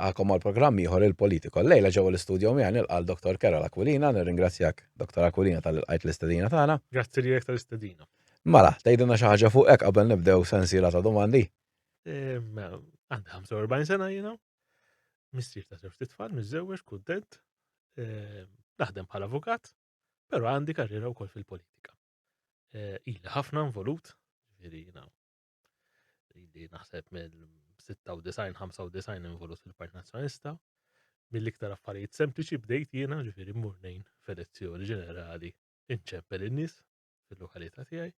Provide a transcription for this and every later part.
Nilqakom għal programm ieħor il-Politico. Lejla ġewwa l-istudio miegħi nilqa' l-Dr. Karol Aquilina, nirringrazzjak Dr. Aquilina tal lqajt l-istedina tagħna. Grazzi lilek tal-istedina. Mela, tgħidilna xi ħaġa fuqek qabel nibdew sensiela ta' domandi. Għandi 45 sena jiena. Missier ta' żewġt itfal, miżżewweġ, kuntent. Naħdem bħala avukat, però għandi karriera wkoll fil-politika. Eh, ili ħafna involut, ġifieri jiena ili naħseb mill-96, 95 involut fil-Partit Nazzjonalista. Mill-iktar affarijiet sempliċi bdejt jiena, ġifieri mmur ngħin f'elezzjoni ġenerali inċempel in-nies fil-lokalità tiegħi.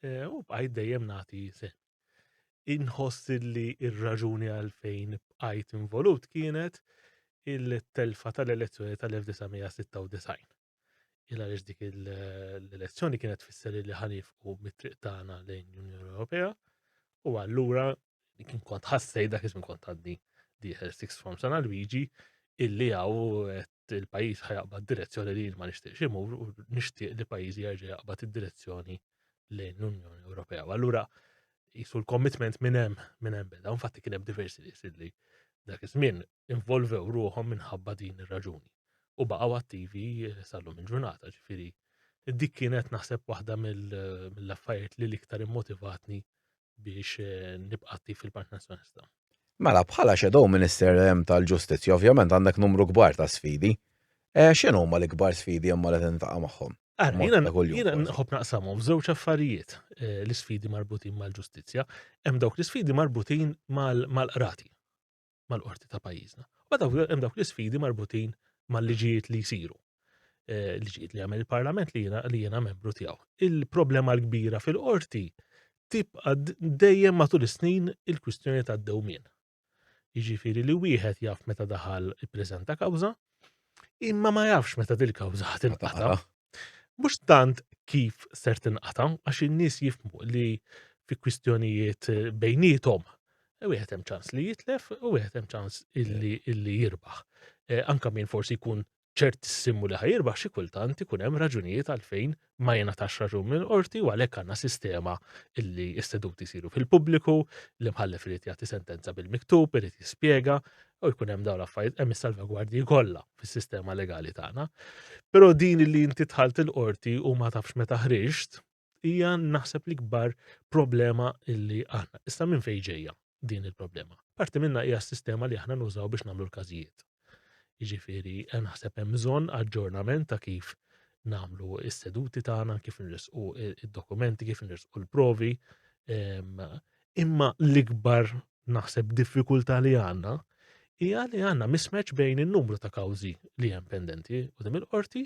Eh, u bqajt dejjem nagħti sehem. Inħoss li r-raġuni għalfejn bqajt involut kienet il-telfa tal-elezzjoni tal-1996. Il għaliex dik l-elezzjoni kienet tfisser li ħanifqu mit-triq tagħna lejn l-Unjoni Ewropea u allura kien kont ħassej dak iż-żmien kont għadni dieħel sixth form San Alwiġi illi hawn il-pajjiż ħajaqbad direzzjoni li ma nixtieqx imur u nixtieq li pajjiżi jerġa' jaqbad id-direzzjoni lejn l-Unjoni Ewropea. U allura jisu l-commitment minn hemm minn hemm beda. Infatti kien hemm diversi nies illi dak iż-żmien involvew ruħhom minħabba din ir-raġuni u baqgħu attivi sal-lum il-ġurnata, ġifieri dik kienet naħseb waħda mill-affarijiet li l-iktar immotivatni biex eh, nibqa' attiv fil-Partit Nazzjonalista. Mela, bħala Shadow Minister tal-Ġustizzja, ovvjament għandek numru kbar ta' sfidi. Eh, x'inhu huma l-ikbar sfidi imma li tintaqa' magħhom? Jiena nħobb naqsamhom f'żewġ affarijiet eh, l-isfidi marbutin mal-ġustizzja. Hemm dawk l-isfidi marbutin mal-qrati, mal-qorti ta' pajjiżna. U hemm dawk l-isfidi marbutin mal-liġijiet li jsiru. Eh, liġijiet li għamel il-Parlament li jiena li jiena membru tiegħu. Il-problema l-kbira fil-qorti tibqa' dejjem matul is-snin il-kwistjoni tad-dewmien. Jiġifieri li wieħed jaf meta daħal ippreżenta kawża, imma ma jafx meta dil-kawża tinqata'. Mhux tant kif ser tinqata' għax in-nies jifhmu li fi kwistjonijiet eh, bejniethom wieħed hemm ċans li jitlef u wieħed hemm ċans illi, illi jirbaħ. Eh, anka min forsi jkun ċertissimu li ħajirbaħ xi kultant ikun hemm raġunijiet għalfejn ma jingħatax raġun mill-qorti u għalhekk għandna sistema illi s-seduti jsiru fil-pubbliku, l-imħallef irid jagħti sentenza bil-miktub, irid jispjega u jkun hemm dawn l-affarijiet hemm is-salvagwardji kollha fis-sistema legali tagħna. Però din li inti dħalt il-qorti u ma tafx meta ħriġt hija naħseb l-ikbar problema illi għandna. Issa minn fejn ġejja din il-problema? Parti minna hija s-sistema li aħna nużaw biex nagħmlu l-każijiet. Jiġifieri eh, naħseb hemm bżonn aġġornament ta' kif nagħmlu s-seduti tagħna, kif nrisqu id-dokumenti, kif nrisqu l-provi. Imma l-ikbar naħseb diffikultà li għandna hija li għandna mismatch bejn in-numru ta' kawżi li hemm pendenti quddiem il-qorti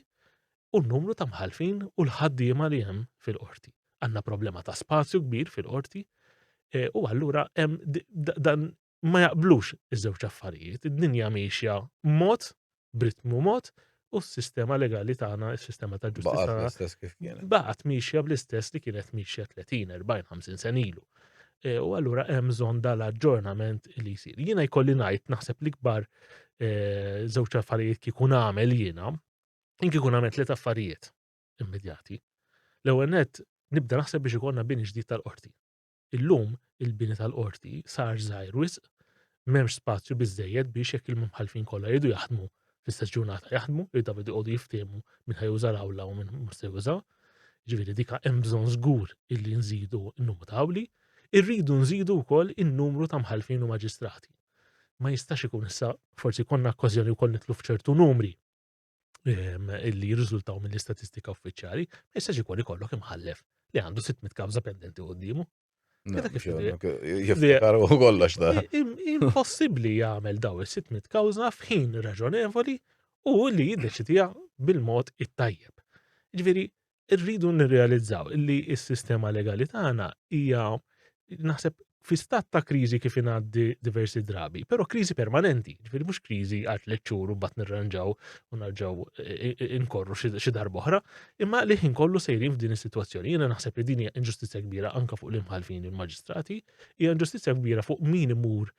u n-numru ta' mħallfin u l-ħaddiema li hemm fil-qorti. Għandna problema ta' spazju kbir fil-qorti e, u allura hemm dan ma jaqblux iż-żewġ affarijiet. Id-dinja miexja mod, b'ritmu mod, u s-sistema legali tagħna, is-sistema ta' ġustizzja. l-istess kif kienet. Baqgħet miexja bl-istess li kienet miexja 30, 40, 50 sen ilu. E, u allura hemm bżonn dal-aġġornament li jsir. Jiena jkolli ngħid naħseb l-ikbar e, żewġ affarijiet kieku nagħmel jiena, kieku nagħmel tliet affarijiet immedjati. L-ewwel nett nibda naħseb biex ikollna bini ġdid tal-qorti. Illum il-bini tal-qorti sar żgħir wisq, m'hemmx spazju biżżejjed biex jekk il-mħallfin kollha jridu jaħdmu fl-istess ġurnata jaħdmu, jridu jqogħdu jiftehmu min ħa juża l-awla u min mhux se juża. Ġifieri dik hemm bżonn żgur illi nżidu n-numru ta' awli, irridu nżidu wkoll in-numru ta' mħallfin u maġistrati. Ma jistax ikun issa forsi konna okkażjoni wkoll nitlu f'ċertu numri ehm, illi jirriżultaw mill-istatistika uffiċjali, ma jistax ikun ikollok imħallef li għandu 600 kawża pendenti quddiemu. Jiftakar u kollox da. Impossibbli jagħmel daw is-600 kawża f'ħin raġonevoli u li jiddeċidija bil-mod it-tajjeb. Ġifieri, Irridu nirrealizzaw illi s-sistema legali tagħna hija naħseb fi stat ta' kriżi kif ingħaddi diversi drabi, però kriżi permanenti, ġifieri mhux kriżi għal tliet xhur u mbagħad nirranġaw u narġgħu eh, eh, inkorru xi darba oħra, imma li ħin kollu sejrin f'din is-sitwazzjoni. Jiena naħseb li din hija inġustizzja kbira anke fuq l-imħalfin u l-maġistrati, hija inġustizzja kbira fuq min imur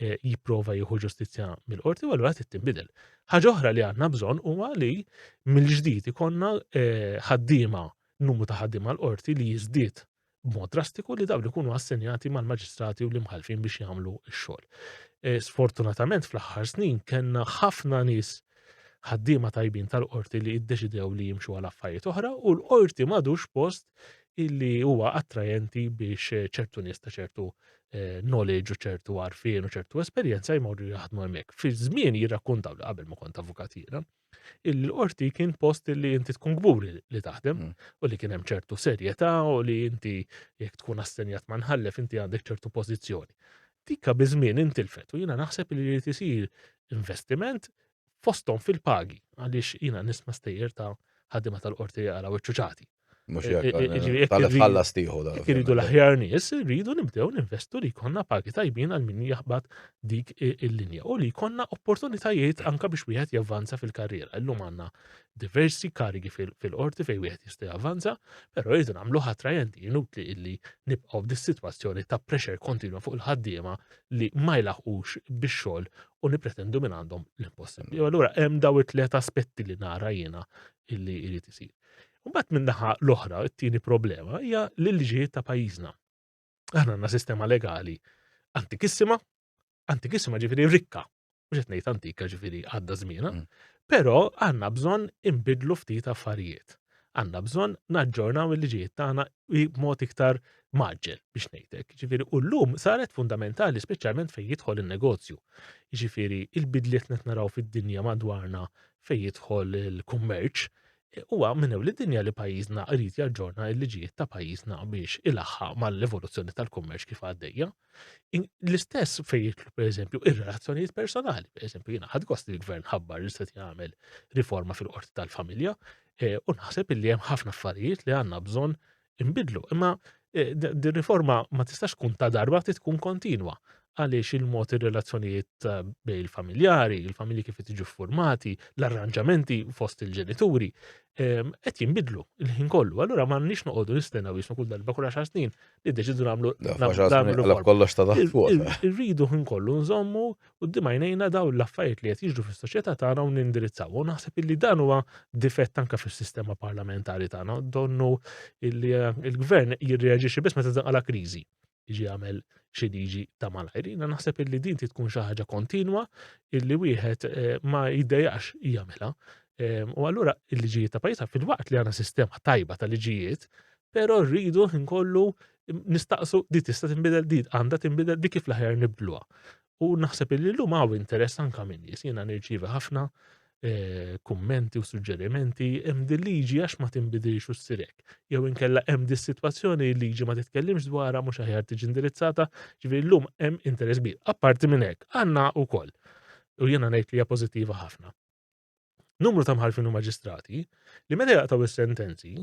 Eh, jipprova jieħu ġustizzja mill-qorti u allura trid tinbidel. Ħaġa oħra li għandna bżonn huwa li mill-ġdid ikonna eh, ħaddiema numru ta' ħaddiema l-qorti li jiżdied b'mod drastiku li dawn ikunu assenjati mal-maġistrati u l-imħalfin biex jagħmlu x-xogħol. Sfortunatament fl-aħħar snin kellna ħafna nies ħaddiema tajbin tal-qorti li iddeċidew li jimxu għal affarijiet oħra u l-qorti m'għadux post illi huwa attrajenti biex eh, ċertu nies ta' ċertu eh, knowledge u ċertu għarfien u ċertu esperjenza jmorru jaħdmu hemmhekk. Fi żmien jirrakkontaw li qabel ma kont avukat jiena, illi l-qorti kien post illi inti tkun kburi li taħdem u li kien hemm ċertu serjetà u li inti jekk tkun assenjat ma' nħallef inti għandek ċertu pożizzjoni. Dikka biż-żmien intilfet u jiena naħseb li jrid isir investiment fosthom fil-pagi għaliex jiena nisma' stejjer ta' ħaddiema tal-qorti jaqalgħu iċ-ċuċati. Mhux hekk, tal tħallas tieħu da. Jekk iridu l-aħjar nies, irridu nibdew ninvestu li jkollna pagi tajbin għal min jaħbad dik il-linja u li jkollna opportunitajiet anka biex wieħed javvanza fil-karriera. Illum għandna diversi karigi fil-qorti fejn wieħed jista' javvanza, però rridu nagħmluh attrajenti, inutli illi nibqgħu f'dis-sitwazzjoni ta' pressure kontinwa fuq il-ħaddiema li ma jlaħqux bix-xogħol u nippretendu minn għandhom l-impossibbli. U allura hemm daw it-tliet aspetti li nara jiena illi jrid isir. Mbagħad minn naħa l-oħra, it-tieni problema hija l-liġijiet ta' pajjiżna. Aħna għandna sistema legali antikissima, antikissima ġifieri rikka, mhux qed ngħid antika ġifieri għadda żmienha, però għandna bżonn inbidlu ftit affarijiet. Għandna bżonn naġġornaw il-liġijiet tagħna b'mod iktar maġġel biex ngħidlek. Ġifieri u llum saret fundamentali speċjalment fejn jidħol in-negozju. Ġifieri il-bidliet qed naraw fid-dinja madwarna fejn jidħol il-kummerċ, huwa minn ewl id-dinja li pajjiżna jrid jaġġorna l-liġijiet ta' pajjiżna biex ilaħħaq mal-evoluzzjoni tal-kummerċ kif għaddejja. L-istess fejn jidħlu pereżempju ir-relazzjonijiet personali, pereżempju jiena ħadd gost li l-gvern ħabbar li se jagħmel riforma fil-qorti tal-familja eh, u naħseb illi hemm ħafna affarijiet li għandna bżonn inbidlu. Imma eh, din riforma ma tistax tkun ta' darba, trid tkun kontinwa għaliex il-mod ir-relazzjonijiet eh, bejn il-familjari, il-familji kif jiġu formati, l-arranġamenti fost il-ġenituri, ehm, qed jinbidlu il-ħin kollu. Allura m'għandniex noqogħdu nistennew jismu kull darba kull għaxar snin li deċidu nagħmlu nagħmlu kollox ta' taħt fuq. Irridu ħin kollu nżommu Quddiem għajnejna dawn l-affarijiet li qed jiġru fis-soċjetà tagħna u nindirizzaw. U naħseb illi dan huwa difett anke fis-sistema parlamentari tagħna. Donnu illi eh, il-gvern jirreaġixxi biss meta tinqala kriżi jiġi jagħmel xi liġi ta' malajr. Jiena naħseb illi din tkun xi ħaġa kontinwa illi wieħed eh, ma jiddejjax jagħmilha. Eh, u allura il-liġijiet ta' pajjiżna fil-waqt li għandna sistema tajba ta' liġijiet, però rridu nkollu nistaqsu di tista' tinbidel di għandha tinbidel di kif l-aħjar nibdluha. U naħseb li llum hawn interess anka minn nies, jiena nirċievi ħafna eh, kummenti u suġġerimenti hemm din liġi għax ma tinbidilx u ssir hekk. Jew inkella hemm dis sitwazzjoni liġi ma titkellimx dwarha mhux aħjar tiġi indirizzata, ġifieri llum hemm interess kbir. Apparti minn hekk, għandna wkoll u jiena ngħid li hija pożittiva ħafna. Numru ta' mħallfin u maġistrati li meta jaqtgħu is-sentenzi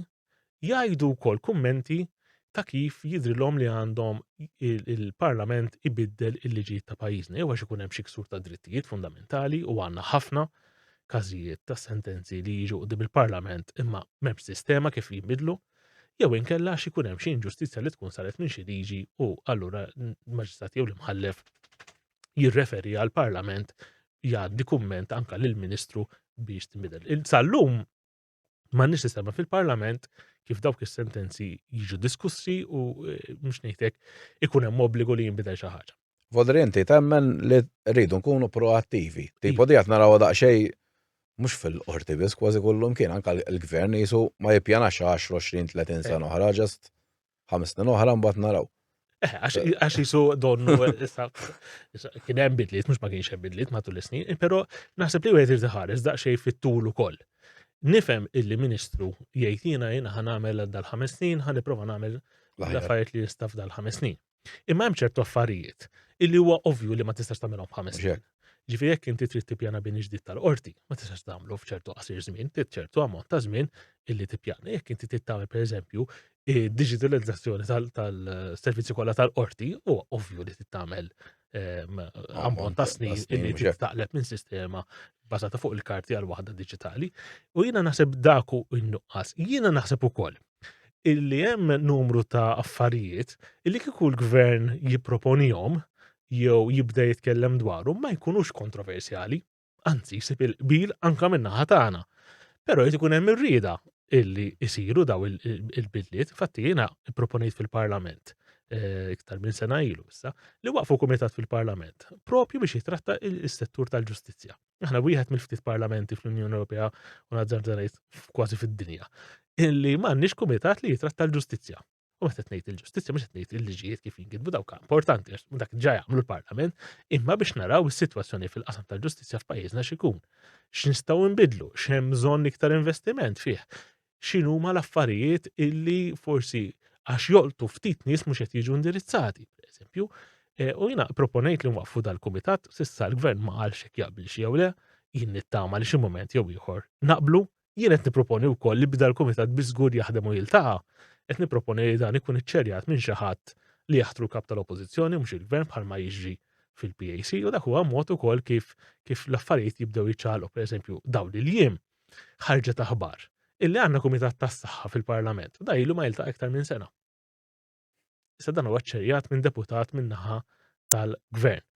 jgħidu wkoll kummenti ta' kif jidrilhom li għandhom il-Parlament ibiddel il-liġijiet ta' pajjiżna jew għax ikun hemm xi ksur ta' drittijiet fundamentali u għandna ħafna każijiet ta' sentenzi li jiġu qudiem il-Parlament imma m'hemmx sistema kif jinbidlu jew inkella għax ikun hemm xi inġustizzja li tkun saret minn xi liġi u allura l-maġistrat jew l-imħallef jirreferi għall-Parlament jgħaddi kumment anka lill-Ministru biex tinbidel. Sal-lum m'għandniex sistema fil-Parlament kif dawk is-sentenzi jiġu diskussi u eh, mhux ngħidlek ikun hemm obbligu li jinbidel xi ħaġa. Vodri inti temmen li rridu nkunu proattivi. Tipo di qed naraw daqsxejn mhux fil-qorti biss kważi kullum kien anke l-gvern jisu ma jippjanax 10, 20, 30 sena oħra ġast ħames snin oħra mbagħad naraw. Eh, għax jisu donnu, issa, kien hemm bidliet, mhux ma kienx hemm bidliet matul is-snin, eh, però naħseb li wieħed irid iħares daqsxejn fit-tul ukoll. Nifhem illi ministru jgħid jiena jiena ħa nagħmel dal-ħames snin, ħa nipprova nagħmel l-affarijiet li nista' f'dal-ħames snin. Imma hemm ċertu affarijiet illi huwa ovvju li ma tistax tagħmilhom f'ħames snin. Ġifieri jekk inti trid tippjana bini ġdid tal-qorti, ma tistax tagħmlu f'ċertu qasir żmien, trid ċertu ammont ta' żmien illi tippjana. Jekk inti trid tagħmel pereżempju digitalizzazzjoni tal-servizzi kollha tal-qorti, huwa ovvju li trid tagħmel ehm, ammont ta' snin illi trid taqleb minn sistema bażata fuq il-karti għal waħda diġitali. U jiena naħseb daku n-nuqqas. Jiena naħseb ukoll illi hemm numru ta' affarijiet illi kieku l-gvern jipproponihom jew jibda jitkellem dwarhom ma jkunux kontroversjali, anzi jsib il-qbil anka min-naħa tagħna. Però jrid ikun hemm ir-rieda illi jsiru daw il-bidliet. Infatti jiena pproponejt fil-Parlament. eh, iktar minn sena ilu issa, li waqfu kumitat fil-Parlament propju biex jitratta il-settur tal-ġustizzja. Aħna wieħed mill-ftit parlamenti fl-Unjoni Ewropea u nazzarda ngħid kważi fid-dinja, illi m'għandniex kumitat li jitratta l-ġustizzja. U meta qed ngħid il-ġustizzja mhux qed ngħid il-liġijiet kif jinkitbu dawk importanti għax dak ġa jagħmlu l-Parlament, imma biex naraw is-sitwazzjoni fil-qasam tal-ġustizzja f'pajjiżna x'ikun. X'nistgħu nbidlu, x'hemm bżonn iktar investiment fih, x'inhuma l-affarijiet illi forsi għax jolqtu ftit nies mhux qed jiġu indirizzati, pereżempju. E, u jiena proponejt li nwaqfu dal-kumitat, s'issa l-gvern ma qalx jekk jaqbilx jew le, jien nittama li xi mument jew ieħor naqblu. Jien qed nipproponi wkoll li bda l-kumitat bi żgur jaħdem u jiltaqa', qed nipproponi li dan ikun iċċerjat minn xi ħadd li jaħtru l-Kap tal-Oppożizzjoni mhux il-Gvern bħalma jiġri fil-PAC u dak huwa mod ukoll kif kif l-affarijiet jibdew jiċċaqalqu. Pereżempju, dawn il-jiem ħarġet aħbar illi għandna kumitat tas-saħħa fil-Parlament u da ilu ma jiltaqa' iktar minn sena. Issa dan huwa ċċerjat minn deputat min-naħa tal-gvern.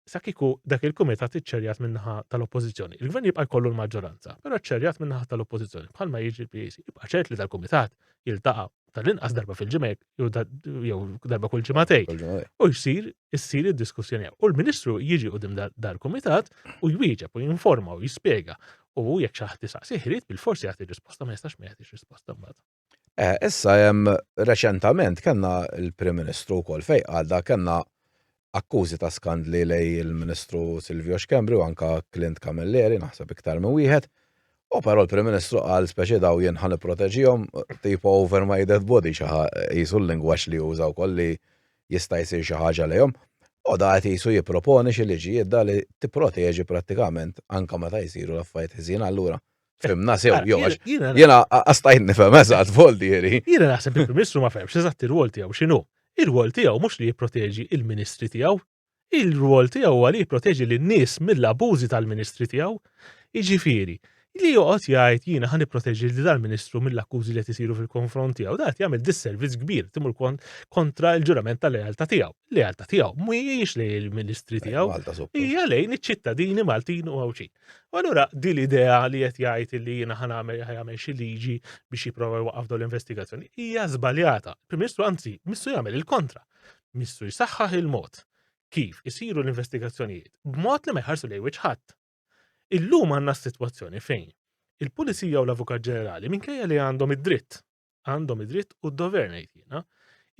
Issa kieku dak il-kumitat iċċerjat min-naħa tal-oppożizzjoni, il-gvern jibqa' jkollu l-maġġoranza, però ċċerjat min-naħa tal-oppożizzjoni bħalma jiġri l-PAC. Jibqa' ċert li dal-kumitat jiltaqa' tal-inqas darba fil-ġimgħa jew darba kull ġimagħtejn. U jsir issir id-diskussjoni. U l-Ministru jiġi qudiem dal-kumitat u jwieġeb u jinforma u jispjega. U jekk xi ħadd isaqsih irid bil-forsi jagħti risposta ma jistax ma jagħtix risposta mbagħad. Eh, issa hemm reċentament kellna l-Prim Ministru wkoll fejn qal da kellna akkużi ta' skandli lej il-Ministru Silvio Schembri u anka Clint Camilleri naħseb iktar minn wieħed. U però l-Prim Ministru qal speċi daw jien ħa nipproteġihom tipo over my dead body xi qisu l-lingwaġġ li juża wkoll li jista' jsir xi ħaġa lejhom. U da qed qisu jipproponi xi liġijiet da li tipproteġi prattikament anka meta jsiru l-affarijiet ħżiena allura. Fimna sew, jew għax jiena qastajt nifhem eżatt voldieri. Jiena naħseb il-Prim Ministru ma fehmx eżatt ir-rwol tiegħu x'inhu. Ir-rwol tiegħu mhux li jipproteġi il-ministri tiegħu. Il-rwol tiegħu huwa li jipproteġi lin-nies mill-abużi tal-ministri tiegħu. Jiġifieri, li joqgħod jgħid jiena ħa nipproteġi lil dal-ministru mill-akkużi li qed isiru fil-konfront tiegħu, dan qed jagħmel disservizz kbir timur kontra l-ġurament tal-lealtà tiegħu. Lealtà tiegħu mhijiex lejn il-ministri tiegħu, hija lejn iċ-ċittadini Maltin u Għawdxin. U allura din l-idea li qed jgħid li jiena ħa nagħmel jagħmel xi liġi biex jipprova jwaqqaf dawn l-investigazzjoni hija żbaljata. Il-Prim Ministru anzi missu jagħmel il-kontra. Missu jsaħħaħ il-mod kif isiru l-investigazzjonijiet b'mod li ma jħarsu lejn wiċċ ħadd. Illum għandna s-sitwazzjoni fejn il-Pulizija u l-Avukat Ġenerali minkejja li għandhom id-dritt, għandhom id-dritt u d-dover ngħid jiena,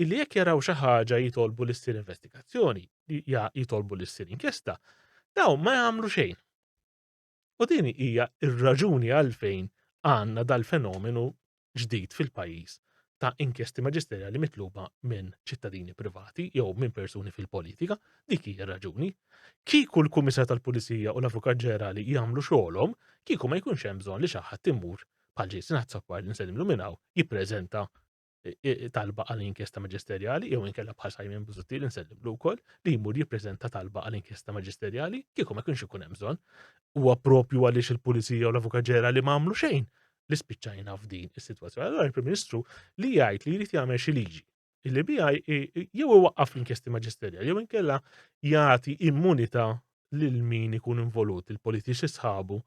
illi jekk jaraw xi ħaġa jitolbu li ssir investigazzjoni, jitolbu li ssir inkjesta, dawn ma jagħmlu xejn. U din hija r-raġuni għalfejn għandna dal-fenomenu ġdid fil-pajjiż ta' inkjesti maġisterjali mitluba minn ċittadini privati jew minn persuni fil-politika, dik hija raġuni. Kieku l-Kummissar tal-Pulizija u l-Avukat Ġenerali jagħmlu xogħolhom, kieku ma jkunx hemm bżonn li xi ħadd imur bħal Jason Azzopardi nsellimlu minn hawn jippreżenta talba għal inkjesta maġisterjali jew inkella bħal Simon Busuttil insellimlu wkoll li jmur jippreżenta talba għal inkjesta maġisterjali kieku ma jkunx ikun hemm bżonn. Huwa propju għaliex il-Pulizija u l-Avukat Ġenerali ma għamlu xejn li spiċċajna f'din is-sitwazzjoni. Allura il-Prim Ministru li jgħid li jrid jagħmel xi liġi illi biha jew iwaqqaf l-inkjesti maġisterjali jew inkella jagħti immunità lil min ikun involut, il-politiċi sħabu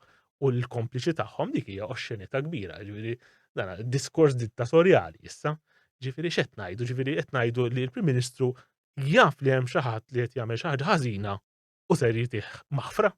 u l-kompliċi tagħhom dik hija oxxenità kbira, ġifieri dan diskors dittatorjali issa. Ġifieri x'qed ngħidu, ġifieri qed ngħidu li l-Prim Ministru jaf li hemm xi ħadd li qed jagħmel xi ħaġa ħażina u ser jitih maħfra.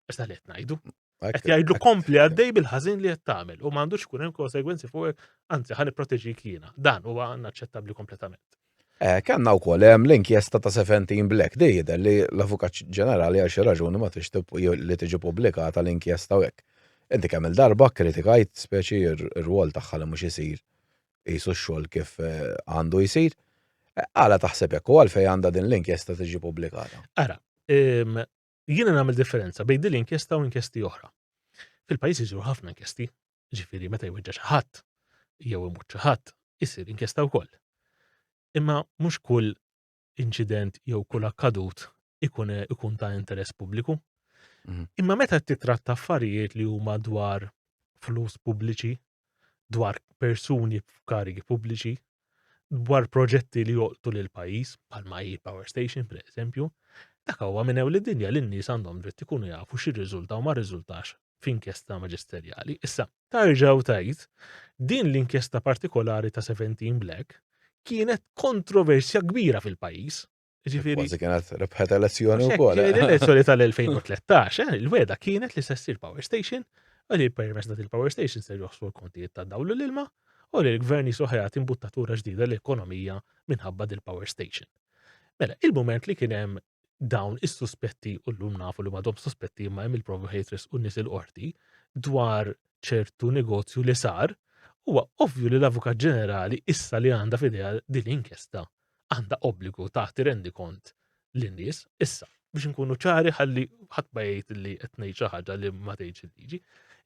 Issa li qed ngħidu. Qed jgħidlu kompli għaddej bil-ħażin li qed tagħmel u m'għandux ikun hemm konsegwenzi fuq anzi ħa nipproteġik jiena. Dan huwa inaċċettabbli kompletament. Eh, kellna wkoll hemm l-inkjesta ta' 17 Black di jidher li l-Avukat Ġenerali għal xi raġuni ma tix li tiġi pubblikata l-inkjesta u hekk. Inti kemm il-darba kritikajt speċi r-rwol tagħha li mhux isir qisu x-xogħol kif eh, għandu jsir. Eh, għala taħseb hekk u għalfejn għandha din l-inkjesta tiġi pubblikata? Ara, Jiena nagħmel differenza bejn din l-inkjesta u inkjesti oħra. Fil-pajjiż isiru ħafna inkjesti, ġifieri meta jweġġa' xi ħadd jew imut xi ħadd, isir inkjesta wkoll. Imma mhux kull inċident jew kull akkadut ikun ikun ta' interess pubbliku. Mhm. Imma meta titratta affarijiet li huma dwar flus pubbliċi, dwar persuni f'karigi pubbliċi, dwar proġetti li jolqtu lil pajjiż, bħalma hi power station per eżempju, dak huwa minn ewl id-dinja li n-nies għandhom dritt ikunu jafu x'irriżulta u ma rriżultax f'inkjesta maġisterjali. Issa, tarġa' u tgħid, din l-inkjesta partikolari ta' 17 Black. Kienet kontroversja kbira fil-pajjiż. Ġifieri. Kważi kienet rebħet elezzjoni wkoll. Eh. L-elezzjoni tal-2013, eh, il-weda kienet li se ssir power station, u li permezz dat il-power station se joħsru l-kontijiet ta' dawl l-ilma, u li l-gvern jisu ħajat imbuttatura ġdida l-ekonomija minħabba dil-power station. Mela, il-moment li kien hemm dawn is-suspetti u llum nafu li m'għadhom suspetti imma hemm il-provi ħejtres u nies il-qorti dwar ċertu negozju li sar, huwa ovvju li l-Avukat Ġenerali issa li għandha f'idejha din l-inkjesta għandha obbligu tagħti rendikont lin-nies issa biex inkunu ċari ħalli ħadd ma jgħid li qed ngħid xi ħaġa li ma tgħidx il-liġi.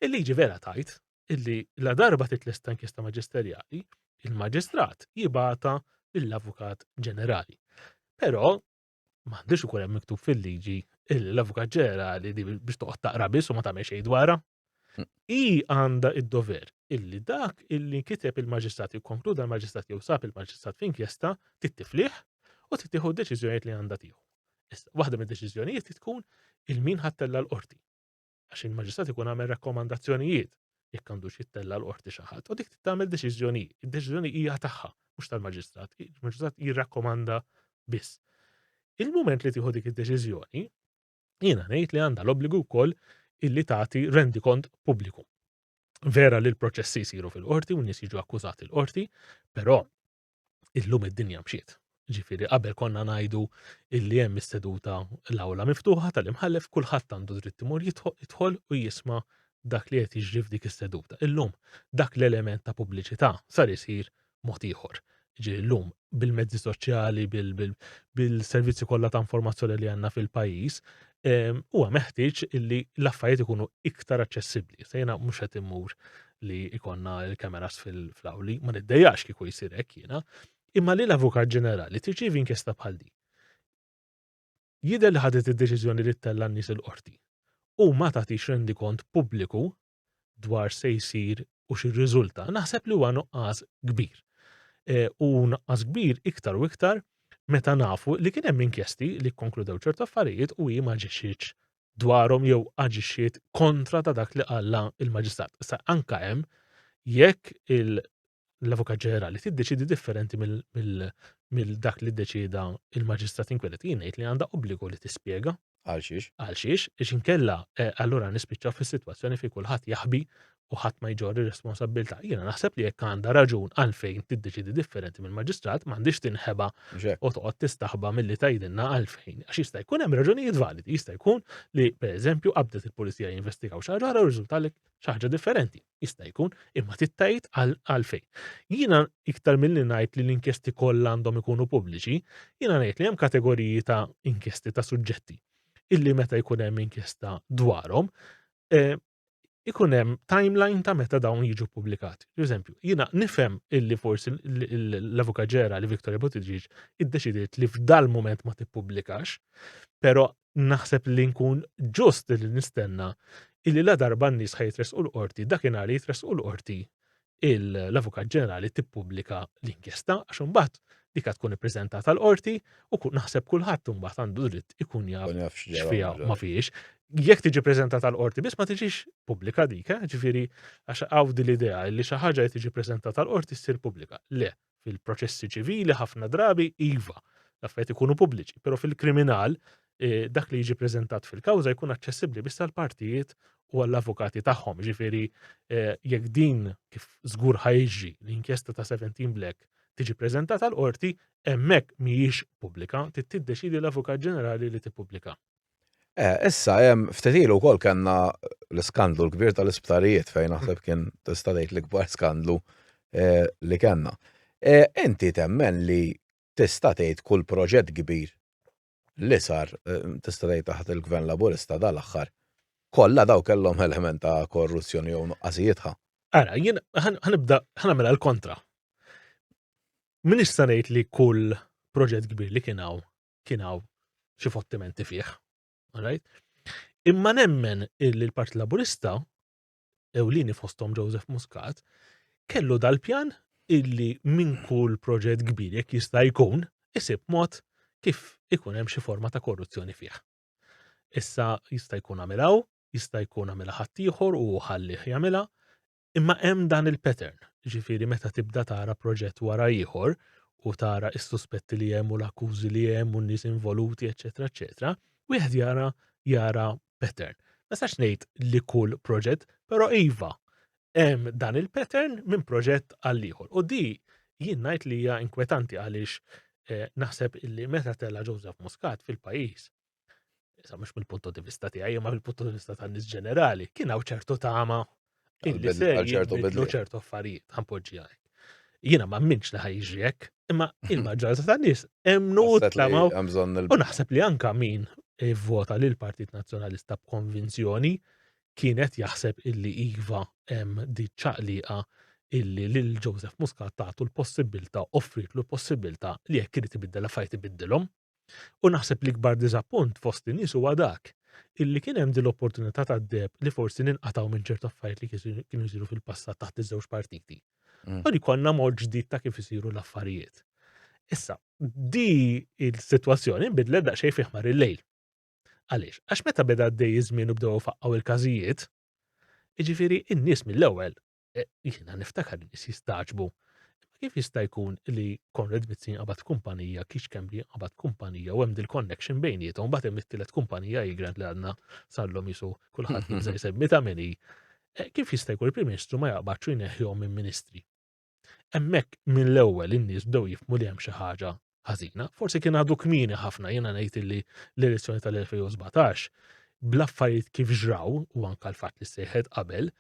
Il-liġi vera tgħid illi la darba titlesta inkjesta maġisterjali, il-maġistrat jibata lill-Avukat Ġenerali. Però m'għandux ikun hemm miktub fil-liġi illi l-Avukat Ġenerali di biex toqgħod taqra biss u ma tagħmel xejn dwarha. I għandha id-dover illi dak illi kiteb il-maġistrat jikkonkluda l-maġistrat jew sab il-maġistrat f'inkjesta tittiflih u tittieħu d-deċiżjonijiet li għandha tieħu. Issa, waħda mid-deċiżjonijiet tkun il-min ħattella l-qorti. Għax il-maġistrat ikun għamel rakkomandazzjonijiet jekk għandux jittella l-qorti xi ħadd u dik tagħmel deċiżjoni. Id-deċiżjoni hija tagħha, mhux tal-maġistrat. Il-maġistrat jirrakkomanda biss. Il-mument li tieħu dik id-deċiżjoni, jiena ngħid li għandha l-obbligu wkoll illi tagħti rendikont pubbliku. Vera li l-proċessi jsiru fil-qorti u n-nies jiġu akkużati l-qorti, però illum id-dinja mxiet. Ġifieri qabel konna ngħidu illi hemm is-seduta l-awla miftuħa tal-imħallef kulħadd għandu dritt imur jidħol u jisma' dak li qed jiġri f'dik is-seduta. Illum dak l-element ta' pubbliċità sar isir mod ieħor. Ġifieri llum bil-mezzi soċjali, bil-servizzi kollha ta' informazzjoni li għandna fil-pajjiż, huwa meħtieġ illi l-affarijiet ikunu iktar aċċessibbli. Se jiena mhux qed immur li ikonna l-kameras fil-awli, ma niddejjax kieku jsir hekk jiena, imma li l-Avukat Ġenerali tirċievi inkjesta bħal di. Jidher li ħadet id-deċiżjoni li ttella' n-nies il-qorti u ma tagħtix rendikont pubbliku dwar se jsir u x'irriżulta, naħseb li huwa nuqqas kbir. E, u nuqqas kbir iktar u iktar meta nafu li kien hemm inkjesti li kkonkludew ċertu affarijiet u hi ma ġixxietx dwarhom jew aġixxiet kontra ta' dak li qalla il-maġistrat. Issa anka hemm jekk l-Avukat Ġenerali tiddeċidi differenti mill dak li ddeċida il-Maġistrat inkwirenti, jien ngħid li għandha obbligu li tispjega. Għal xiex? Għal xiex, għax inkella eh, allura nispiċċaw fis-sitwazzjoni fejn kulħadd jaħbi u ħadd ma jġorr ir-responsabbiltà. Jiena naħseb li jekk għandha raġun għalfejn tiddeċidi differenti mill-maġistrat, m'għandix tinħeba u toqgħod tistaħba milli tgħidilna għalfejn. Għax jista' jkun hemm raġunijiet validi, jista' jkun li pereżempju qabdet il-pulizija jinvestigaw xi ħaġa u rriżultalek xi ħaġa differenti. Jista' jkun, imma tittajt għalfejn. Jiena iktar milli ngħid li l-inkjesti kollha għandhom ikunu pubbliċi, jiena ngħid li hemm kategoriji ta' inkjesti ta' suġġetti illi meta jkun hemm inkjesta dwarhom, eh, ikun hemm timeline ta' meta dawn jiġu pubblikati. Per eżempju, jiena nifhem illi forsi l-Avukat Ġenerali Victoria Buttigieg iddeċidiet li f'dal moment ma tippubblikax, però naħseb li nkun ġust li nistenna illi la darba n-nies ħa jitresqu l-qorti, dakinhar li jitresqu l-qorti l-Avukat Ġenerali tippubblika l-inkjesta għax imbagħad dika tkun ippreżentata l-qorti u naħseb kulħadd imbagħad għandu dritt ikun jaf x'fiha ma fiex. Jekk tiġi preżentata l-qorti biss ma tiġix pubblika dik, eh? ġifieri għax hawn din l-idea li xi ħaġa li tiġi preżentata l-qorti ssir pubblika. Le, Fil-proċessi ċivili ħafna drabi iva, l-affarijiet ikunu pubbliċi, però fil-kriminal eh, dak li jiġi preżentat fil-kawża jkun aċċessibbli biss għall-partijiet u għall-avukati tagħhom. Ġifieri eh, jekk din kif żgur ħajġi l-inkjesta ta' 17 Black tiġi preżentata l-qorti, hemmhekk mhijiex pubblika, tiddeċidi l-Avukat Ġenerali li tippubblika. Eh, issa hemm ftit ilu wkoll kellna l-iskandlu l-kbir tal-isptarijiet fejn naħseb kien tista' tgħid l-ikbar skandlu eh, li kellna. Eh, inti temmen li tista' tgħid kull proġett kbir li sar tista' tgħid taħt il-Gvern Laburista dal-aħħar kollha daw kellhom element ta' korruzzjoni jew nuqqasijiet ħa. Ara, jien ħanibda ħanamela l-kontra. Min issa ngħid li kull proġett kbir li kien hawn kien hawn xi fottimenti fih. Alright? Imma nemmen illi l-Partit Laburista ewlieni fosthom Joseph Muscat kellu dal-pjan illi minn kull proġett kbir jekk jista' jkun isib mod kif ikun hemm xi forma ta' korruzzjoni fih. Issa jista' jkun għamilha jista' jkun għamilha ħaddieħor u ħallih jagħmilha, Imma hemm dan il-pattern, ġifieri meta tibda tara proġett wara ieħor u tara is-suspetti li hemm u l-akkużi li hemm u n-nies involuti, eċetera, eċetera, wieħed jara jara pattern. Ma sax ngħid li kull proġett, però iva, hemm dan il-pattern minn proġett għal ieħor. U di jien ngħid li hija inkwetanti għaliex eh, naħseb illi meta tella Joseph Muscat fil-pajjiż, issa mhux mill-punto di vista tiegħi, imma mill-punto di vista tan-nies ġenerali, kien hawn ċertu tama illi se jibdlu ċertu affarijiet, ħanpoġġi hekk. Jiena ma minx li ħajġri hekk, imma il-maġġoranza tan-nies emmnu u tamaw. U naħseb li anka min vvota lil Partit Nazzjonalista b'konvinzjoni kienet jaħseb illi iva hemm di ċaqliqa illi lil Joseph Muscat tagħtu l-possibilità, offritlu l-possibilità li jekk irid ibiddel affarijiet ibiddilhom. U naħseb l-ikbar diżappunt fost in-nies huwa dak illi kien hemm din l-opportunità tad-deheb li forsi ninqatgħu minn ċertu affarijiet li kienu jsiru fil-passat taħt iż-żewġ partiti. U li konna mod ġdid ta' kif isiru l-affarijiet. Issa, di il-sitwazzjoni nbidlet daqsxejn fi ħmar il-lejl. Għaliex? Għax meta beda għaddej iż-żmien u bdew faqqaw il-każijiet, jiġifieri in-nies mill-ewwel Eh, jiena niftakar nies jistaġbu. Kif jista' jkun li Konrad Mizzi qabad kumpanija, Kix Kembri qabad kumpanija u hemm dil-connection bejniethom, mbagħad hemm it-tielet kumpanija Egrant li għadna sallhom jisu kulħadd jibża jsemmi ta' min hi. Eh, kif jista' jkun il-Prim Ministru ma jaqbadx u jneħħihom minn ministri? Hemmhekk mill-ewwel in-nies bdew jifhmu li hemm xi ħaġa ħażina. Forsi kien għadu kmieni ħafna jiena ngħid illi l-elezzjoni tal-2017 bl-affarijiet kif ġraw u anka l-fatt li sejħet qabel,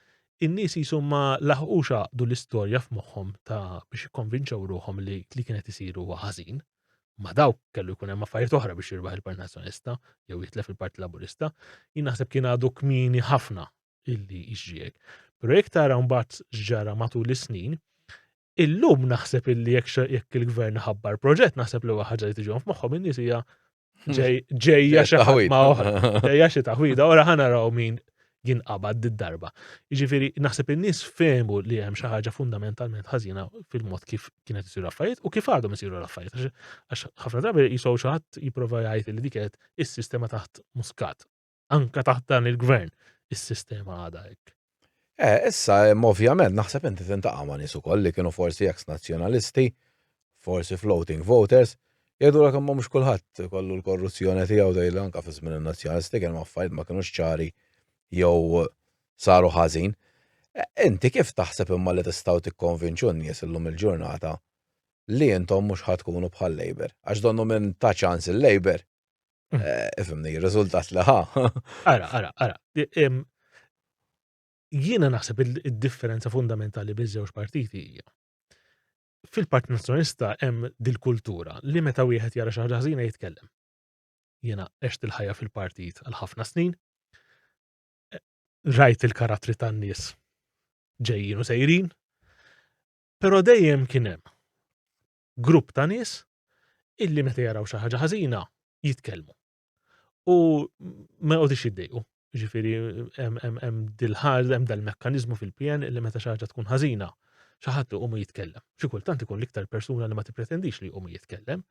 in-nies jisom ma laħqux għaqdu l-istorja f'moħħhom ta' biex jikkonvinċew ruħhom li li kienet isiru huwa ħażin. Ma dawk kellu jkun hemm affarijiet oħra biex jirbaħ il-Partit Nazzjonalista jew jitlef il-Partit Laburista. Jien naħseb kien għadu kmieni ħafna illi jiġri hekk. Però jekk tara mbagħad x'ġara matul is-snin, Illum naħseb illi jekk il-gvern ħabbar proġett naħseb l-ewwel ħaġa li tiġihom f'moħħhom in-nies hija ġejja xi ħadd ma oħra, ġejja xi taħwida, ora ħa naraw min jinqabad did-darba. Jiġifieri naħseb in-nies fehmu li hemm xi ħaġa fundamentalment ħażina fil-mod kif kienet isiru l-affarijiet u kif għadhom isiru l-affarijiet. Għax ħafna drabi jisgħu xi ħadd jipprova jgħid li dik kienet is-sistema taħt Muscat. Anka taħt dan il-gvern is-sistema għadha hekk. Eh, issa, ovvjament, naħseb inti tintaqa' ma' nies ukoll li kienu forsi ex nazzjonalisti, forsi floating voters, jgħidu imma mhux kulħadd kollu l-korruzzjoni tiegħu dejli anka fi żmien in-nazzjonalisti kienu affarijiet ma kinux ċari jew saru ħażin. Eh, inti kif taħseb imma li tistgħu tikkonvinċu n-nies illum il-ġurnata li intom mhux ħa tkunu bħal Labour? Għax donnu minn ta' ċans il-Labour Eh, ifimni, riżultat li ħa. Ara, ara, ara. Jiena naħseb il-differenza fundamentali biż-żewġ partiti hija. Fil-Partit Nazzjonalista hemm dil-kultura li meta wieħed jara xi ħaġa ħażina jitkellem. Jiena għext il-ħajja fil-partit għal ħafna snin, eh, rajt il-karattri tan-nies ġejjin u sejrin, però dejjem kien hemm grupp ta' nies illi meta jaraw xi ħaġa ħażina jitkellmu. U ma jqogħdux jiddejqu. Ġifieri hemm dil-ħaġa hemm dal-mekkaniżmu fil-PN illi meta xi ħaġa tkun ħażina, xi ħadd iqum jitkellem. Xi kultant ikun l-iktar persuna li ma tippretendix li jqum jitkellem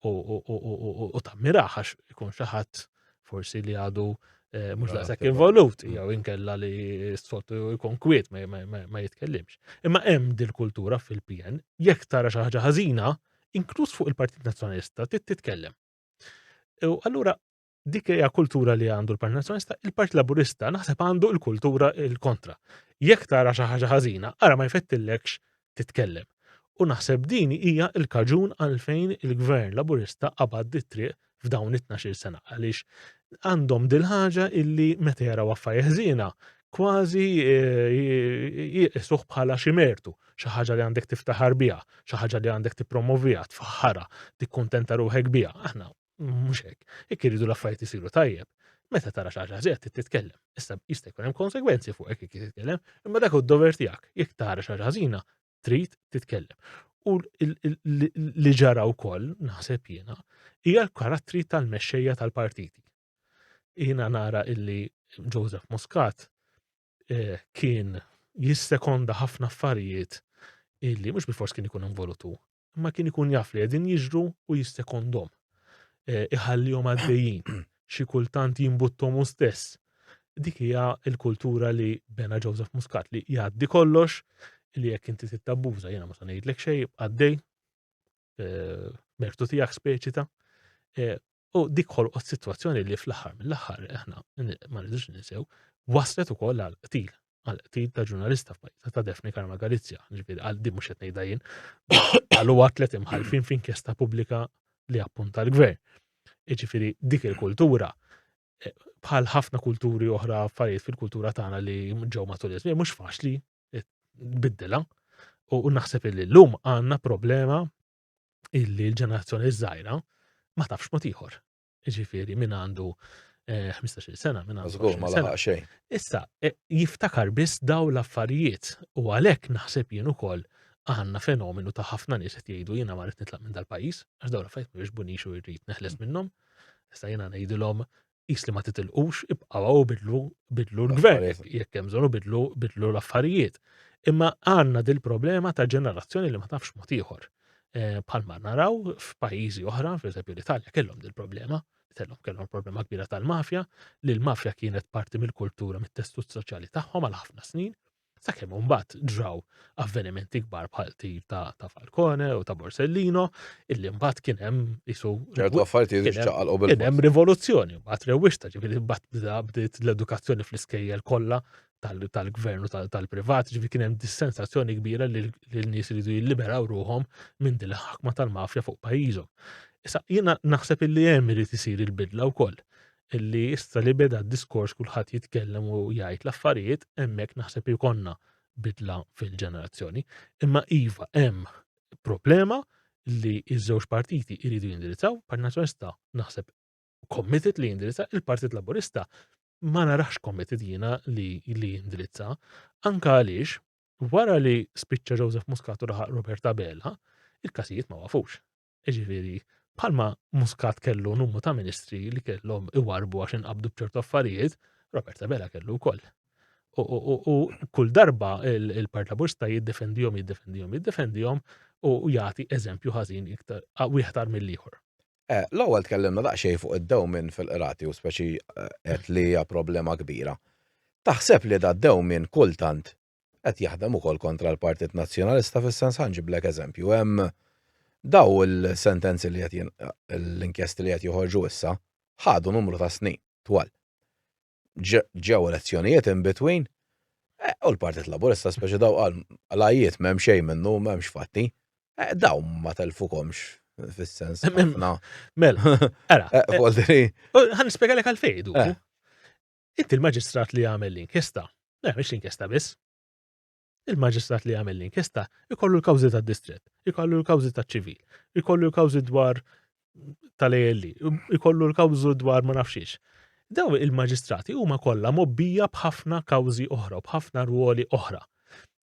u tammirah għax ikun xi ħadd forsi li għadu eh, mhux daqshekk involut mm. jew inkella li s-soltu jkun kwiet ma jitkellimx. Imma hemm dil-kultura fil-PN, jekk tara xi ħaġa ħażina, inkluż fuq il-Partit Nazzjonalista, titkellem. U allura dik hija kultura li għandu l-Partit Nazzjonalista, il-Partit Laburista naħseb għandu l-kultura il-kontra. Jekk tara xi ħaġa ħażina, ara ma jfettillekx titkellem. U naħseb din hija l-kaġun għalfejn il-Gvern Laburista qabad dit-triq f'dawn it-tnax-il sena għaliex għandhom dil-ħaġa illi meta jaraw affarijiet ħżiena kważi eh, jqisuh bħala xi mertu, xi ħaġa li għandek tiftaħar biha, xi ħaġa li għandek tippromovija, tfaħħarha, tikkuntenta ruħek biha. Aħna mhux hekk. Jekk iridu l-affarijiet isiru tajjeb, meta tara xi ħaġa ħażina trid titkellem. Issa jista' jkun hemm konsegwenzi fuq hekk jekk titkellem, imma dak hu d-dover tiegħek. Jekk tara xi ħaġa ħażina, trid titkellem. U li ġara wkoll, naħseb jiena, hija l-karattri tal-mexxejja tal-partiti. Jiena nara illi Joseph Muscat eh, kien jissekonda ħafna affarijiet illi mhux bil-fors kien ikun involutu, imma kien ikun jaf li qegħdin jiġru u jissekondhom. Eh, iħallihom għaddejjin, xi kultant jimbuttom hu stess. Dik hija l-kultura li bena Joseph Muscat li jgħaddi kollox li jekk inti tittabbuża jiena ma se ngħidlek xejn għaddej. eh, mertu tiegħek speċi ta' eh, u dik ħolqot sitwazzjoni li fl-aħħar mill-aħħar aħna ma rridux ninsew waslet ukoll għal qtil għal qtil ta' ġurnalista f'pajjiżna ta' Daphne Karma Galizia, ġifieri għal din mhux qed ngħidha jien, għal huwa tliet imħalfin f'inkjesta pubblika li appunta l-gvern. Jiġifieri dik il-kultura eh, bħal ħafna kulturi oħra affarijiet fil-kultura tagħna li ġew matul iż-żmien mhux faċli eh, tbiddilha. U naħseb illi llum għandna problema illi l-ġenerazzjoni żgħira ma tafx mod ieħor. Ġifieri min għandu 15 eh, sena, min għandu Żgur ma laħaq xejn. Issa, eh, jiftakar biss daw l-affarijiet u għalhekk naħseb jien ukoll għandna fenomenu ta' ħafna nies qed jgħidu jiena ma rrid nitlaq minn dal-pajjiż għax dawn l-affarijiet ma jogħġbunix u jrid neħles minnhom. Issa jiena ngħidilhom qis li ma titilqux, ibqgħu u bidlu bidlu l-gvern jekk hemm bżonn bidlu bidlu l-affarijiet. Imma għandna dil-problema ta' ġenerazzjoni li ma tafx mod ieħor. Eh, bħalma naraw f'pajjiżi oħra, pereżempju l-Italja kellhom dil-problema, kellhom kellhom problema kbira tal-mafja, li l-mafja kienet parti mill-kultura mit-testut soċjali tagħhom għal ħafna snin, sakemm imbagħad ġraw avvenimenti kbar bħal tir ta', ta Falcone u ta' Borsellino, illi mbagħad kien hemm isu ċertu affarijiet jiġu bil Kien hemm rivoluzzjoni, mbagħad rewwixta, ġifieri mbagħad bdiet l-edukazzjoni fl-iskejjel kollha tal-gvern u tal-privat, ġifieri kien hemm dissensazzjoni kbira li l-nies iridu jilliberaw ruħhom minn din il-ħakma tal-mafja fuq pajjiżhom. Issa jiena naħseb illi hemm irid isir il-bidla wkoll illi issa li beda d-diskors kulħadd jitkellem u jgħid l-affarijiet, hemmhekk naħseb jkollna bidla fil-ġenerazzjoni. Imma iva hemm problema li iż-żewġ partiti jridu jindirizzaw, Partit Nazzjonalista naħseb committed li jindirizza, il-Partit Laburista ma narax committed jiena li, li jindirizza, anka għaliex wara li spiċċa Joseph Muscat u laħaq Robert Abela, il-każijiet ma wafux. Jiġifieri, bħalma Muscat kellu numru ta' ministri li kellhom iwarbu għax inqabdu b'ċertu affarijiet, Robert Abela kellu wkoll. U kull darba il-Partit Laburista jiddefendihom, jiddefendihom, jiddefendihom u jagħti eżempju ħażin iktar wieħed mill-ieħor. Eh, l-ewwel tkellimna daqsxejn fuq id-dewmien fil-qrati u speċi eh, qed li hija problema kbira. Taħseb li da dewmien kultant qed jaħdem ukoll kontra l-Partit Nazzjonalista fis-sens ħa nġiblek eżempju. Hemm daw il-sentenzi li qed l-inkjesti li qed joħorġu issa ħadu numru ta' snin twal. Ġew elezzjonijiet in between eh, u l-Partit Laburista speċi daw qal għalajiet m'hemm xejn minnu m'hemmx fatti. Eh, daw ma telfukomx fis-sens. Mela, ara. Eh, ħan nispjegalek għalfejn Inti l-maġistrat li jagħmel l-inkjesta, le mhix l-inkjesta biss. Il-maġistrat li jagħmel l-inkjesta ikollu l-kawżi tad-distrett, ikollu l-kawżi taċ-ċivil, ikollu l-kawżi dwar tal-ALE, ikollu l-kawżu dwar ma nafxiex. Daw il-maġistrati huma kollha mobbija b'ħafna kawżi oħra u b'ħafna rwoli oħra.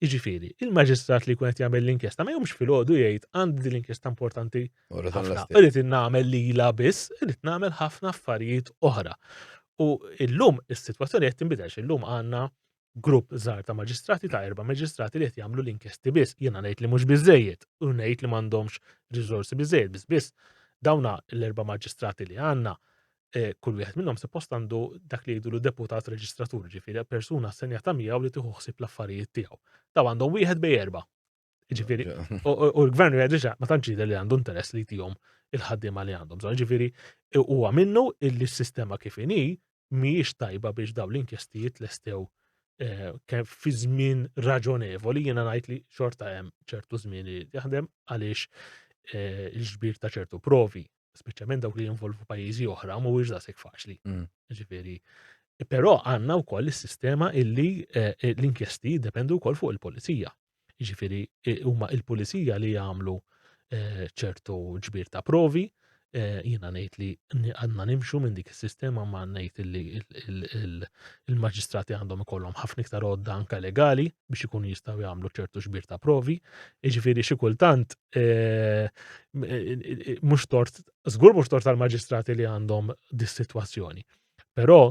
Jiġifieri, il-maġistrat li jkun qed jagħmel l-inkjesta ma jumx filgħodu jgħid għandi din l-inkjesta importanti ħafna. Irrid nagħmel lila biss, irrid nagħmel ħafna affarijiet oħra. U illum is-sitwazzjoni qed tinbidel illum għandna grupp żgħar ta' maġistrati ta' erba' maġistrati li qed jagħmlu l-inkjesti biss. Jiena ngħid li mhux biżejjed u ngħid li m'għandhomx riżorsi biżejjed biss biss. Dawna l-erba' maġistrati li għandna Eh, kull wieħed minnhom suppost għandu dak li jgħidulu deputat reġistratur, ġifieri persuna assenjata miegħu li tieħu ħsieb l-affarijiet tiegħu. Daw għandhom wieħed bej erba'. Ġifieri, u l-gvern jgħid diġà ma tantx jidher li għandu interess li jtihom il-ħaddiema li għandhom. Bżonn ġifieri huwa minnu illi s-sistema kif inhi mhijiex tajba biex daw l-inkjesti jitlestew eh, fi żmien raġonevoli jiena ngħid li xorta hemm ċertu żmien li jaħdem għaliex eh, il-ġbir ta' ċertu provi speċjalment dawk li jinvolvu pajjiżi oħra, mhuwiex daqshekk faċli. Mm. Ġifieri, però għandna wkoll is-sistema illi eh, l-inkjesti jiddependu wkoll fuq il-pulizija. Ġifieri eh, huma il-pulizija li jagħmlu eh, ċertu ġbir ta' provi, jiena ngħid li għandna nimxu minn dik is-sistema ma ngħid li il-maġistrati għandhom ikollhom ħafna iktar għodda anke legali biex ikunu jistgħu jagħmlu ċertu xbir ta' provi. Jiġifieri xi kultant eh, eh, mhux tort, żgur mhux tort tal-maġistrati li għandhom dis-sitwazzjoni. Però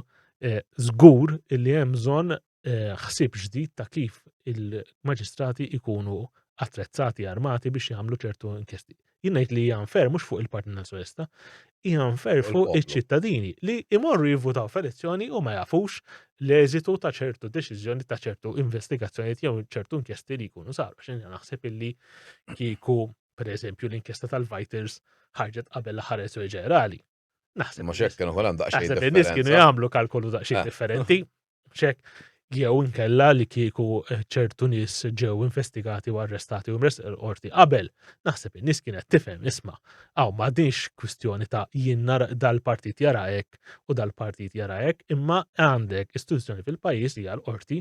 eh, żgur li hemm bżonn ħsieb ġdid ta' kif il-maġistrati ikunu attrezzati armati biex jagħmlu ċertu inkjesti. Jien ngħid li hija unfair mhux fuq il-Partit Nazzjonalista, hija unfair fuq iċ-ċittadini li imorru jivvutaw f'elezzjoni u ma jafux l-eżitu ta' ċertu deċiżjoni ta' ċertu investigazzjonijiet jew ċertu inkjesti li jkunu saru. X'inhi naħseb illi kieku pereżempju, l-inkjesta tal-Vitals ħarġet qabel l-aħħar elezzjoni ġenerali. Naħseb. Mhux hekk kienu hemm daqsxejn Naħseb in-nies kienu jagħmlu kalkolu daqsxejn ah. differenti. Xek, jew inkella li kieku eh, ċertu nies ġew investigati u arrestati u mres qorti qabel. Naħseb in-nies kienet tifhem isma' hawn ma dinx kwistjoni ta' jien dal-partit jara hekk u dal-partit jara hekk, imma għandek istituzzjoni fil-pajjiż li hija l-qorti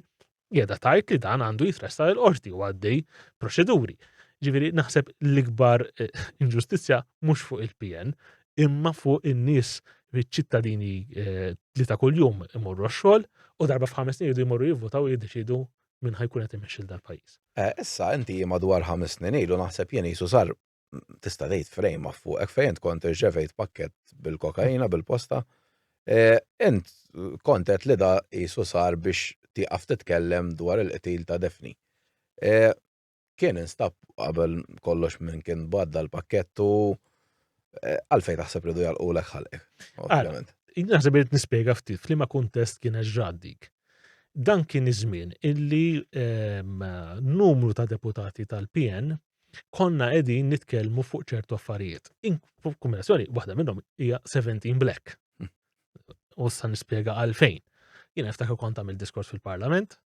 qiegħda tgħid li dan għandu jitressaq il-qorti u għaddej proċeduri. Ġifieri naħseb l-ikbar eh, inġustizzja mhux fuq il-PN, imma fuq in-nies iċ-ċittadini eh, li ta' kuljum imorru x-xogħol u darba f'ħames snin jridu jmorru jivvotaw u jiddeċidu minn ħajkun qed imexxi dal-pajjiż. Eh, issa inti madwar ħames snin ilu naħseb jien jisu sar tista' tgħid frame fuqek fejn int kont irċevejt pakkett bil-kokaina bil-posta. E, int kont qed li da qisu sar biex tieqaf titkellem dwar il-qtil ta' Daphne. E, kien instab qabel kollox minn kien badda l-pakkett u e, għalfejn taħseb li du jalqulek ħalqek. Ovvjament. Naħseb irid nispjega ftit f'liema kuntest kien ġrat dik. Dan kien iż-żmien illi ehm, numru ta' deputati tal-PN konna qegħdin nitkellmu fuq ċertu affarijiet. Kombinazzjoni waħda minnhom hija 17 Black. Hmm. U sa nispjega għalfejn. Jiena niftakar kont għamil diskors fil-Parlament,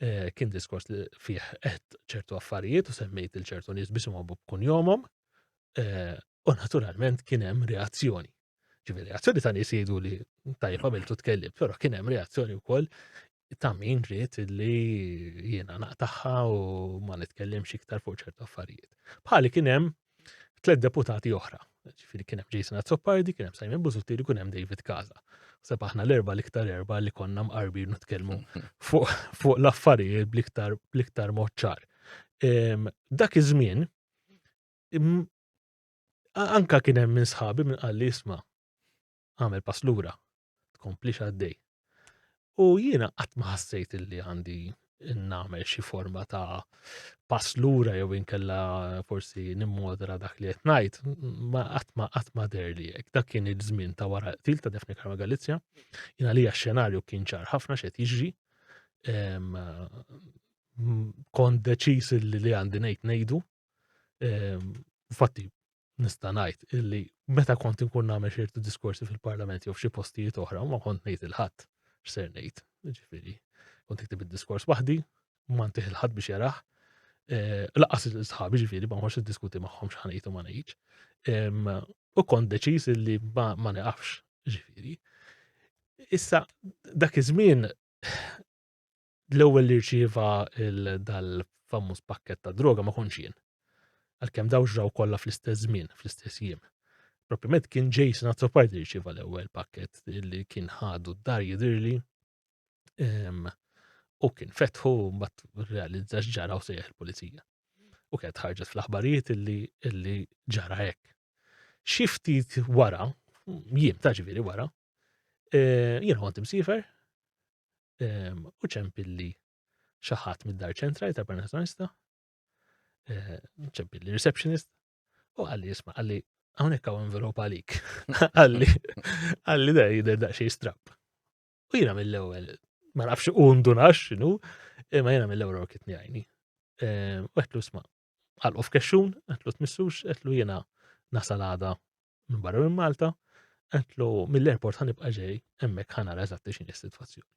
eh, kien diskors li fih qed ċertu affarijiet u semmejt il ċertu nies bisimhom u b'kunjomhom, eh, u naturalment kien hemm reazzjoni. Ġifieri reazzjoni ta' nies jgħidu li tajjeb għamiltu tkellim, però kien hemm reazzjoni wkoll ta' min ried li jiena naqtaħħa u ma nitkellimx iktar fuq ċertu affarijiet. Bħali kien hemm tliet deputati oħra. Ġifieri kien hemm Jason Azzopardi, kien hemm Simon Busuttil, kien hemm David Casa. Seb aħna l-erba l-iktar erba li konna mqarbin nitkellmu fuq fu l-affarijiet bl-iktar bl-iktar mod ċar. Dak iż-żmien anka kien hemm minn sħabi minn qalli isma' għamel pass lura, tkomplix għaddej. U jiena qatt ma ħassejt illi għandi nagħmel xi forma ta' pass lura jew inkella forsi nimmodera dak li qed ngħid, ma qatt ma qatt ma deherli hekk. Dak kien iż-żmien ta' wara qtil ta' Daphne Caruana Galizia. Jiena għalija x-xenarju kien ċar ħafna x'qed jiġri. Kont deċiż li li għandi ngħid ngħidu. Infatti, nista' ngħid illi meta kont inkun nagħmel ċertu diskorsi fil-Parlament jew f'xi postijiet oħra ma kont ngħid il-ħadd x'ser ngħid. Ġifieri, kont iktib id-diskors waħdi, ma ntih il-ħadd biex jarah. Eh, laqqas il-sħabi ġifieri ma nħoss diskuti magħhom x'ħa ngħid u ma ngħidx. U kont deċiż illi ma neqafx ġifieri. Issa dak iż-żmien L-ewwel li rċieva dal-famuż pakkett ta' droga ma kontx jien. Għalkemm daw ġraw kollha fl-istess żmien, fl-istess jiem. Propjament kien Jason Azzopardi li rċieva l-ewwel pakkett li kien ħadu d-dar jidhirli. U kien fetħu mbagħad realizza x'ġara u sejjaħ il-pulizija. U kienet ħarġet fl-aħbarijiet illi ġara hekk. Xi ftit wara, jiem ta' ġifieri wara, eh, jien kont imsiefer, U ċempilli xi ħadd mid-dar ċentrali tal-Partit Nazzjonalista, eh, ċempilli receptionist, u għalli jisma' għalli hawnhekk hawn envelope għalik. Għalli, għalli da jidher daqsxejn strap. U jiena mill-ewwel, ma nafx u ndunax x'inhu, imma jiena mill-ewwel rokitni għajni. U għedtlu isma' għalqu f'kexxun, għedtlu tmissux, għedtlu jiena nasal għada minn barra minn Malta, għedtlu mill-airport ħanibqa' ġej, hemmhekk ħanara eżatti x'inhi s-sitwazzjoni.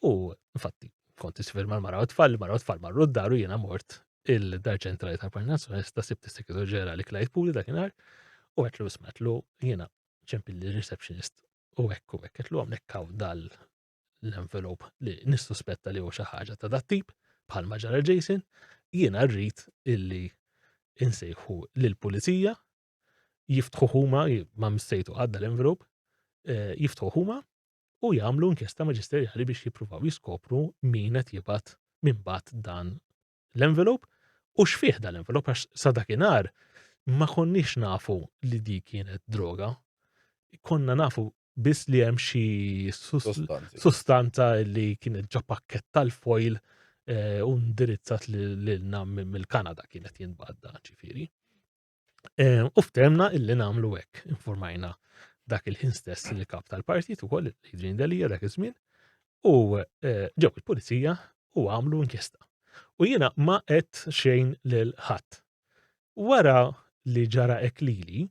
U infatti kont isfir mal-mara u tfal, mara u tfal marru d-dar u jiena mort il-dar ċentrali tal-Partit Nazzjonalista sibt is-Segretarju Ġenerali Clyde Puli dakinhar u għedtlu isma' jiena ċempilli receptionist u hekk u hekk għedtlu hawnhekk hawn dal l-envelope li nissuspetta li hu xi ħaġa ta' dat-tip bħalma ġara Jason, jiena rrid illi insejħu lill-pulizija jiftħu huma ma missejtu għadda l-envelope, eh, jiftħu huma u jagħmlu inkjesta maġisterjali biex jippruvaw jiskopru min qed jibgħat min bat dan l-envelope u x'fih dan l-envelope għax sa dakinhar ma konniex nafu li di kienet droga. Konna nafu biss li hemm xi sustanza li kienet ġo pakket tal-foil eh, u ndirizzat lilna mill-Kanada kienet jintbadda ġifieri. Eh, u ftemna illi nagħmlu hekk, informajna dak il-ħin stess il-kap tal-partit ukoll Adrian Delia dak iż-żmien u eh, ġew il-pulizija u għamlu inkjesta. U jiena ma qed xejn lil ħadd. Wara li ġara hekk lili,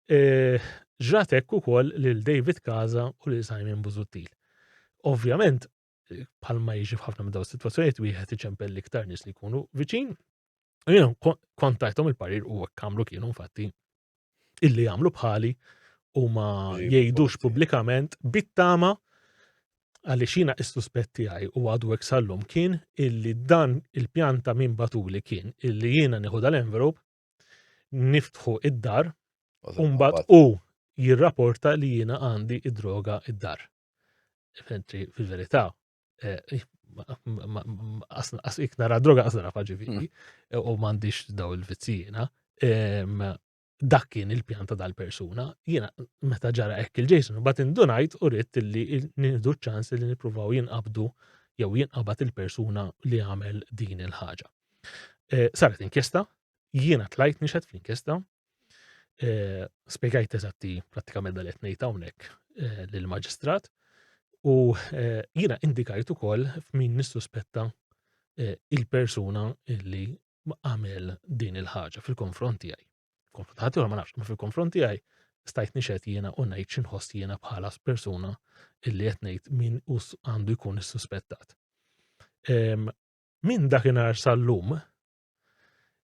eh, ġrat hekk ukoll lil David Casa u lil Simon Busuttil. Ovvjament, bħalma jiġi f'ħafna minn dawn is-sitwazzjonijiet wieħed iċempel l-iktar nies li jkunu viċin. U jiena kont tajthom il-parir u hekk għamlu kienu infatti illi jagħmlu bħali u ma jgħidux pubblikament bit-tama għaliex jiena is-suspett tiegħi u għadu hekk sal-lum kien illi dan il-pjan ta' min batuli kien illi jiena nieħu dal-envelope niftħu id-dar u mbagħad u jirrapporta li jiena għandi id-droga id-dar. Mentri fil-verità, eh, ik nara droga qas nara ġifieri, hmm. u m'għandix daw il-vizzijina. Dak kien il-pjan ta' dal-persuna. Jiena meta ġara hekk il-Jason, bat indunajt u ridt li nieħdu ċans li nippruvaw jinqabdu jew jinqabad il-persuna li għamel din il-ħaġa. Eh, saret inkjesta, jiena tlajt nixed fl-inkjesta, Eh, spiegajt eżatti prattikament dal qed ngħid hawnhekk eh, lill-maġistrat u eh, jiena indikajt ukoll f'min nissuspetta il-persuna illi għamel din il-ħaġa fil-konfront tiegħi. Konfront ħadd ma nafx, ma fil-konfront tiegħi stajt nixed jiena u ngħid x'inħoss jiena bħala persuna illi qed ngħid min għandu jkun issuspettat. Ehm, min dakinhar sal-lum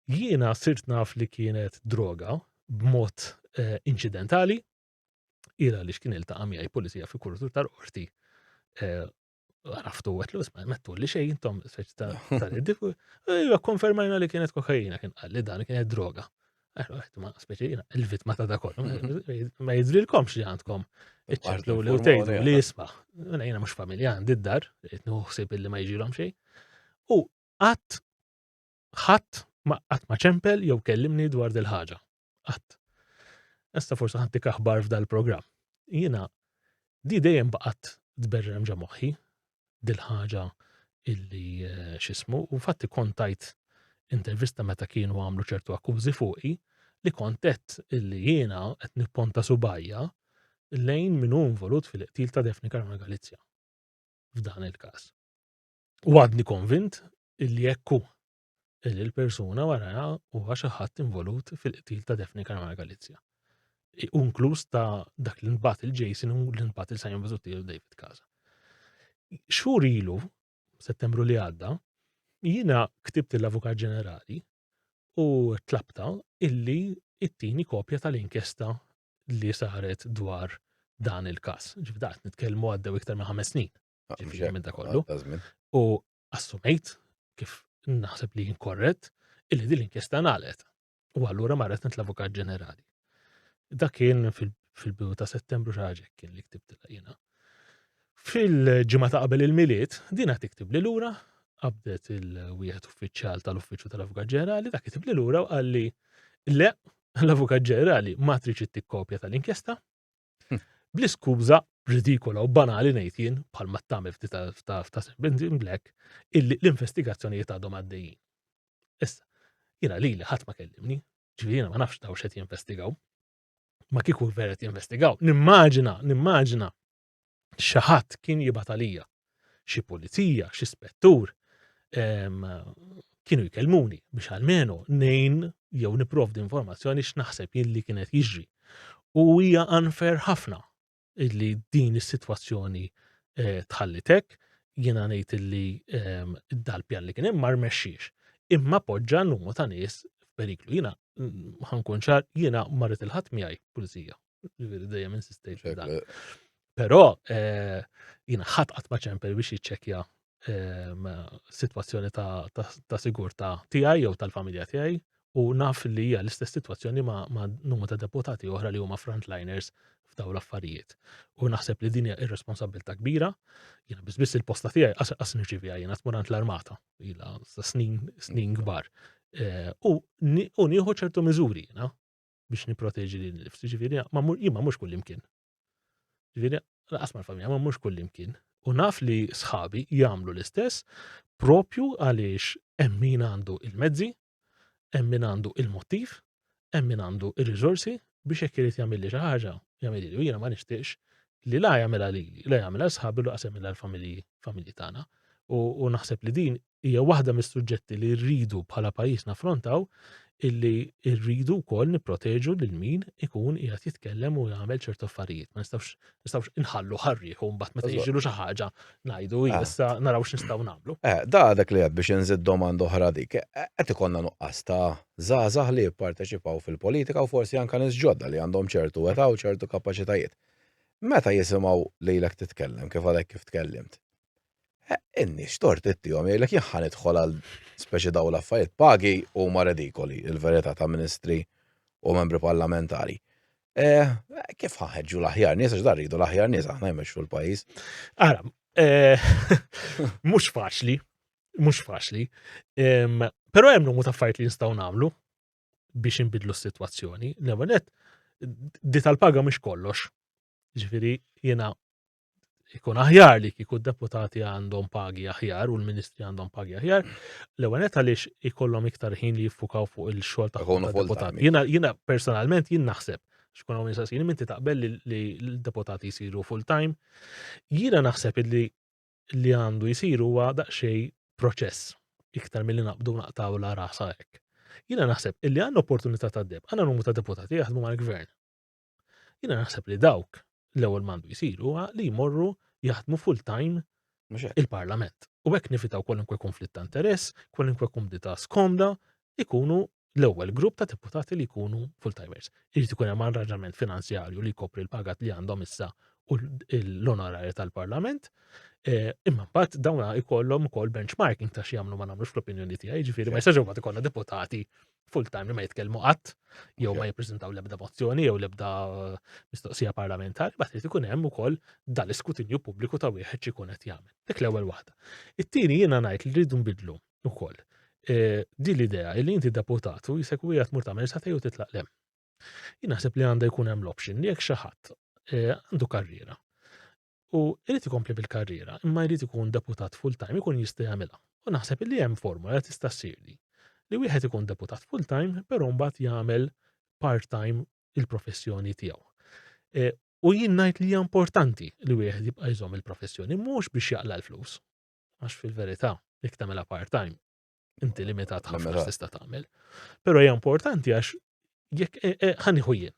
Jiena sirt naf li kienet droga b'mod eh, inċidentali, ila li xkien iltaqa' miegħi pulizija fi kuritur tal-qorti eh, għaraftu għetlu, isma' mettu li xejn intom speċi ta' tal-iddifu, iva konfermajna li kienet kokaina, kien qalli dan kienet droga. Ma speċi jiena il-vittma ta' da kollu, ma jidrilkomx li għandkom iċċertu li u tgħidu li isma' jiena mhux familja għandi d-dar, qed nieħu ħsieb illi ma jiġilhom xejn. U qatt ħadd ma qatt ma ċempel jew kellimni dwar dil ħaġa. Qatt. Issa forsi ħantik aħbar f'dal-programm. Jiena di dejjem baqgħet tberrem ġa moħħi dil-ħaġa illi eh, xismu u fatti kontajt intervista meta kienu għamlu ċertu akkużi fuqi li kontet illi jiena qed nipponta subajja lejn min hu involut fil-qtil ta' Daphne Caruana Galizia f'dan il-każ. U għadni konvint illi hekk hu illi l-persuna waraha huwa xi ħadd involut fil-qtil ta' Daphne Caruana Galizia. Inkluż ta' dak li nbat il-Jason u li nbat il-Simon Busuttil u David Casa. Xhur ilu, Settembru li għadda, jiena ktibt l-Avukat Ġenerali u tlabta illi it-tini kopja tal-inkjesta li saret dwar dan il-każ. Ġifieri daqt nitkellmu għaddew iktar minn ħames snin. Ah, ġifieri minn da kollu. U assumejt kif naħseb li inkorrett illi din l-inkjesta ngħalqet. U allura marret l-Avukat Ġenerali. Dak kien fil-bidu ta' Settembru xi ħaġa kien li ktibtilha jiena. Fil-ġimgħa ta' qabel il-Milied, din qed tiktib li lura qabdet il-wieħed uffiċjal tal-Uffiċċju tal-Avukat Ġenerali, dak kitib li lura u qal li le l-Avukat Ġenerali ma tridx tikkopja tal-inkjesta, Bl-iskuża ridikola u banali ngħid jien bħalma tagħmel ftit ta' in Black illi l-investigazzjonijiet għadhom għaddejjin. Issa, jiena lili ħadd ma kellimni, ġifieri jiena ma nafx daw x'qed jinvestigaw. Ma kieku vera qed jinvestigaw, nimmaġina, nimmaġina xi ħadd kien jibgħat għalija, xi pulizija, xi spettur, kienu jkellmuni biex almenu nejn jew niprovdi informazzjoni x'naħseb jien li kienet jiġri. U hija unfair ħafna illi din is-sitwazzjoni eh, tħallitek, jiena ngħid illi ehm, dal-pjan li kien hemm ma rmexxiex. Imma poġġa numru ta' nies f'periklu. Jiena mm, ħankun ċar, jiena marret il-ħadd miegħi pulizija. Ġifieri dejjem insistejt dan. Però eh, jiena ħadd qatt ma ċempel biex jiċċekkja ehm, sitwazzjoni ta', ta, ta sigurtà tiegħi jew tal-familja tiegħi u naf li hija l-istess sitwazzjoni ma', ma numru ta' deputati oħra li huma frontliners f'daw l-affarijiet. U naħseb li din hija irresponsabilità kbira. Jiena biss biss il-posta tiegħi qas qas nirċiviha jiena tmur għand l-armata ilha sa snin snin kbar. Eh, u nieħu ċertu miżuri jiena biex nipproteġi lil nifsi, ġifieri ma jien ma mhux kullimkien. Ġifieri laqas mal-familja ma mhux kullimkien. U naf li sħabi jagħmlu l-istess propju għaliex hemm min għandu il-mezzi, hemm min għandu il-mottiv, hemm min għandu ir-riżorsi biex jekk irid jagħmilli xi ħaġa, jagħmilli u jiena ma nixtieqx li la jagħmilha lili, la jagħmilha sħabi u laqas jagħmilha l-familji familji tagħna. U naħseb li din hija waħda mis-suġġetti li rridu bħala pajjiż naffrontaw. illi rridu wkoll nipproteġu lil min ikun qiegħed jitkellem u jagħmel ċertu affarijiet. Ma nistgħux nistgħux inħallu ħarrieħ u mbagħad meta jiġilu xi ħaġa ngħidu ah. issa naraw x'nistgħu nagħmlu. Eh, da dak li qed biex inżid domanda oħra dik, eh, qed ikollna nuqqas ta' żgħażagħ li jipparteċipaw fil-politika u forsi anke nies ġodda li għandhom ċertu età u ċertu kapaċitajiet. Meta jisimgħu lilek titkellem kif għadek kif tkellimt, Eh, in-nies tort ittihom jgħidlek jien ħa nidħol għal speċi dawn l-affarijiet. Pagi huma redikoli, il-verità ta' ministri u membri parlamentari. Eh, kif ħaħeġġu l-aħjar nies, għax dar rridu l-aħjar nies aħna jmexxu l-pajjiż. Ara, eh, mhux faċli, mhux faċli. Però hemm numru ta' affarijiet li nistgħu nagħmlu biex inbidlu s-sitwazzjoni. L-ewwel nett, di tal-paga mhux kollox. Ġifieri jiena ikun aħjar li kieku d-deputati għandhom pagi aħjar u l-ministri għandhom pagi aħjar, l-ewwel nett għaliex ikollhom iktar ħin li jiffukaw fuq il-xogħol tagħhom deputati. Jiena jiena personalment jien naħseb xkun hawn insaqsini minti taqbel li l-deputati jsiru full time. Jiena naħseb li li għandu jsir huwa daqsxejn proċess iktar milli naqbdu naqtaw la rasa hekk. Jiena naħseb illi għandna opportunità ta' deb, għandna numru ta' deputati jaħdmu mal-gvern. Jiena naħseb li dawk l-ewwel m'għandu jsir huwa li jmorru jaħdmu full time il-Parlament. U hekk nifitaw kwalunkwe konflitt ta' interess, kwalunkwe kumdità skomda, ikunu l-ewwel grupp ta' deputati li jkunu full-timers. Irid ikun hemm arranġament finanzjarju li jkopri l-pagat li għandhom issa u l-onorarju tal-Parlament. Eh, imma mbagħad dawn ikollhom ukoll benchmarking ta' xi jagħmlu ma nagħmlux fl-opinjoni tiegħi, jiġifieri ma jistax imbagħad ikollna deputati full time li ma jitkellmu qatt, jew ma jippreżentaw l-ebda mozzjoni jew l-ebda eh, mistoqsija parlamentari, bat irid ikun hemm ukoll dal-iskrutinju pubbliku ta' wieħed xi jkun qed jagħmel. Dik l-ewwel waħda. It-tieni jiena ngħid li rridu nbidlu ukoll eh, din l-idea li inti deputat u jisek wieħed mur tagħmel sa u titlaq lem. Jien naħseb li għandha jkun hemm l-option li jekk xi ħadd eh, għandu karriera U jrid ikompli bil-karriera, imma jrid ikun deputat full-time, ikun jista' jagħmilha. U naħseb li hemm formula li tista' ssir li. Li wieħed ikun deputat full-time, però mbagħad jagħmel part-time il-professjoni tiegħu. E, u jien ngħid li hija importanti li wieħed jibqa' jżomm il-professjoni mhux biex jaqla l-flus. Għax fil-verità, jekk tagħmilha part-time, inti limitat ħafna tista' tagħmel. Però hija importanti għax jekk e, e, ħaniħu jien,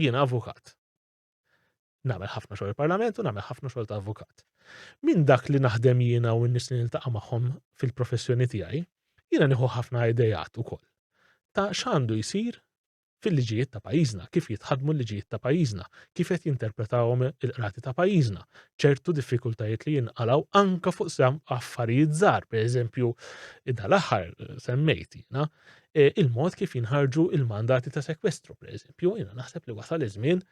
jien avukat. Nagħmel ħafna xogħol il-Parlament u nagħmel ħafna xogħol ta' avukat. Minn dak li naħdem jiena u n-nies li niltaqa' magħhom fil-professjoni tiegħi, jiena nieħu ħafna idejat ukoll ta' x'għandu jsir fil-liġijiet ta' pajjiżna, kif jitħaddmu l-liġijiet ta' pajjiżna, kif qed jinterpretawhom il-qrati ta' pajjiżna, ċertu diffikultajiet li jinqalgħu anka fuq sam affarijiet żgħar, pereżempju dal-aħħar eh, semmejt jiena, eh, il-mod kif jinħarġu il-mandati ta' sekwestru, pereżempju, jiena naħseb li wasal iż-żmien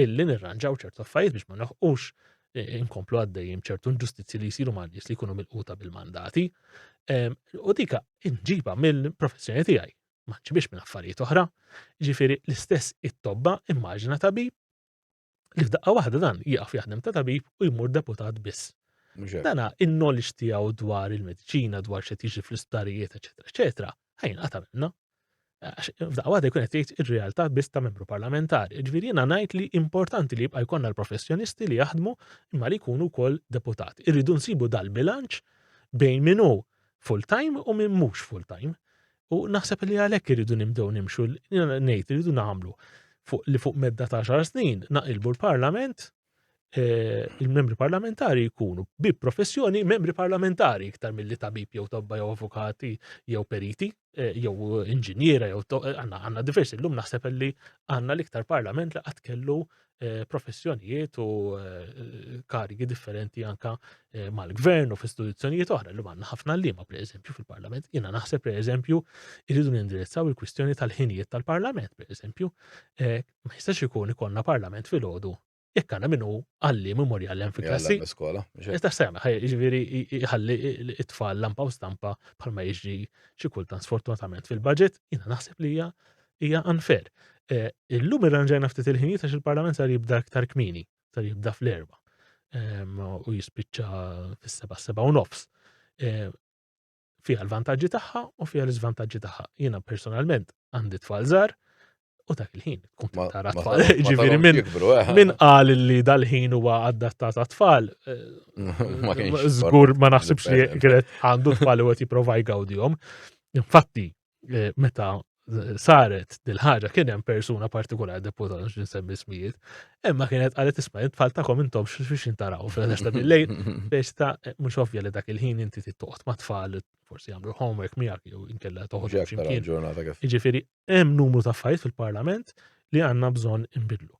illi nirranġaw ċertu affarijiet biex ma noħqux eh, inkomplu għaddejjin ċertu inġustizzji li jsiru ma' nies li jkunu milquta bil-mandati. U dika inġiba mill-professjoni tiegħi, ma nġibix minn affarijiet oħra. Ġifieri l-istess it-tobba immaġina tabib li f'daqqa waħda dan jieqaf jaħdem ta' tabib u jmur deputat biss. Dana in-knowledge tiegħu dwar il-mediċina, dwar xi tiġi fl-isptarijiet, eċetera, eċetera, ħajn qata' minna. F'daqqa waħda jkun qed jgħid ir-realtà biss ta' membru parlamentari. Ġifieri jiena ngħid li importanti li jibqa' jkollna l-professjonisti li jaħdmu imma li jkunu wkoll deputati. Irridu nsibu dal-bilanċ bejn min hu full-time u min mhux full-time. U naħseb li għalhekk irridu nibdew nimxu ngħid irridu nagħmlu fuq li fuq medda ta' xar snin naqilbu l-Parlament eh, il-membri parlamentari jkunu bi professjoni membri parlamentari iktar milli tabib jew tobba jew avukati jew periti eh, jew inġiniera jew eh, għandna għandna diversi llum naħseb li għandna l-iktar parlament li qatt kellu professjonijiet u karigi differenti anka mal-gvern u f'istituzzjonijiet oħra. Llum għandna ħafna liema pereżempju fil-parlament. Jiena naħseb pereżempju irridu nindirizzaw il-kwistjoni tal-ħinijiet tal-parlament pereżempju. Ma jistax ikun ikollna parlament filgħodu jekk għandna min hu għalliem imur jgħallem fi klassi. Skola. Issa sema, jiġifieri jħalli it-tfal lampa u stampa bħalma jiġri xi kultant sfortunatament fil-budget, jiena naħseb li hija hija unfair. Eh, illum irranġajna ftit il-ħinijiet għax il-Parlament sar jibda aktar kmieni, sar jibda fl-erba ehm, u jispiċċa fis-seba' seba' u nofs. Eh, fiha l-vantaġġi tagħha u fiha l-iżvantaġġi tagħha. Jiena personalment għandi tfal żgħar u dak il-ħin tkun tara tfal. Ġifieri minn eh. min qal li dal-ħin huwa adattat għat-tfal. Eh, żgur ma naħsibx li kienet għandu tfal u qed jipprova jgawdihom. Infatti, eh, meta saret dil-ħaġa kien hemm persuna partikolari deputat mhux nsemmi ismijiet, imma kienet qalet isma' tfal tagħkom intom x'fiex intaraw fil-11 ta' bil-lejl biex ta' mhux ovvja li dak il-ħin inti tittoqgħod ma' tfal forsi jagħmlu homework miegħek jew inkella toħroġ x'imkien. Jiġifieri hemm numru ta' affarijiet fil-Parlament li għandna bżonn inbidlu.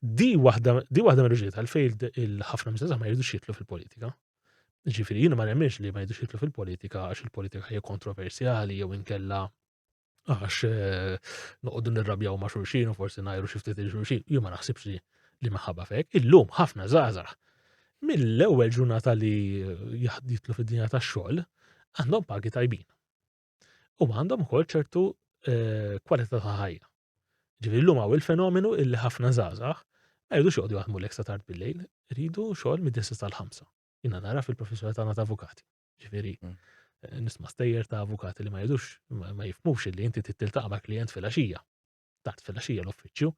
Di waħda di waħda mir-raġunijiet għalfejn il-ħafna miżgħażagħ ma jridux jidħlu fil-politika. Ġifieri jiena ma nemminx li ma jridux jidħlu fil-politika għax il-politika hija kontroversjali jew inkella għax eh, noqogħdu nirrabjaw ma' xulxin u forsi ngħajru xi ftit il-xulxin. Jien ma naħsibx li li maħabba fek. Illum ħafna żgħażagħ mill-ewwel ġurnata li jitlu fid-dinja tax-xogħol għandhom pagi tajbin. U għandhom ukoll ċertu eh, kwalità ta' ħajja. Ġifieri llum hawn il-fenomenu illi ħafna żgħażagħ ma jridux joqogħdu jaħdmu l sa tard bil-lejl, iridu xogħol mid-disa tal-ħamsa. Jiena nara fil-professjoni tagħna ta' avukati. Ġifieri mm. eh, nisma' stejjer ta' avukati li ma jridux ma jifhmux illi inti titiltaqa' ma' klient fil-għaxija. Tard fil-għaxija l-uffiċċju,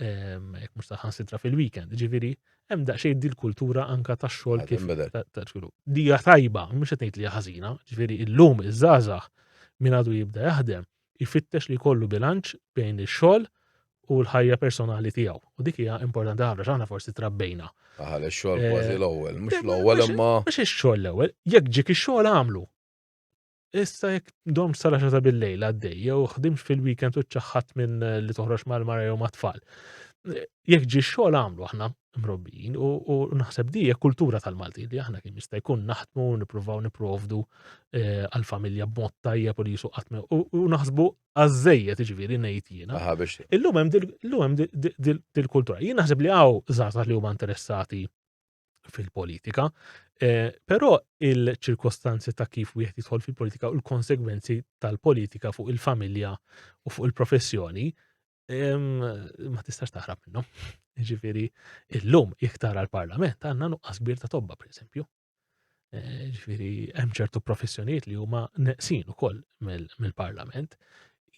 ehm, jekk mhux taħansitra fil-weekend. Ġifieri hemm daqsxejn dil kultura anka tax-xogħol kif Li hija tajba, mhux qed ngħid li hija ħażina, ġifieri illum iż-żgħażagħ min għadu jibda jaħdem ifittex li jkollu bilanċ bejn ix-xogħol u l-ħajja personali tiegħu. U dik hija importanti ħafna x'aħna forsi trabbejna. Aħal ix-xogħol eh, kważi l-ewwel, mhux l-ewwel imma. Mhux ix-xogħol l-ewwel, jekk ġiek ix-xogħol għamlu. Issa jekk domx sal-10 ta' bil-lejl għaddej, jew ħdimx fil-weekend u ċaħħat minn eh, li toħroġ mal-mara jew mat-tfal. Jekk ġi xogħol għamlu aħna mrobbijin u naħseb di hija kultura tal-Malti li aħna kien jista' jkun naħdmu nippruvaw nipprovdu eh, għall-familja b'mod tajjeb u li jisu qatt u naħsbu għażejjed jiġifieri ngħid jiena. Illum hemm dil-kultura. Jien naħseb li hawn żgħażagħ li huma interessati fil-politika, eh, però il-ċirkostanzi ta' kif wieħed jidħol fil-politika u l-konsegwenzi tal-politika fuq il-familja u fuq il-professjoni ma tistax taħrab minnhom. Ġifieri illum jekk tara l-Parlament għandna nuqqas kbir ta' tobba pereżempju. Eh, ġifieri hemm ċertu professjonijiet li huma neqsin ukoll mill-Parlament.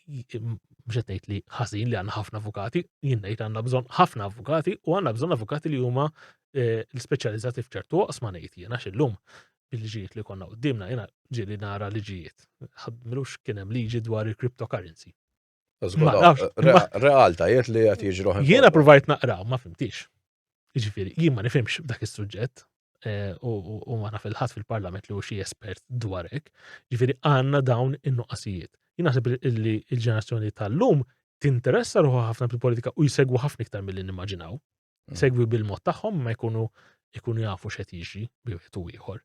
Mhux qed ngħid li ħażin li għandna ħafna avukati, jien ngħid għandna bżonn ħafna avukati u għandna bżonn avukati li huma eh, speċjalizzati f'ċertu oqsma ngħid jien għax illum bil-liġijiet li konna qudiemna jiena ġieli nara liġijiet. Ħadmilux kien hemm liġi dwar il-cryptocurrency. Realtajiet li qed jiġru. Jiena provajt naqra, ma fimtix. Jiġifieri, jien ma nifhimx dak is-suġġett eh, u ma naf il-ħadd fil-parlament li hu xi espert dwar hekk. Jiġifieri għandna dawn in-nuqqasijiet. Jien naħseb li l-ġenerazzjoni tal-lum tinteressa ruħha ħafna fil-politika u jsegwu ħafna iktar milli nimmaġinaw. Mm. Segwi bil-mod tagħhom ma jkunu ikunu jafu x'qed jiġri bi wieħed u ieħor.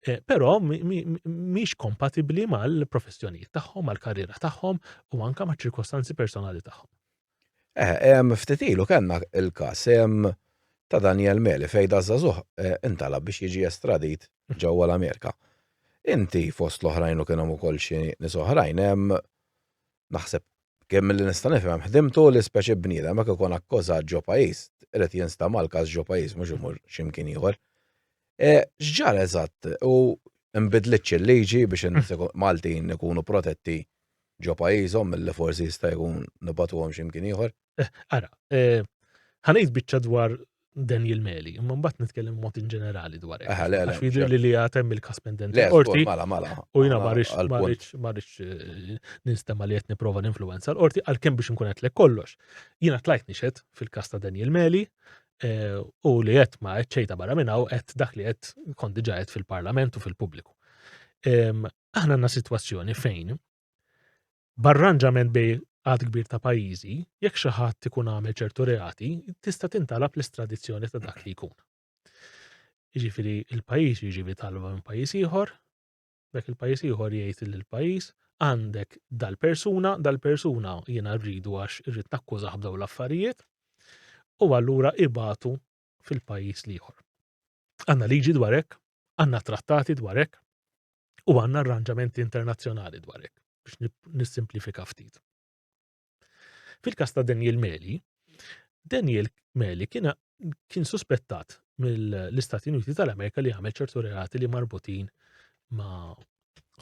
Eh, però mhix kompatibbli mal-professjonijiet tagħhom, mal-karriera tagħhom u anka maċ-ċirkostanzi personali tagħhom. Eh, ftit ilu kellna il-każ ta' Daniel Meli fejn da żagħżugħ eh, intalab biex jiġi estradit mm. ġewwa l-Amerika. Inti fost l-oħrajn u kien hemm ukoll xi nies oħrajn hemm naħseb kemm milli nista' nifhem ħdimtu li speċi bniedem jekk ikun akkużat ġo pajjiż, irid jinstama' l-każ ġo pajjiż mhux imur x'imkien ieħor. E, x'ġara eżatt u nbidlitx il-liġi biex in-nies Maltin ikunu protetti ġo pajjiżhom milli forsi jista' jkun nibagħtuhom x'imkien ieħor? Eh, ara, eh, ħa ngħid biċċa dwar Daniel Meli, imma mbagħad nitkellem mod in ġenerali dwar hekk. Le, Għax jidher li li għad hemm il-każ pendenti Le, qorti. Mela, mela. U jiena ma rridx ma rridx ma rridx eh, ninstema' li qed nipprova ninfluwenza l-qorti għalkemm biex inkun qed kollox. Jiena tlajt nixhed fil-każ ta' Daniel Meli eh, u li qed ma qed xejta barra minn hawn qed dak li qed kont diġà qed fil-Parlament u fil-pubbliku. Aħna għandna sitwazzjoni fejn B'arranġament bejn għadd kbir ta' pajjiżi, jekk xi ħadd ikun għamel ċertu reati, tista' tintalab l-estradizzjoni ta' dak li jkun. Jiġifieri il-pajjiż jiġi talba minn pajjiż ieħor, dak il-pajjiż ieħor jgħid lil pajjiż għandek dal-persuna, dal-persuna jiena rridu għax irrid nakkużah b'dawn l-affarijiet, u allura ibatu fil-pajjiż l-ieħor. Għandna liġi dwar hekk, għandna trattati dwar hekk, u għandna arranġamenti internazzjonali dwar hekk biex nissimplifika ftit. Fil-każ ta' Daniel Meli, Daniel Meli kien kien suspettat mill-Istati Uniti tal-Amerika li għamel ċertu reati li marbutin ma'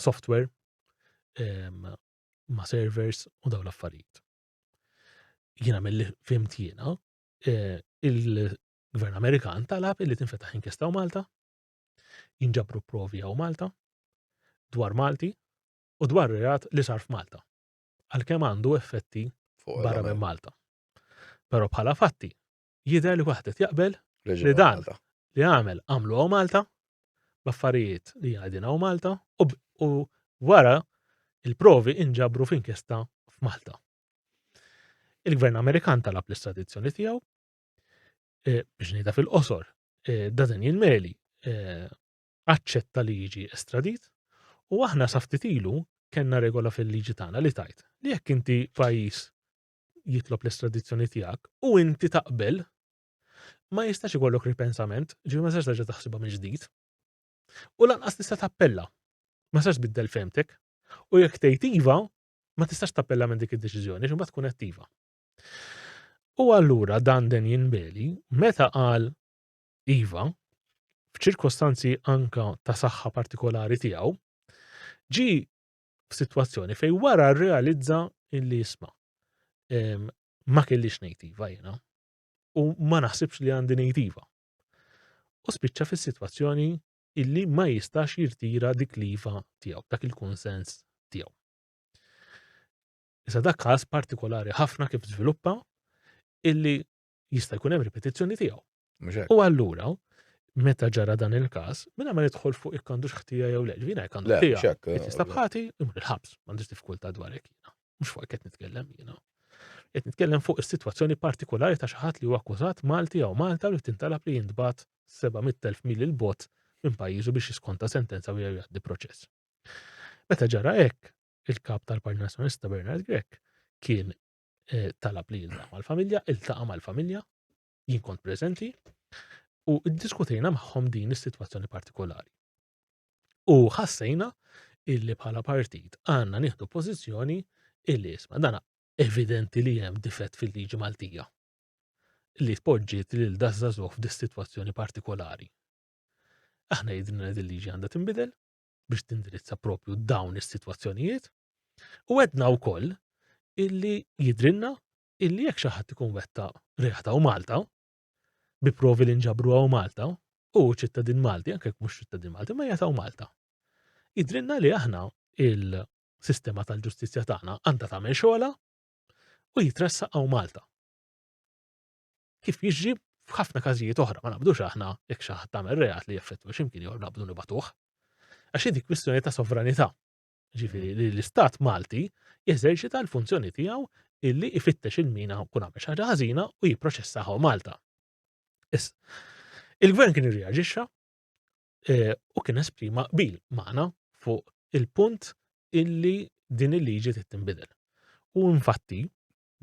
software, ma' servers u dawn l-affarijiet. Jiena mill fimt jiena, eh, il-Gvern Amerikan talab illi tinfetaħ inkjesta Malta Jinġabru provi hawn Malta dwar Malti u dwar reat li sar f'Malta. Għalkemm għandu effetti barra minn Malta. Però bħala fatti, jidher li waħdet jaqbel li dan li għamel għamlu għaw Malta, b'affarijiet li għadin għaw Malta, u wara il-provi inġabru f'inkjesta f'Malta. Il-gvern Amerikan talab l-estradizzjoni tiegħu eh, biex ngħidha fil-qosor, eh, da Daniel Meli eh, aċċetta li jiġi estradit u aħna sa ftit ilu kellna regola fil-liġi tagħna li tajt li jekk inti pajjiż jitlob l-estradizzjoni tiegħek u inti taqbel ma jistax ikollok ripensament, ġifieri ma tistax terġa' taħsibha minn ġdid. U lanqas tista' tappella. Ma tistax tbiddel fehmtek. U jekk tgħid iva, ma tistax tappella minn dik id-deċiżjoni, xi tkun qed iva. U allura dan Daniel Beli, meta qal iva, f'ċirkostanzi anka ta' saħħa partikolari tiegħu, ġi f'sitwazzjoni fej wara rrealizza illi jisma' ma kellix ngħid iva jiena u ma naħsibx li għandi ngħid iva. U spiċċa fis-sitwazzjoni illi ma jistax jirtira dik l-iva tiegħu, dak il-kunsens tiegħu. Issa dak każ partikolari ħafna kif żviluppa illi jista' jkun hemm ripetizzjoni tiegħu. U allura, meta ġara dan il-każ, minna ma nidħol fuq jekk għandux ħtija jew le, ġvina jekk għandu ħtija. Jista' bħati, imur il-ħabs, m'għandix diffikultà dwar hekk jiena. Mhux fuq qed nitkellem jiena. Qed nitkellem fuq is-sitwazzjoni partikolari ta' xi ħadd li huwa akkużat Malti jew Malta li tintalab li jintbagħat 700,000 mil il-bot minn pajjiżu biex jiskonta sentenza u jgħaddi proċess. Meta ġara hekk, il-kap tal-Partit Nazzjonalista Bernard Grech kien eh, talab li jiltaqa' mal-familja, iltaqa' mal-familja, jien kont preżenti, u ddiskutejna magħhom din is-sitwazzjoni partikolari. U ħassejna illi bħala partit għandna nieħdu pożizzjoni illi isma' dana evidenti li hemm difett fil-liġi Maltija li tpoġġiet lil dażżagħżugħ f'dis-sitwazzjoni partikolari. Aħna jidhrilna li din liġi għandha tinbidel biex tindirizza propju dawn is-sitwazzjonijiet u għedna wkoll illi jidhrilna illi jekk xi ħadd ikun wettaq reat hawn Malta, bi provi li nġabru hawn Malta, u ċittadin Malti, anke jekk mhux ċittadin Malti, ma jgħid hawn Malta. Jidhrilna li aħna il-sistema tal-ġustizzja tagħna għandha tagħmel xogħolha u jitressaq hawn Malta. Kif jiġri f'ħafna każijiet oħra, ma naqbdux aħna jekk xi ħadd tagħmel reat li jaffettwa x'imkien jew naqbdu nibatuh. Għax dik kwistjoni ta' sovranità. Ġifieri li l-Istat Malti jeżerċita l-funzjoni tiegħu illi ifittex il-mina kun għamel xi ħaġa ħażina u jipproċessaha Malta. Is, il-gvern kien irreaġixxa eh, u kien esprima qbil magħna fuq il-punt illi din il-liġi trid tinbidel. U infatti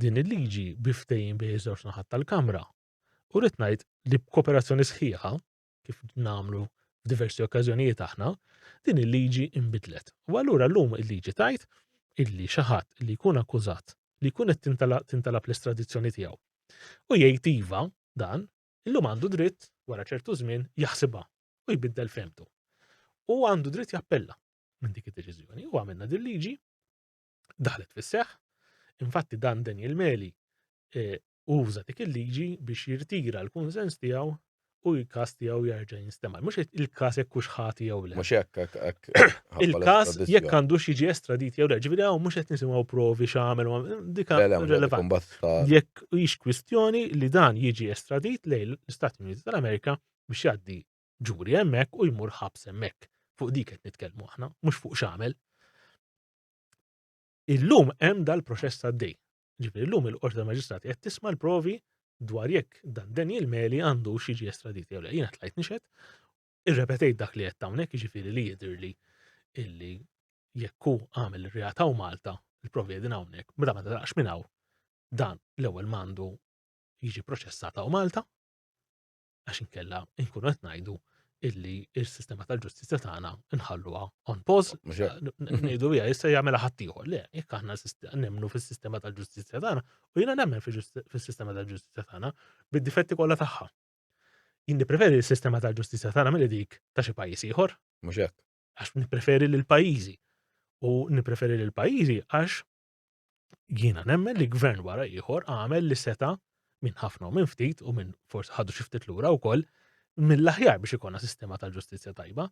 din il-liġi bi ftehim bejn iż-żewġ naħat tal-Kamra u rrid ngħid li b'kooperazzjoni sħiħa kif nagħmlu f'diversi okkażjonijiet aħna, din il-liġi inbidlet. U allura llum il-liġi tajt illi xi ħadd li jkun akkużat li jkun qed tintalab l-estradizzjoni tiegħu. U jgħid iva dan, illum għandu dritt wara ċertu żmien jaħsibha u jbiddel fehmtu. U għandu dritt jappella minn dik id-deċiżjoni. U għamilna din liġi daħlet fis-seħħ. Infatti dan Daniel Meli eh, uża dik il-liġi biex jirtira l-kunsens tiegħu u l-każ tiegħu jerġa' jinstema'. Mhux il-każ jekk hux ħati jew le. Mhux hekk hekk hekk. Il-każ jekk għandux jiġi estradit jew le, ġifieri hawn mhux qed nisimgħu provi x'għamel dik irrelevanti. Jekk hix kwistjoni li dan jiġi estradit lejn l-Istati Uniti tal-Amerika biex jgħaddi ġuri hemmhekk u jmur ħabs hemmhekk. Fuq dik qed nitkellmu aħna, mhux fuq x'għamel. Illum hemm dal-proċess għaddej. Ġifieri llum il-Qorti tal-Maġistrati qed tisma' l-provi dwar jekk dan Daniel Meli għandu jiġi estradit jew le. Jiena tlajt nixhed, irrepetejt dak li qed hawnhekk, jiġifieri li jidhirli illi jekk hu għamel ir-reat hawn Malta, il-provi qegħdin hawnhekk, meta ma telaqx minn hawn, dan l-ewwel m'għandu jiġi proċessat hawn Malta, għax inkella nkunu qed ngħidu illi il-sistema tal-ġustizzja tagħna nħalluha on pause, ngħidu hija issa jagħmilha ħaddieħor. Le, jekk aħna nemmnu fis-sistema tal-ġustizzja tagħna, u jiena nemmen fis-sistema tal-ġustizzja tagħna bid-difetti kollha tagħha. Jien nippreferi l-sistema tal-ġustizzja tagħna milli dik ta' xi pajjiż ieħor. Mhux hekk. Għax nippreferi lil pajjiżi. U nippreferi lil pajjiżi għax Jiena nemmen li gvern wara ieħor għamel li seta' minn ħafna u minn ftit u minn forsi ħadu xi ftit lura wkoll mill-aħjar biex ikollna sistema tal-ġustizzja tajba.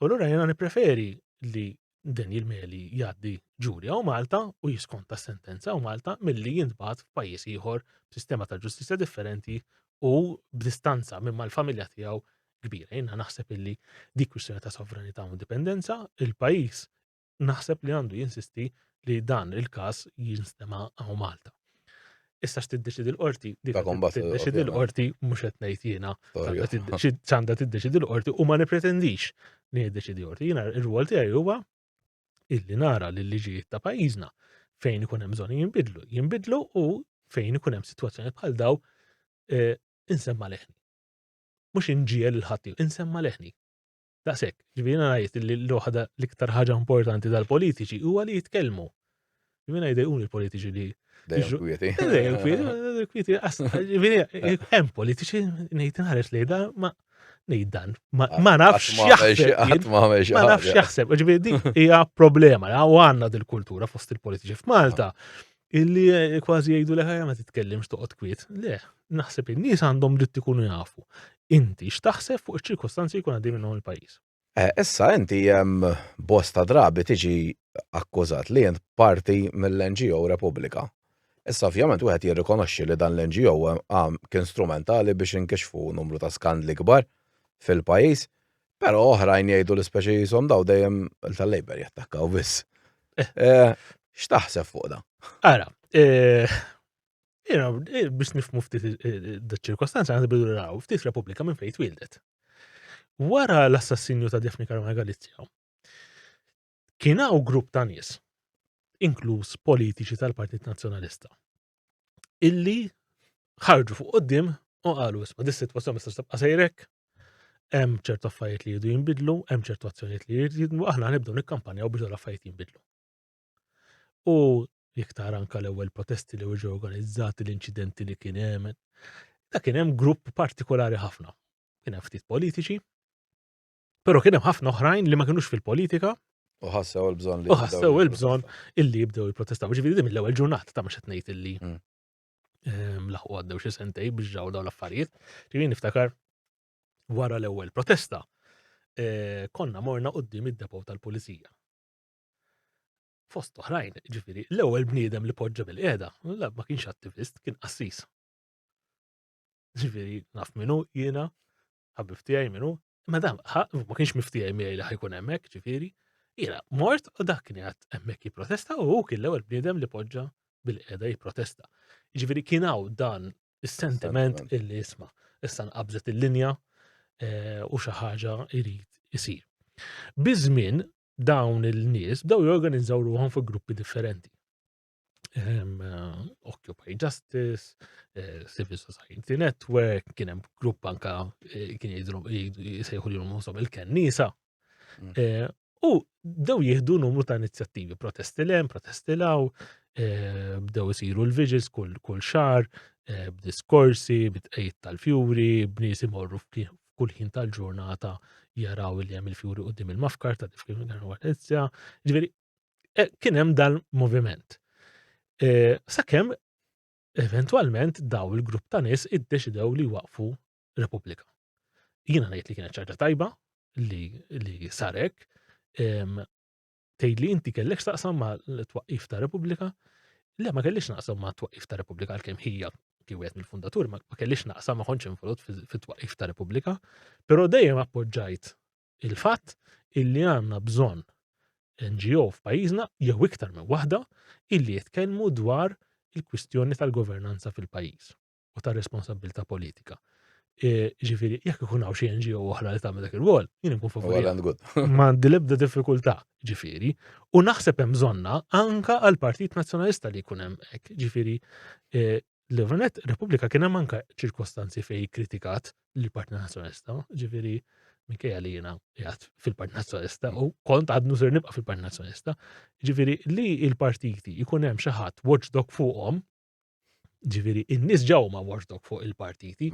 U allura jiena nippreferi li Daniel Meli jgħaddi ġuri hawn Malta u jiskonta s-sentenza hawn Malta milli jintbagħat f'pajjiż ieħor b'sistema ta' ġustizzja differenti u b'distanza minn mal-familja tiegħu kbira. Jiena naħseb illi dik kwistjoni ta' sovranità u indipendenza, il-pajjiż naħseb li għandu jinsisti li dan il-każ jinstema' hawn Malta. Issa x'tiddeċidi l-qorti, dik tiddeċidi l-qorti mhux qed ngħid jiena x'għandha tiddeċidi l-qorti u ma nippretendix li jiddeċidi qorti. Jiena r-rwol tiegħi huwa illi nara li l-liġijiet ta' pajjiżna fejn ikun hemm bżonn jinbidlu, jinbidlu u fejn ikun hemm sitwazzjoni bħal daw eh, insemma leħni. Mhux inġiegħel il-ħadd, insemma leħni. Daqshekk, ġifieri jiena ngħid li l-waħda l-iktar ħaġa importanti tal-politiċi huwa li jitkellmu. Jiena jdejquni l-politiċi li Dejjem kwieti. Dejjem kwieti, kwieti, ġifieri hemm politiċi ngħid inħares li da ma ngħid dan. Ma nafx jaħseb. Ma nafx jaħseb. Ġifieri dik hija problema u għandna dil-kultura fost il-politiċi f'Malta illi eh, kważi jgħidu li ħajja ma titkellimx toqgħod kwiet. Le, naħseb in-nies għandhom dritt ikunu jafu. Inti x'taħseb fuq iċ-ċirkostanzi jkun għaddej minnhom il-pajjiż. Eh, issa inti bosta drabi tiġi akkużat li int parti mill-NGO Repubblika. Issa ovvjament wieħed jirrikonoxxi li dan l-NGO kien strumentali biex inkixfu numru ta' skandli kbar fil-pajjiż, Però oħrajn jgħidu li speċi jisom daw dejjem tal-Labour jattakkaw biss. Eh. Eh, x'taħseb fuq da? Ara, eh, biex nifmu ftit ċirkostanza għandna bidu naraw ftit Repubblika minn fejn twildet. Wara l-assassinju ta' Daphne Caruana Galizia, kien hawn grupp ta' nies, inkluż politiċi tal-Partit Nazzjonalista, illi ħarġu fuq qoddim u qalu isma' dis-sitwazzjoni ma tistax tibqa' sejrek, hemm ċertu affarijiet li jridu jinbidlu, hemm ċertu azzjonijiet li jridu jinbidlu, aħna nibdew nikkampanjaw biex dawn l-affarijiet jinbidlu. U jekk tara anka l-ewwel protesti li ġew organizzati, l-inċidenti li kien hemm, da kien hemm grupp partikolari ħafna. Kien hemm ftit politiċi, Però kien hemm ħafna oħrajn li ma kinux fil-politika. U ħassew il-bżonn li. U ħassew il-bżonn illi jibdew jipprotestaw. Ġifieri din mill-ewwel ġurnata ta' mhux qed ngħid illi mm. ehm, laħqu għaddew xi sentej biex ġaw dawn l-affarijiet. Ġifieri niftakar wara l-ewwel protesta eh, konna morna qudiem id-depo tal-pulizija. Fost oħrajn, ġifieri, l-ewwel bniedem li poġġa bil-qiegħda, la ma kienx attivist, kien qassis. Ġifieri, naf minu jiena, ħabib tiegħi minnu, ma dan ma kienx miftijaj miegħi li ħajkun hemmhekk, ġifieri. Jiena mort u dak kien qed hemmhekk jipprotesta u hu kien l-ewwel bniedem li poġġa bil-qiegħda jipprotesta. Ġifieri kien hawn dan is-sentiment illi isma' issa nqabżet il-linja eh, u xi ħaġa jrid isir. Biż-żmien dawn il-nies bdew jorganizzaw ruħhom fi gruppi differenti. Eh, Occupy Justice, eh, Civil Society Network, kien hemm grupp anka eh, kien jgħidu jsejħu lilhom infushom il-kennisa. Mm. U bdew jieħdu numru ta' inizjattivi, protesti lem, protesti law, bdew isiru l-vigils kull kull xar, b'diskorsi, bit-tqejjid tal-fjuri, b'nies imorru f'kull ħin tal-ġurnata jaraw li hemm il-fjuri qudiem il-mafkar ta' Tifkir Ġifieri Eh, kien hemm dal-moviment. Eh, sakemm eventwalment daw il-grupp ta' nies iddeċidew li waqfu Repubblika. Jiena ngħid li kienet ċarġa tajba li, li sarek, tgħid li inti kellek x'taqsam ma' l-twaqqif ta' Repubblika, le ma kellix naqsam ma' twaqqif ta' Repubblika għalkemm hija kien wieħed mill-fundaturi, ma kellix naqsam ma kontx involut fit-twaqqif ta' Repubblika, però dejjem appoġġajt il-fatt illi għandna bżonn NGO f'pajjiżna jew iktar minn waħda illi jitkellmu dwar il-kwistjoni tal-governanza fil-pajjiż u tar-responsabbiltà politika. E, ġifieri, jekk ikun hawn xi NGO oħra li tagħmel dak ir-rwol, jien inkun favur. Ma għandi l-ebda diffikultà, ġifieri, u naħseb hemm bżonna anka għall-Partit Nazzjonalista li jkun hemm hekk, ġifieri e, L-ewwel Repubblika kien hemm anke ċirkostanzi fejn kritikat lill-Partit Nazzjonalista, ġifieri minkejja li jiena qiegħed fil-Partit Nazzjonalista u kont għadnu ser nibqa' fil-Partit Nazzjonalista, ġifieri li l-partiti jkun hemm xi ħadd watchdog fuqhom, ġifieri in-nies ġew ma watchdog fuq il-partiti,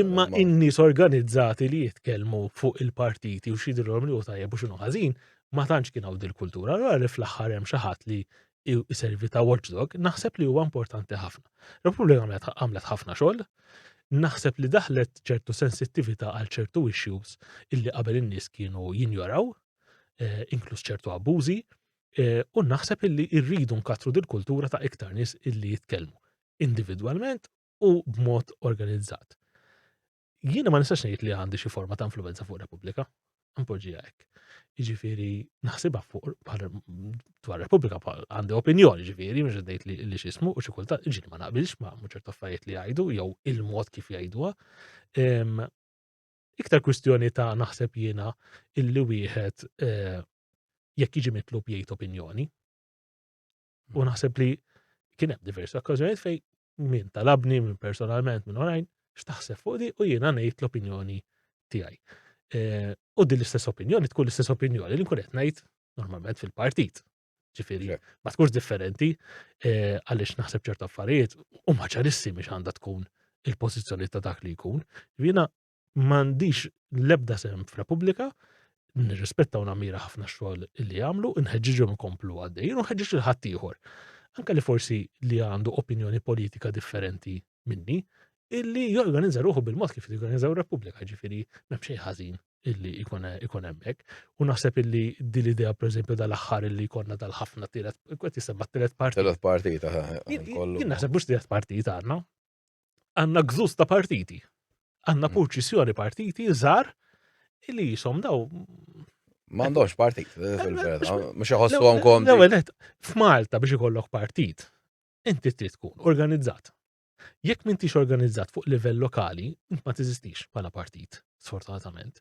imma in-nies organizzati li jitkellmu fuq il-partiti u x'jidhirhom li hu tajjeb u x'inhu ħażin, ma tantx kien hawn dil-kultura. Allura li fl-aħħar hemm xi ħadd li iservi ta' watchdog, naħseb li huwa importanti ħafna. Repubblika għamlet ħafna xogħol, naħseb li daħlet ċertu sensittività għal ċertu issues illi qabel in-nies kienu jinjoraw. eh, inkluż ċertu abbużi, eh, u naħseb illi rridu nkatru dil-kultura ta' iktar nies illi jitkellmu individwalment u b'mod organizzat. Jiena ma nistax ngħid li għandi xi forma ta' influenza fuq Repubblika, npoġġiha hekk. Jiġifieri naħsibha fuq dwar Repubblika għandi opinjoni, ġifieri mhux ngħid li, li x'ismu u xi kultant ġieli ma naqbilx ma' ċertu affarijiet li jgħidu jew il-mod kif jgħiduha. Iktar kwistjoni ta' naħseb jiena illi wieħed eh, jekk jiġi mitlub jgħid opinjoni. U naħseb li kien hemm diversi okkażjonijiet fej min talabni, min personalment, minn oħrajn, x'taħseb fuq di u jiena ngħid l-opinjoni tiegħi. Eh, u din l-istess opinjoni tkun l-istess opinjoni li nkun qed ngħid normalment fil-partit. Ġifieri, ma tkunx differenti eh, għaliex naħseb ċertu affarijiet u ma ċarissimi x'għandha tkun il-pożizzjoni ta' dak li jkun. Jiena m'għandix l-ebda sehem f'Repubblika, nirrispetta u namira ħafna xogħol li jagħmlu, nħeġġiġhom ikomplu għaddejjin u nħeġġiġ lil ħaddieħor. Anke li forsi li għandu opinjoni politika differenti minni, illi jorganizza ruħu bil-mod kif jorganizzaw Repubblika, ġifieri m'hemm xejn ħażin illi ikun hemmhekk. U naħseb illi din l-idea pereżempju dal-aħħar illi jkollna dal-ħafna tielet, qed jisemma tielet partit. Tielet partit, Jien naħseb mhux tielet partit għandna, Għandna gżuż ta' partiti. Għandna mm. purċissjoni partiti żgħar li jisom daw. M'għandhomx partit, eh, fil-verità, mhux iħossuhom komdi. L-ewwel f'Malta biex ikollok partit, inti trid tkun organizzat. Jekk m'intix organizzat fuq livell lokali, int ma teżistix bħala partit, sfortunatament.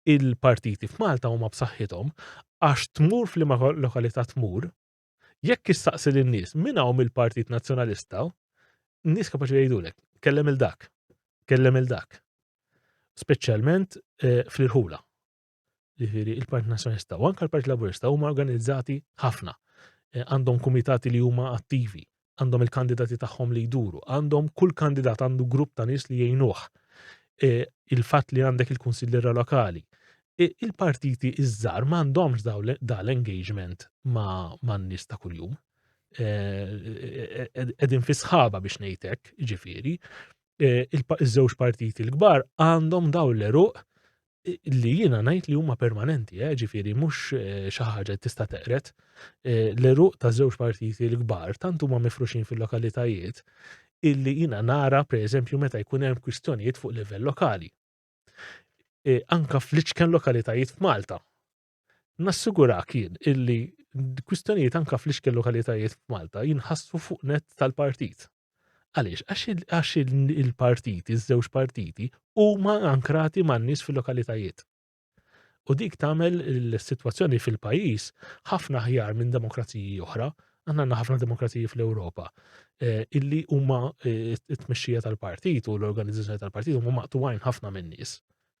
Il-partiti f'Malta huma b'saħħithom għax tmur f'liema lokalità tmur, Jekk issaqsi lin-nies min hawn mill-Partit Nazzjonalista, n-nies kapaċi jgħidulek, kellem il dak, kellem il dak. Speċjalment eh, fl-irħula. Ġifieri il-Partit Nazzjonalista u anke l-Partit Laburista huma organizzati ħafna. Eh, għandhom kumitati li huma attivi, għandhom il-kandidati tagħhom li jduru, għandhom kull kandidat għandu grupp ta' nies li jgħinuh. E, il-fatt li għandek il-kunsilliera lokali. E, il-partiti iż-żgħar m'għandhomx dal-engagement ma' n-nies ta' kuljum. E, qegħdin fi sħaba biex ngħidlek, ġifieri. Iż-żewġ partiti l-kbar għandhom dawn l-eruq li jiena ngħid li huma permanenti, eh, ġifieri mhux eh, xi ħaġa tista' teqret. Eh, l-eruq ta' żewġ partiti l-kbar tant huma mifruxin fil-lokalitajiet illi jiena nara pereżempju meta jkun hemm kwistjonijiet fuq livell lokali. Anka fl-iċken lokalitajiet f'Malta. Nassigurak jien illi kwistjonijiet anka fl-iċken lokalitajiet f'Malta jinħassu fuq net tal-partit. Għaliex? Għax il-partiti, iż-żewġ partiti, huma ankrati man-nies fil-lokalitajiet. U dik tagħmel il-sitwazzjoni fil-pajjiż ħafna aħjar minn demokraziji oħra. Aħna għandna ħafna demokraziji fl-Ewropa eh, illi huma eh, t-tmexxija tal-partit u l-organizzazzjoni tal-partit huma maqtuwajn ħafna minn nies.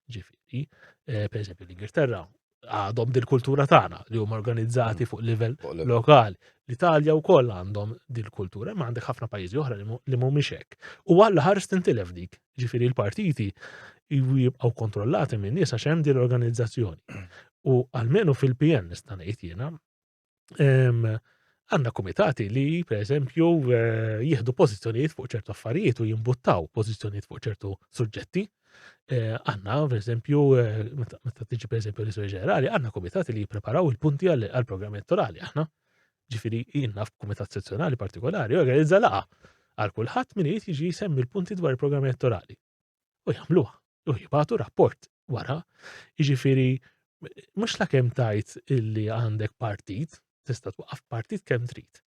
Ġifieri, eh, per eżempju l-Ingilterra għadhom dil-kultura tagħna li huma organizzati mm. fuq livell lokali. L-Italja wkoll għandhom dil-kultura, imma għandek ħafna pajjiżi oħra li mhumiex hekk. U għalla ħares tintilef dik, ġifieri l-partiti jibqgħu kontrollati minn nies għax hemm din l-organizzazzjoni. U almenu fil-PN nista' ngħid jiena, Għandna kumitati li, per eżempju, eh, jieħdu pożizzjonijiet fuq ċertu affarijiet u jimbuttaw pożizzjonijiet fuq ċertu suġġetti. Eh, għandna, per eżempju, eh, meta tiġi per eżempju l ġenerali, għandna kumitati li jippreparaw il-punti għal-programm elettorali. Aħna, ġifieri, jiena f'kumitat sezzjonali partikolari, organizza laqa għal kulħadd min irid jiġi jsemmi l-punti dwar il-programm elettorali. U jagħmluha. U jibgħatu rapport wara. Jiġifieri mhux la kemm tajt illi għandek partit, tista' twaqqaf partit kemm trid.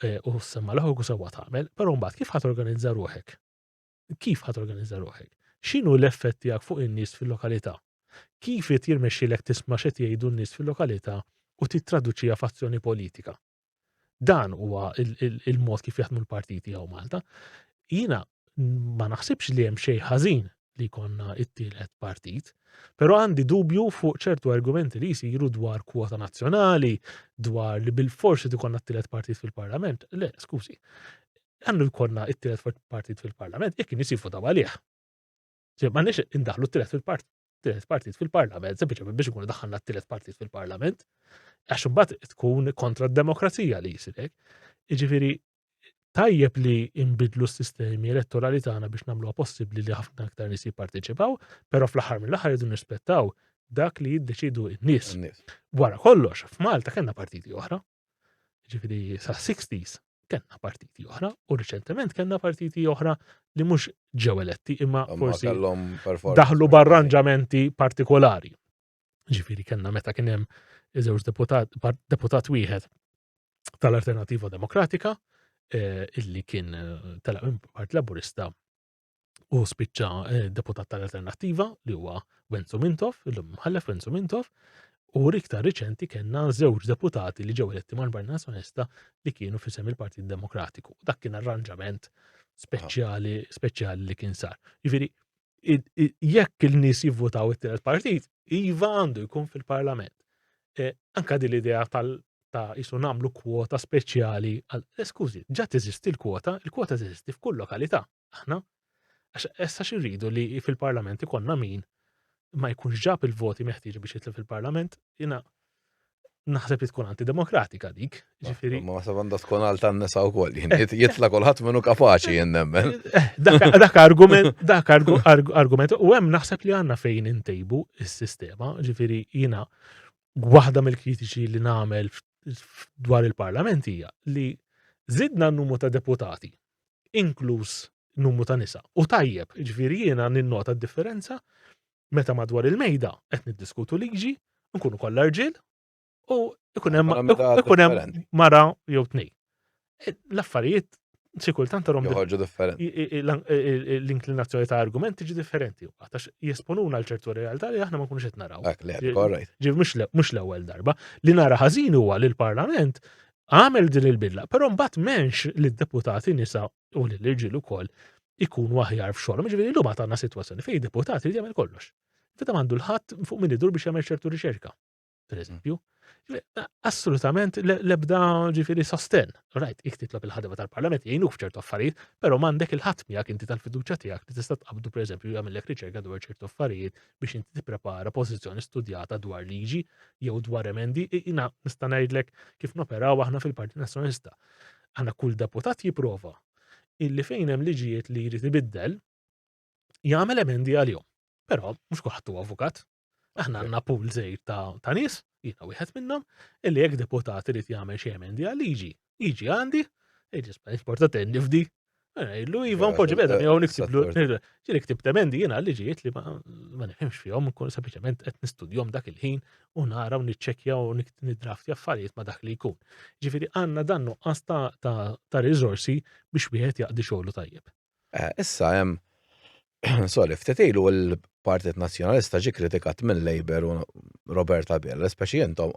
E, u semma leħok u sewwa tagħmel, però mbagħad kif ħadd organizza ruħek? Kif ħadd organizza ruħek? X'inhu l-effett tiegħek fuq in-nies fil-lokalità? Kif qed jirmexxilek tisma' x'qed jgħidu n-nies fil-lokalità u tittraduċiha f'azzjoni politika? Dan huwa il-mod kif jaħdmu l-partiti hawn Malta. Jiena ma naħsibx li hemm xejn ħażin li jkollna it-tielet partit, però għandi dubju fuq ċertu argumenti li jsiru dwar kwota nazzjonali, dwar li bil-forsi jkollna t-tielet partit fil-parlament. Le, skużi. Għandu jkollna it-tielet partit fil-parlament jekk in-nies jivvotaw għalih. Ma nix indaħlu t-tielet fil-partit tielet partit fil-parlament, sempliċement biex ikunu daħħalna t-tielet partit fil-parlament, għax imbagħad tkun kontra d-demokrazija li jsir hekk. Jiġifieri tajjeb li nbidlu s-sistemi elettorali tagħna biex nagħmluha possibbli li ħafna aktar nies jipparteċipaw, però fl-aħħar mill-aħħar jridu nirrispettaw dak li jiddeċidu n-nies. Wara kollox, f'Malta kellna partiti oħra. Ġifieri sa 60s kellna partiti oħra u riċentement kellna partiti oħra li mhux ġew eletti imma forsi daħlu b'arranġamenti partikolari. Ġifieri kellna meta kien hemm żewġ deputat, deputat wieħed tal-Alternativa Demokratika eh, illi kien eh, telaq minn Partit Laburista u spiċċa eh, deputat tal-Alternattiva li huwa Wenzu Mintoff, illum mħallef Wenzu Mintoff, u iktar riċenti kellna żewġ deputati li ġew eletti mal-Partit Nazzjonalista li kienu fisem il-Partit Demokratiku. Dak kien arranġament speċjali speċjali li kien sar. Jiġifieri jekk il-nies jivvotaw it-tielet partit, iva għandu jkun fil-Parlament. E, anka din l-idea tal ta' jisu namlu kwota speċjali għal eh, skużi, ġa teżisti l-kwota, il-kwota teżisti f'kull lokalità. Aħna għax issa xirridu li fil-Parlament ikonna min ma jkunx ġab il-voti meħtieġa biex jitla fil-Parlament, jina naħseb li tkun antidemokratika dik. Ġifieri. Ma naħseb għandha tkun għal tan-nisa wkoll, jitla kulħadd minnu kapaċi jien nemmen. Eh, dak argument, dak argument, u hemm naħseb li għandna fejn intejbu s-sistema, ġifieri jiena waħda mill-kritiċi li nagħmel dwar il-Parlament hija li zidna n-numru ta' deputati, inkluż numru ta' nisa. U tajjeb, ġifieri jiena ninnota d-differenza meta madwar il-mejda qed niddiskutu liġi, nkunu kollha rġiel u ikun hemm ikun hemm mara jew tnej. E, l-affarijiet xi kultant tarhom joħorġu differenti. L-inklinazzjoni ta' argument tiġi differenti għax jesponuna għal ċertu realtà li aħna ma nkunux qed naraw. Ġifieri mhux l-ewwel darba. Li nara ħażin huwa li l-Parlament għamel din il-bidla, però mbagħad m'hemmx li d-deputati nisa u li l-irġiel ukoll ikunu aħjar f'xogħol. Ġifieri llum għad għandna sitwazzjoni fejn deputat irid jagħmel kollox. Meta m'għandu l-ħadd fuq min idur biex jagħmel ċertu riċerka, per eżempju. Assolutament l-ebda ġifieri sosten. Right, ik titlob il-ħadema tal-parlament jgħinuk f'ċertu affarijiet, però m'għandek il-ħadd miegħek inti tal-fiduċja tiegħek li tista' tqabdu pereżempju jagħmellek riċerka dwar ċertu affarijiet biex inti tipprepara pożizzjoni studjata dwar liġi jew dwar emendi. Jina nista' ngħidlek kif noperaw aħna fil-Partit Nazzjonalista. Aħna kull deputat jipprova illi fejn hemm liġijiet li jrid ibiddel jagħmel emendi għalihom. Però mhux kulħadd huwa avukat. Aħna għandna pool żgħir ta', ta nies, jiena wieħed minnhom, illi jekk deputat irid jagħmel xi emendi għal liġi, jiġi għandi, jiġi sporta tenni f'di. Ngħidlu iva npoġġi beda jew niktiblu. Ġieli ktibt emendi jiena liġijiet li ma nifhimx fihom, nkun sempliċement qed nistudjhom dak il-ħin u nara u niċċekkja u nidrafti affarijiet ma dak li jkun. Ġifieri għandna dan nuqqas ta' riżorsi biex wieħed jaqdi xogħlu tajjeb. Eh, issa hemm sorry, ftit ilu l-Partit Nazzjonalista ġie kritikat minn Labour u Robert Abela, speċi intom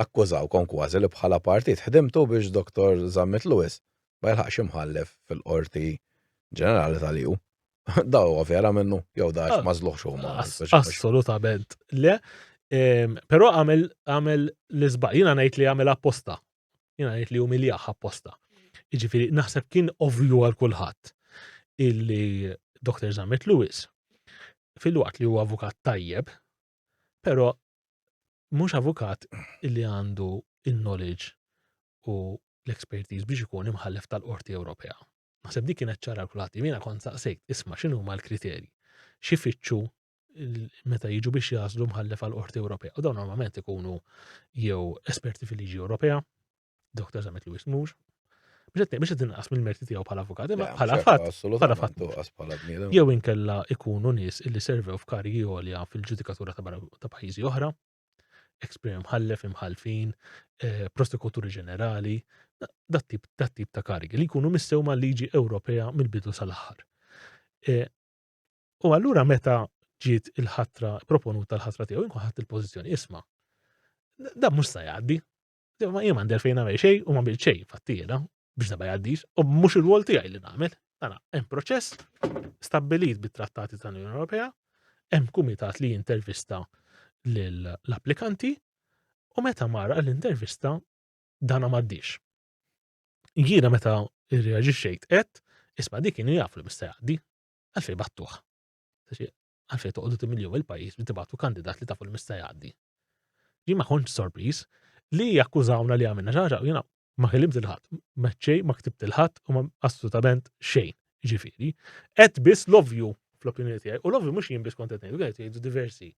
akkużawkom kważi li bħala partit ħdimtu biex Dr. Zammit Lewis ma jilħaqx imħallef fil-qorti ġenerali tal-EU. Da huwa vera minnu, jew da għax ah, mażluħx huma. Assolutament. Le, però għamel għamel l-iżbaq, jiena ngħid li għamel apposta. Jiena ngħid li umiljaħ apposta. Jiġifieri naħseb kien ovvju għal kulħadd illi Dr. Zammit Lewis fil-waqt li huwa avukat tajjeb, però mhux avukat illi għandu il-knowledge u l-expertise biex ikun imħallef tal-Qorti Ewropea. Naħseb dik kienet ċara kulħadd. Jiena kont saqsejt, isma' x'inhu huma l-kriterji. Xi meta jiġu biex jażlu mħallef għal Qorti Ewropea. U dawn normalment ikunu jew esperti fil-liġi Ewropea, Dr. Zammit Lewis mhux, biex qed biex inqas mill-merti tiegħu bħala avukat, imma bħala fatt, bħala fatt. Jew inkella ikunu nies illi servew f'karigi għolja fil-ġudikatura ta' pajjiżi oħra, ex-prim imħallef, imħallfin, eh, prosekuturi ġenerali, dat tip dat tip ta' karigi li jkunu missew mal-liġi Ewropea mill-bidu sal-aħħar. Eh, u allura meta ġiet il-ħatra proponuta l-ħatra tiegħu inkun ħadd il-pożizzjoni isma' da mhux sa jgħaddi. Ma jien m'għandi fejn nagħmel xejn u ma għamilt xejn fatti jiena biex da ma jgħaddix u mhux ir-rwol tiegħi li nagħmel. Tara, hemm proċess stabbilit bit-trattati tal-Unjoni Ewropea, hemm kumitat li jintervista l-applikanti u meta mara l-intervista dana m'għaddix. Jiena meta irreaġixxejt qed, isma' dik kienu jafu li mista jgħaddi, għalfejn battuh. Għalfejn toqgħodu timiljew il-pajjiż bi tibgħatu kandidat li tafu li mista jgħaddi. Jien ma kontx sorpriż li jakkużawna li għamilna xi ħaġa, jiena ma kellimt il-ħadd, ma xejn, ma ktibt il-ħadd u ma assolutament xejn. Ġifieri, qed biss l-ovvju. fl-opinjoni tiegħi. U l-ovvju mhux jien biss kont qed ngħidu, kienet jgħidu diversi.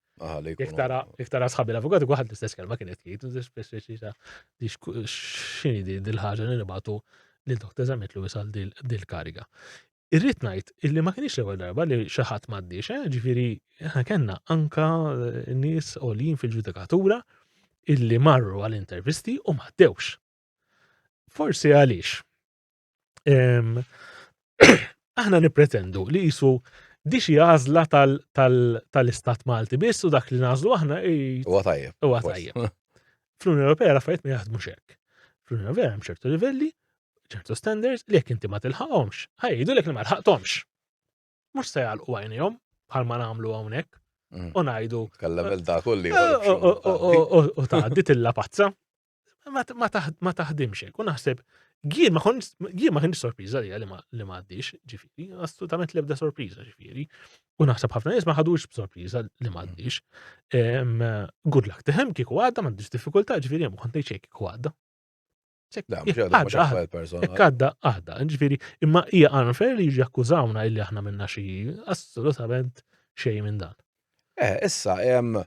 Jekk tara jekk tara sħabi l-avukati kulħadd l-istess kelma kienet jgħid, speċi ta' x'inhi din dil-ħaġa li nibgħatu lil Dr. Zammit Lewis għal dil-kariga. Irrid ngħid illi ma kienx l-ewwel darba li xi ħadd m'għaddiex, eh? ġifieri aħna kellna anka eh, nies għoljin fil-ġudikatura illi marru għal intervisti u m'għaddewx. Forsi għaliex. Aħna nippretendu li jisu di xi għażla tal-Istat Malti biss u dak li nagħżlu aħna huwa tajjeb. Huwa tajjeb. Fl-Unjoni Ewropea l-affarijiet ma jaħdmux hekk. Fl-Unjoni Ewropea hemm ċertu livelli, ċertu standards li jekk inti ma tilħaqhomx, ħajjidulek li ma lħaqthomx. Mhux se jagħlqu għajnejhom bħalma nagħmlu hawnhekk mm. u ngħidu. Tkellem il dak li. U tgħaddi tilla pazza. Ma taħdimx hekk. U naħseb jien ma kontx jien ma kienx sorpriża li li ma għaddix, ġifieri, assolutament l-ebda sorpriża ġifieri. U naħseb ħafna nies ma ħadux b'sorpriża li ma għaddix. Good luck to him kieku għadda m'għandix diffikultà ġifieri ma kont ngħid xejn kieku għadda. Għadda, għadda, ġifieri, imma hija unfair li jiġi akkużawna illi aħna minna xi assolutament xejn minn dan. Eh, issa, hemm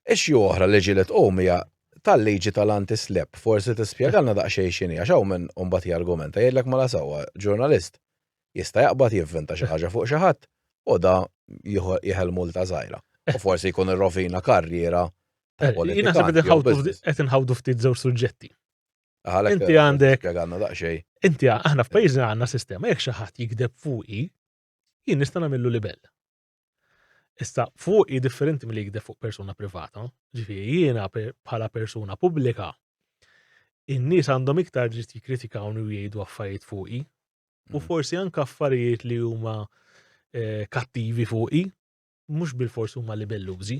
issue oħra li ġieli tqum hija tal-liġi tal-anti-slap. Forsi tispjegalna daqsxejn x'inhi għax hawn min mbagħad jargumenta jgħidlek mela sewwa ġurnalist jista' jaqbad jivvinta xi ħaġa fuq xi ħadd u da jeħel multa żgħira. U forsi jkun irrovina karriera ta' eh, politikant. Qed inħawdu ftit żewġ suġġetti. Inti għandek. Spjegana daqsxejn. Inti aħna f'pajjiżna għandna sistema jekk xi ħadd jikdeb fuqi, jien nista' nagħmillu libell. Issa fuqi differenti milli jikdeb fuq persuna privata, ġifieri jiena bħala persuna pubblika, in-nies għandhom iktar dritt jikkritikawni u jgħidu affarijiet fuqi u mm. forsi anke affarijiet li huma eh, kattivi fuqi, mhux bil-fors huma libellużi,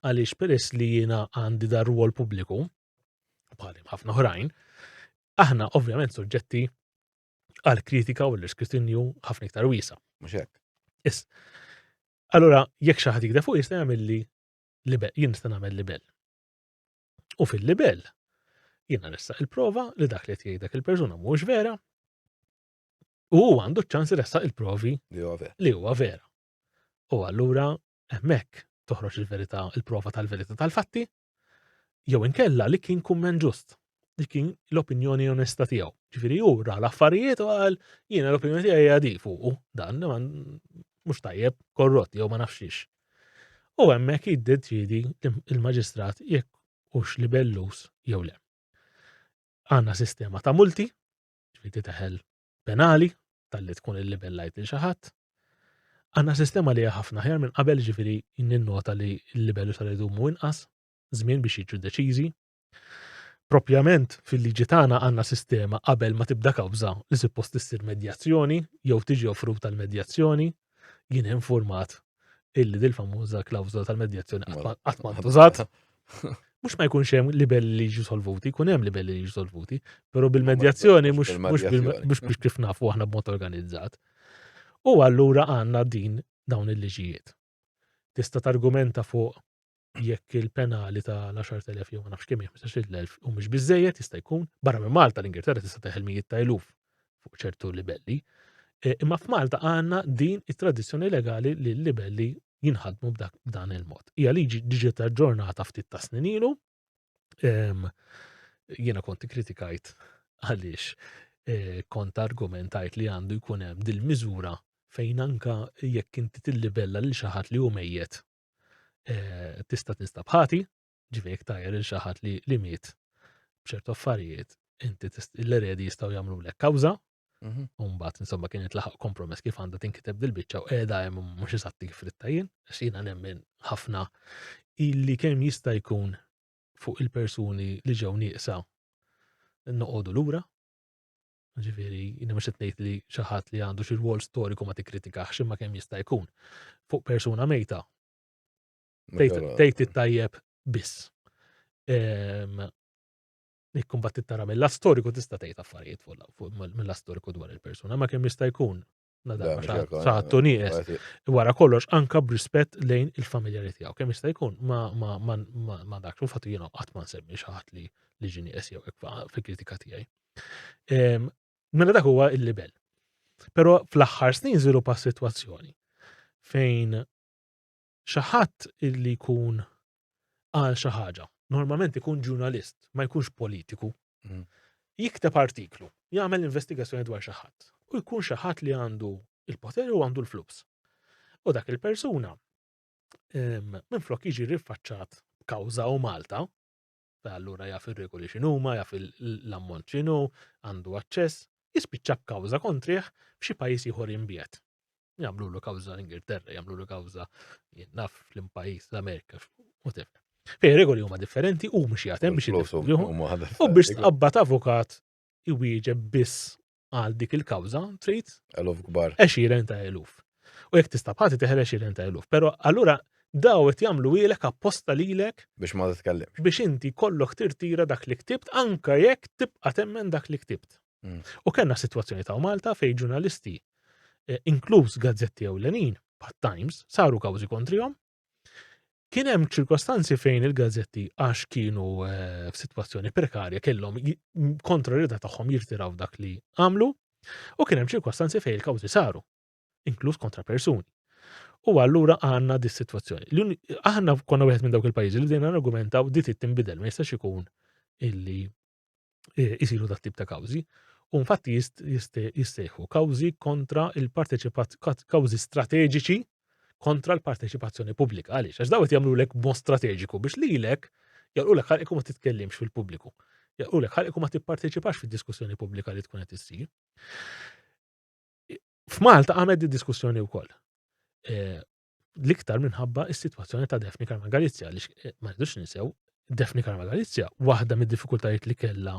għaliex peress li jiena għandi dar rwol pubbliku, bħalim ħafna oħrajn, aħna ovvjament soġġetti għal kritika u l-iskrutinju ħafna iktar wiesa. Mhux hekk. Is. Allura, jekk xi ħadd jikdeb fuq jista' jagħmel libel, jien nista' nagħmel libel. U fil-libel, jiena nista' il-prova li dak li qed jgħid dak il-persuna mhuwiex vera. U huwa għandu ċ-ċans iressaq il-provi li huwa vera. U allura hemmhekk toħroġ il-verità, il-prova tal-verità tal-fatti, jew inkella li kien kumment ġust, li kien l-opinjoni onesta tiegħu. Ġifieri hu ra l-affarijiet u qal jiena l-opinjoni tiegħi hija di fuqu dan mhux tajjeb, korrott jew ma nafx U hemmhekk jiddeċiedi il-maġistrat jekk hux libellus jew le. Għandna sistema ta' multi, ġifieri teħel penali talli tkun illibellajt lil xi ħadd. Għandna sistema li hija ħafna aħjar minn qabel ġifieri ninnota li l-libellu sar idumu inqas żmien biex jiġu deċiżi. Propjament fil-liġi tagħna għandna sistema qabel ma tibda kawża li suppost issir medjazzjoni jew tiġi offruta l-medjazzjoni. Jien informat illi dil-famuża klawżola tal-medjazzjoni qatt ma ntużat. Mhux ma jkunx hemm libelli li jiġu solvuti, jkun hemm libelli li jiġu solvuti, però bil-medjazzjoni mhux mhux kif nafu aħna b'mod organizzat. U allura għandna din dawn il-liġijiet. Tista' targumenta fuq jekk il-penali ta' l-10,000 jew ma nafx kemm 15,000 u mhux biżejjed jista' jkun barra minn Malta l-Ingilterra tista' teħel mijiet ta' eluf fuq ċertu libelli. E, imma f'Malta għandna din it-tradizzjoni legali li l-libelli jinħadmu b'dan il-mod. Hija liġi ġiet aġġornata ftit ta' snin ilu. Jiena kont kritikajt għaliex e, kont argumentajt li għandu jkun hemm dil-miżura fejn anka jekk inti tillibella lil xi ħadd li hu mejjet eh, tista' tinstab ħati, ġifieri jekk tajjer il xi ħadd li, li miet b'ċertu affarijiet, inti l-eredi jistgħu jagħmlulek kawża, mhm. u mbagħad insomma kien laħaq kompromess kif għandha tinkiteb dil-biċċa u qiegħda hemm mhux eżatti kif ridta jien, għax jiena nemmen ħafna illi kemm jista' jkun fuq il-persuni li ġew nieqsa noqogħdu lura, Ġifieri, jiena mhux qed ngħid li xi ħadd li għandu xi rwol storiku ma tikkritikax imma kemm jista' jkun. Fuq persuna mejta tgħid it-tajjeb biss. Ehm, Ikkumbat tara mill-lat storiku tista' tgħid affarijiet fuq mill-lat storiku dwar il-persuna, ma kemm jista' jkun saħattu nieqes. Wara kollox anka b'rispett lejn il-familjari tiegħu. Kemm jista' jkun ma ma ma ma dak u fattu jiena qatt ma nsemmi xi ħadd li li ġie nieqes jew hekk fil-kritika tiegħi. Mela dak huwa il-libel. Però fl-aħħar snin żviluppa sitwazzjoni. Fejn xi ħadd illi jkun qal xi ħaġa, normalment ikun ġurnalist, ma jkunx politiku, jikteb artiklu, jagħmel investigazzjoni dwar xi ħadd u jkun xi ħadd li għandu il-poter u għandu l-flus. U dak il-persuna minflok jiġi riffaċċat kawża u Malta, allura jaf ir-regoli x'inhuma, jaf l-ammont x'inhu, għandu aċċess, jispiċċa b'kawża kontrih f'xi pajjiż ieħor imbiegħed. Jagħmlulu kawża l-Ingilterra, jagħmlulu kawża naf fl-pajjiż l-Amerika, whatever. Fejn regoli huma differenti u mhux jagħtem biex U biex tqabbad avukat iwieġeb biss għal dik il-kawża trid eluf kbar. Għexieren ta' eluf. U jekk tista' bħati teħel għexieren ta' eluf. Però allura daw qed jagħmlu ilek apposta lilek biex ma titkellimx. Biex inti kollok tirtira dak li ktibt anka jekk tibqa' temmen dak li ktibt. U kellna sitwazzjoni ta' Malta fejn ġurnalisti eh, inkluż gazzetti ewlenin bħat Times saru kawżi kontrihom. Kien hemm ċirkostanzi fejn il-gazzetti għax kienu eh, f'sitwazzjoni prekarja kellhom kontra rida tagħhom jirtiraw dak li għamlu u kien hemm ċirkostanzi fejn il-kawżi saru, inkluż kontra persuni. U allura għandna dis sitwazzjoni. Aħna konna wieħed minn dawk il-pajjiżi li bdejna argumentaw di tinbidel ma jistax ikun illi isiru dat tip ta' kawżi. U infatti jistejħu kawżi kontra il-parteċipat kawżi strateġiċi kontra l-parteċipazzjoni pubblika. Għaliex? Għax daw qed jagħmlulek mod strateġiku biex lilek jagħlqulek ħalqek u ma titkellimx fil-pubbliku. Jagħlqulek ħalqek u ma tipparteċipax fid-diskussjoni pubblika li tkun qed issir. F'Malta qamet di diskussjoni wkoll. Eh, l-iktar minħabba is-sitwazzjoni ta' Daphne Caruana Galizia li eh, ma rridux ninsew Daphne Caruana Galizia waħda mid-diffikultajiet li kellha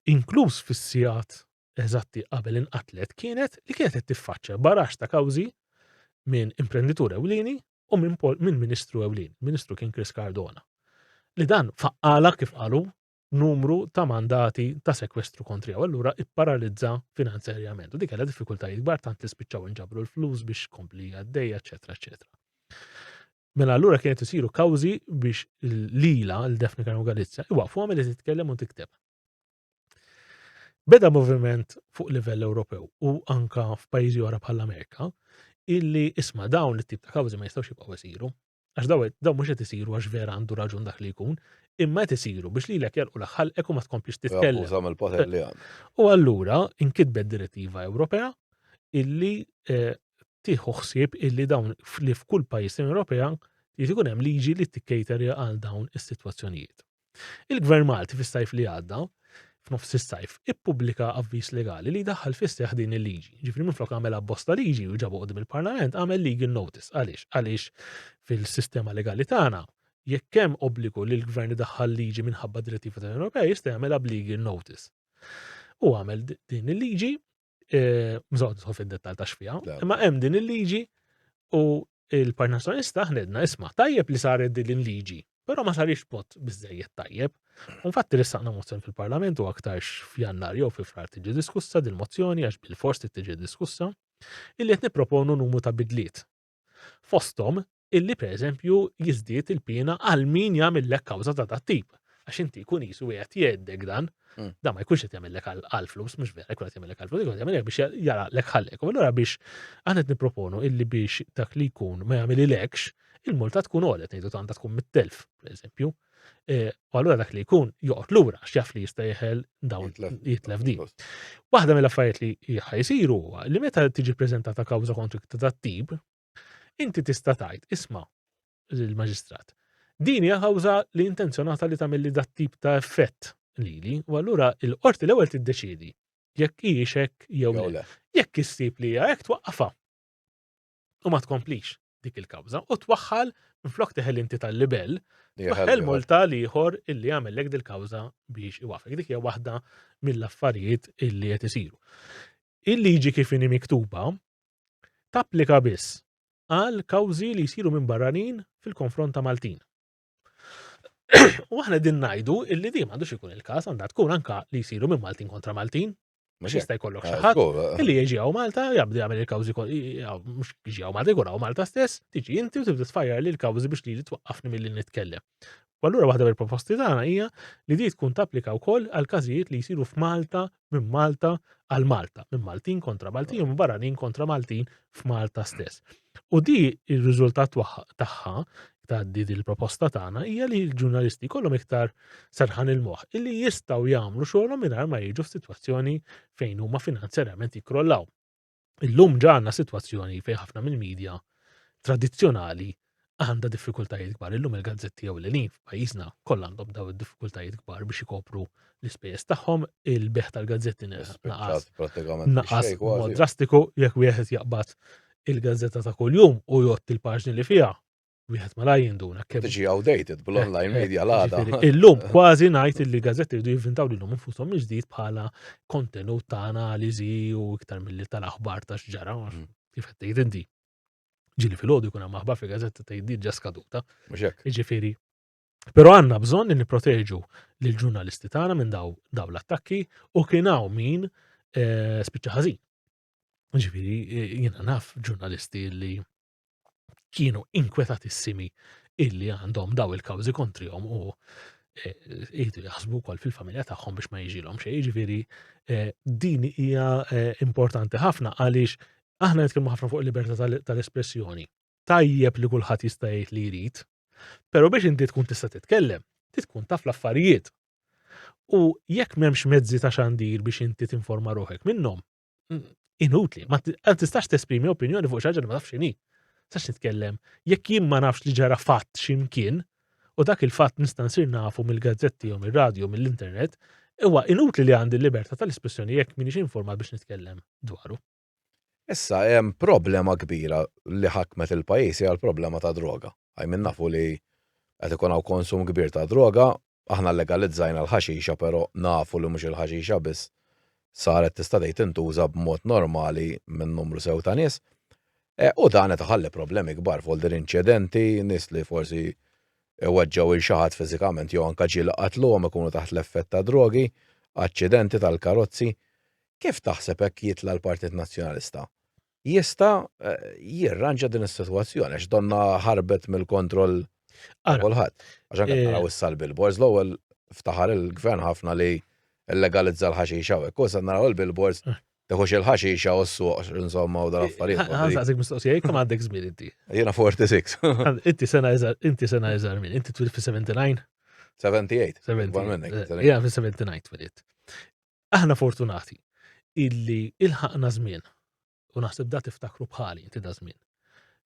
inkluż fis-sigħat eżatti qabel inqatlet kienet li kienet qed tiffaċċja barax ta' kawżi minn imprenditur ewlieni u minn min ministru ewlieni. Ministru kien Chris Cardona. Li dan faqqala kif qalu numru ta' mandati ta' sekwestru kontriha u allura ipparalizza finanzjarjament. U dik kellha diffikultajiet kbar tant li spiċċaw inġabru l-flus biex kompli għaddejja, eċetera, eċetera. Mela allura kienet isiru kawżi biex lila, l-Daphne Caruana Galizia, iwaqfu li titkellem u tikteb. Beda moviment fuq livell Ewropew u anka f'pajjiżi oħra bħall-Amerika illi isma' dawn it-tip ta' kawżi ma jistgħux jibqgħu isiru. Għax daw daw mhux qed isiru għax vera għandu raġun dak li jkun, imma qed isiru biex lilek jalqu ħalqek u ma tkomplix titkellem. Mill-poter li għandu. U allura inkitbet direttiva Ewropea illi eh, tieħu ħsieb illi dawn li f'kull pajjiż Ewropea jrid ikun hemm liġi li tikkejterja għal dawn is-sitwazzjonijiet. Il-Gvern Malti fis-sajf li għadda, f'nofs is-sajf, ippubblika avviż legali li jdaħħal fis-seħħ din il-liġi. Ġifieri minflok għamel abbozz ta' liġi u ġabu qudiem il-Parlament, għamel legal notice. Għaliex? Għaliex fil-sistema legali tagħna jekk hemm obbligu li l-gvern idaħħal liġi minħabba direttiva tal-Unjoni Ewropea jista' jagħmilha b'legal notice. U għamel din il-liġi eh, mżod nidħol fid-dettal ta' xfiha, imma hemm din il-liġi u il-Partit Nazzjonalista ħnedna isma' tajjeb li saret din il-liġi, però ma sarix b'mod biżejjed tajjeb. Infatti ressaqna mozzjoni fil-Parlament u aktarx f'Jannar jew fi Frar tiġi diskussa din mozzjoni għax bil-fors tiġi diskussa illi qed nipproponu numru ta' bidliet. Fosthom illi pereżempju jiżdied il-piena għal min jagħmillek kawża ta' dat tip. Għax inti jkun jisu qed jgħeddek dan, dan ma jkunx qed jagħmillek għal flus, mhux vera jkun qed jagħmillek għal flus, jkun qed jagħmillek biex jaraqlek ħallek. U allura biex aħna qed nipproponu illi biex dak li jkun ma jagħmililekx, il-multa tkun għolet, ngħidu tanda tkun mit-telf, pereżempju. E, u allura dak li jkun joqgħod lura għax jaf li jista' jeħel dawn jitlef din. Waħda mill-affarijiet li ħajsiru huwa li meta tiġi preżentata kawża kontrik ta' dat-tip, inti tista' tgħid isma' lill-maġistrat. Din hija kawża li intenzjonata li tagħmel li dat-tip ta' effett lili, u allura l-qorti l-ewwel tiddeċiedi jekk hijiex hekk jew le. Jekk issib li hija hekk twaqqafha. U ma tkomplix dik il-kawża u twaħħal minflok teħel inti tal-libell, twaħħal multa l-ieħor illi għamellek dil-kawża biex iwafek. Dik hija waħda mill-affarijiet illi qed isiru. Il-liġi kif inhi miktuba tapplika biss għal kawżi li jsiru minn barranin fil-konfront ta' Maltin. U aħna din ngħidu illi di m'għandux ikun il-każ għandha tkun anka li jsiru minn Maltin kontra Maltin. Mhux jista' jkollok xi ħadd eh. illi jiġi hawn Malta jabdi jagħmel il-kawżi mhux jiġi hawn Malta jkun hawn Malta stess, tiġi inti u tibda tfajjar li l-kawżi biex li twaqqafni milli nitkellem. U allura waħda mill-proposti tagħna hija li di tkun tapplika wkoll għal każijiet li jsiru f'Malta minn Malta għal Malta, minn Maltin kontra Maltin u minn barranin kontra Maltin f'Malta stess. U di il-riżultat tagħha ta' di il-proposta tagħna hija li l-ġurnalisti kollhom iktar serħan il-moħħ illi jistgħu jagħmlu xogħolhom mingħajr ma jiġu f'sitwazzjoni fejn huma finanzjarjament jikkrollaw. Illum ġa għandna sitwazzjoni fejn ħafna mill-medja tradizzjonali għandha diffikultajiet kbar. Illum il-gazzetti ewlenin f'pajjiżna kollha għandhom daw id-diffikultajiet kbar biex ikopru l-ispejjeż tagħhom, il-beħ tal-gazzetti naqas naqas mod drastiku jekk wieħed jaqbad il-gazzetta ta' kuljum u jgħodd il-paġni li fiha, wieħed malaj jinduna kemm. Tiġi outdated bl-online eh, eh, media l-għada. Illum kważi ngħid illi gazzetti jridu jivvintaw lilhom infushom mill-ġdid bħala kontenut ta' analiżi u iktar milli tal-aħbar ta' x'ġara mm. kif qed tgħid inti. Ġieli filgħodu jkun hemm aħbar fi gazzetta tgħid din ġa skaduta. Mhux hekk. Jiġifieri Però għandna bżonn li nipproteġu lill-ġurnalisti tagħna minn daw daw l-attakki u kien hawn min eh, spiċċa ħażin. Ġifieri jiena naf ġurnalisti li kienu inkwetatissimi illi għandhom daw il-kawżi kontrihom u eh, jgħidu jaħsbu wkoll fil-familja tagħhom biex ma jiġilhom xejn, jiġifieri eh, din hija eh, importanti ħafna għaliex aħna nitkellmu ħafna fuq il-libertà tal-espressjoni. Tajjeb li kulħadd jista' jgħid li jrid, però biex inti tkun tista' titkellem, tkun taf l-affarijiet. U jekk m'hemmx mezzi ta' xandir biex inti tinforma ruħek minnhom, inutli, ma tistax tesprimi opinjoni fuq xi ħaġa li ma tafx x'inhi. Tistax nitkellem. Jekk jien ma nafx li ġara fatt x'imkien, u dak il-fatt nista' nsir nafu mill-gazzetti jew mir-radju mill-internet, huwa inutli li għandi l-libertà tal-espressjoni jekk m'iniex informat biex nitkellem dwaru. Issa hemm problema kbira li ħakmet il-pajjiż hija l-problema ta' droga. I mean nafu li qed ikun hawn konsum kbir ta' droga, aħna llegalizzajna l-ħaxixa però nafu li mhux il-ħaxixa biss saret tista' tgħid tintuża b'mod normali minn numru sew ta' nies. E, u dan qed iħalli problemi kbar fuq din inċidenti, nies li forsi iweġġgħu il xi ħadd fiżikament jew anke ġieli qatluhom ikunu taħt l-effett ta' drogi, aċċidenti tal-karozzi. Kif taħseb hekk jitla' l-Partit Nazzjonalista? Jista' eh, jirranġa din is-sitwazzjoni għax donna ħarbet mill-kontroll kulħadd. Għax anke eh, naraw issa l-billboards l-ewwel ftaħar il-gvern ħafna li legalizza l-ħaxixa u hekk, u naraw il-billboards eh. teħux il-ħaxixa u s-suq insomma u dal-affarijiet. Ħansaqsik mistoqsija, kemm għandek żmien inti? Jiena 46. Inti sena iżgħar, inti sena iżgħar minn, inti twil fi 79? 78. 78. Jiena fi 79 twilidt. Aħna fortunati illi ilħaqna żmien u naħseb da tiftakru bħali inti da żmien.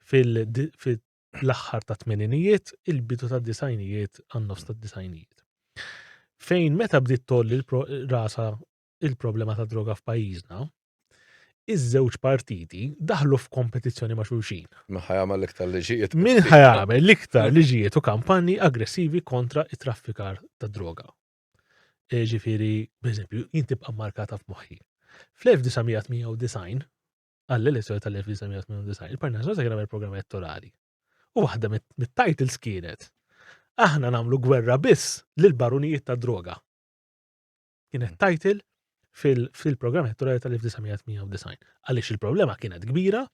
Fil-aħħar ta' tmeninijiet, il-bidu ta' disajnijiet għan-nofs ta' disajnijiet. Fejn meta bdiet tolli rasa il-problema ta' droga f'pajjiżna, iż-żewġ partiti daħlu f'kompetizzjoni ma' xulxin. Min ħajamel l-iktar liġijiet. Min ħajamel l-iktar liġijiet u kampanji aggressivi kontra it-traffikar ta' droga. E, ġifieri, pereżempju, jien tibqa' markata f'moħħi. Fl-1998, għall-elezzjoni tal-1998, il-Partit Nazzjonalista kien għamel programm elettorali. U waħda mit-titles kienet aħna nagħmlu gwerra biss lil barunijiet ta' droga. Kienet title fil-programm elettorali tal-1998. Għaliex il-problema kienet kbira,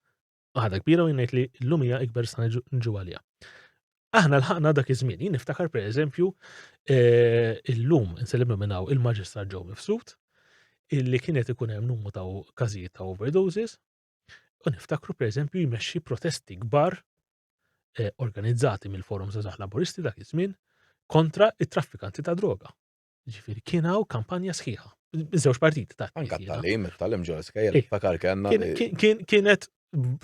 Waħda kbira u ngħid li llum hija ikber sa nġu għaliha. Aħna lħaqna dak iż-żmien, jien niftakar pereżempju eh, illum insellimlu minn hawn il-Maġistrat Joe Mifsud illi kienet ikun hemm numru ta' każijiet ta' overdoses u niftakru pereżempju jmexxi protesti kbar eh, organizzati mill-Forum Żgħażagħ Laburisti dak iż-żmien kontra it-traffikanti ta' droga. Ġifieri kien hawn kampanja sħiħa. Żewġ partiti ta' Anka t-talim, it-talim ġol skejjel, fakar kellna. Kienet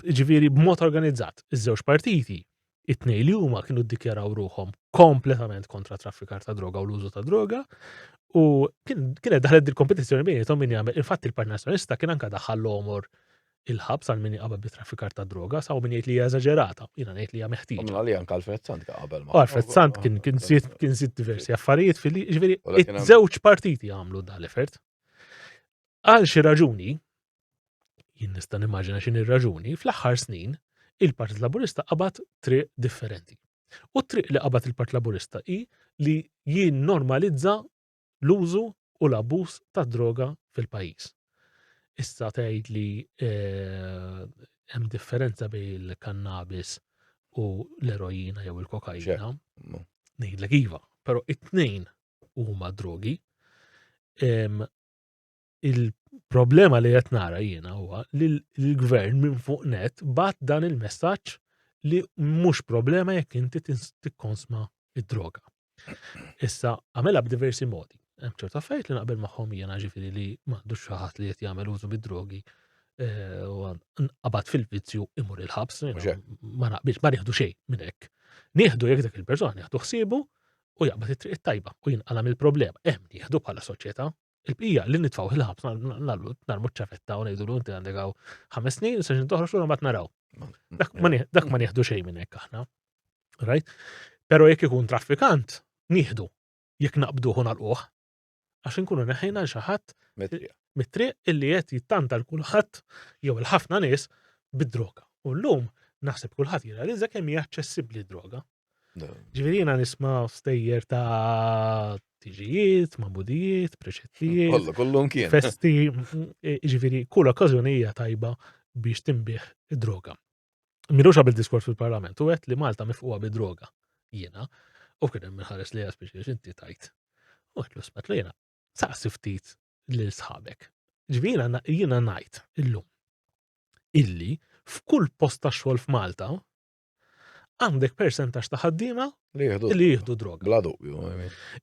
ġifieri b'mod organizzat. Iż-żewġ partiti it-tnej li huma kienu ddikjaraw ruħhom kompletament kontra traffikar ta' droga u l-użu ta' droga u kienet daħlet dil-kompetizzjoni bejniethom min jagħmel. Infatti il-Partit Nazzjonalista kien anka daħal l-omor il-ħabs għal min jqabad bi traffikar ta' droga, saw min jgħid li hija eżaġerata, jiena ngħid li hija meħtieġa. Għamla li anke Alfred Sant qabel ma. Alfred Sant kien kien żied kien żied diversi affarijiet fil ġifieri żewġ partiti għamlu dan l-effort. Għal xi raġuni, jien nista' nimmaġina x'inhi r-raġuni, fl-aħħar snin il-Partit Laburista qabad triq differenti. U t-triq li qabad il-Partit Laburista hi li jinnormalizza l-użu u l-abbuż tad-droga fil-pajjiż. Issa tgħid li eh, hemm differenza bejn il-kannabis u l-erojina jew il-kokaina. Ngħidlek iva, però it-tnejn huma drogi. Il-problema li qed nara jiena huwa li l-gvern minn fuq net bat dan il-messaġġ li mhux problema jekk inti tikkonsma id-droga. Issa għamilha b'diversi modi. Hemm ċertu affarijiet li naqbel magħhom jiena ġifieri li m'għandux xi ħadd li qed jagħmel użu bid-drogi eh, u nqabad fil-vizzju imur il-ħabs, ma naqbilx, ma nieħdu xejn minn hekk. Nieħdu jekk dak il-persuna nieħdu ħsiebu u jaqbad it-triq it-tajba u jinqala mill-problema. Hemm nieħdu bħala soċjetà. Il-bqija li nitfgħu il-ħabs nagħmlu ċafetta u ngħidu inti għandek hawn ħames snin, se toħroġ lura mbagħad naraw. Dak ma nieħdu xejn minn hekk aħna. Right? Però jekk ikun traffikant, nieħdu. Jekk naqbduh u nagħlquh. Għax inkunu neħħejna l xi ħadd mit-triq illi qed jittanta l kulħadd jew il-ħafna nies bid-droga. U llum naħseb kulħadd jirrealizza kemm hija aċċessibbli d-droga. Ġifieri jiena nisma' stejjer ta' tiġijiet, mamudijiet, preċettijiet. Kollu, kollu kien. Festi, ġifieri kull okkażjoni hija tajba biex tinbih id-droga. Milux qabel diskors fil-Parlament u għedt li Malta mifquha bid-droga. Jiena, u kien hemm ħares li speċi biex inti tajt. U għedtlu smatlu jiena, saqsi ftit lil sħabek. Ġifieri jiena ngħid illum illi f'kull post ta' xogħol f'Malta għandek persentaġġ ta' ħaddiema li jieħdu droga. Bla dubju.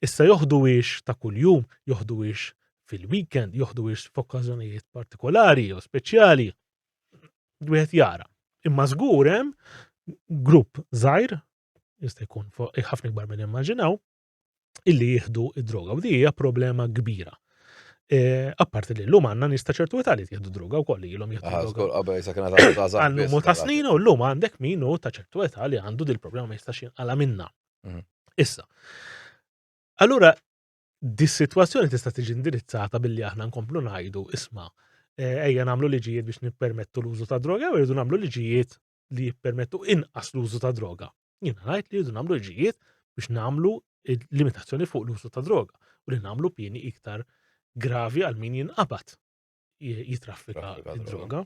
Issa joħduwiex ta' kuljum, joħduwiex fil-weekend, joħduwiex f'okkażjonijiet partikolari jew speċjali. Wieħed jara. Imma żgur hemm grupp żgħir, jista' jkun ħafna ikbar minn immaġinaw, illi jieħdu id-droga. U di hija problema kbira. E, apparti li l-lum għanna nista ċertu età li jieħdu droga u koll ilhom jieħdu droga. Qabel jisa kienet Għandu ta' snin u l-lum għandek min hu ta' ċertu età li għandu dil-problema ma jistax jinqala minna. Mhm. Issa. Allura, dis-sitwazzjoni tista' tiġi indirizzata billi aħna nkomplu ngħidu isma' eh, ejja nagħmlu liġijiet biex nippermettu l-użu ta' droga u rridu nagħmlu liġijiet li jippermettu inqas l-użu ta' droga. Jiena ngħid li rridu nagħmlu liġijiet biex nagħmlu limitazzjoni fuq l-użu ta' droga u li nagħmlu pieni iktar gravi għal min jinqabad jitraffika droga.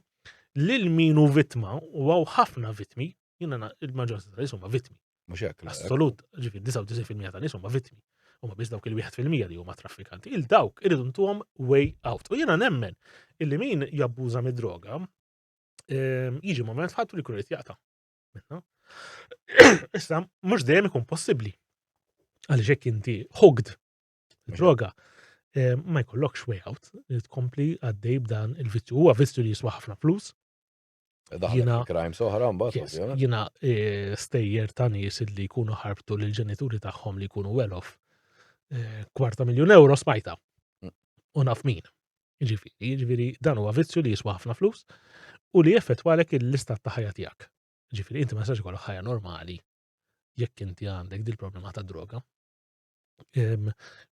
Lil min hu vittma u għaw ħafna vittmi, jiena il-maġġoranza ta' nies huma vittmi. Mhux hekk. Assolut, ġifieri 99% ta' nies huma vittmi. Huma biss dawk il-1% li huma traffikanti. Il dawk irridu ntuhom way out. U jiena nemmen illi min jabbuża mid-droga ehm, jiġi moment ħadd li jkun irid jaqta'. Issa mhux dejjem ikun possibbli. Għaliex hekk inti hooked droga ehm, ma jkollokx way out li tkompli għaddej b'dan il-vizzju. Huwa vizzju li jiswa ħafna flus, Jiena crime soħra mbagħad. Jiena e, stejjer ta' nies li jkunu ħarbtu lil ġenituri tagħhom li jkunu well off. E, kwarta miljun euro smajta. Mm. U naf min. Ġifieri, ġifieri dan huwa vizzju li jiswa ħafna flus u li jeffettwalek l-istat ta' ħajja tiegħek. Ġifieri inti ma tistax ikollok ħajja normali jekk inti għandek dil-problema ta' droga.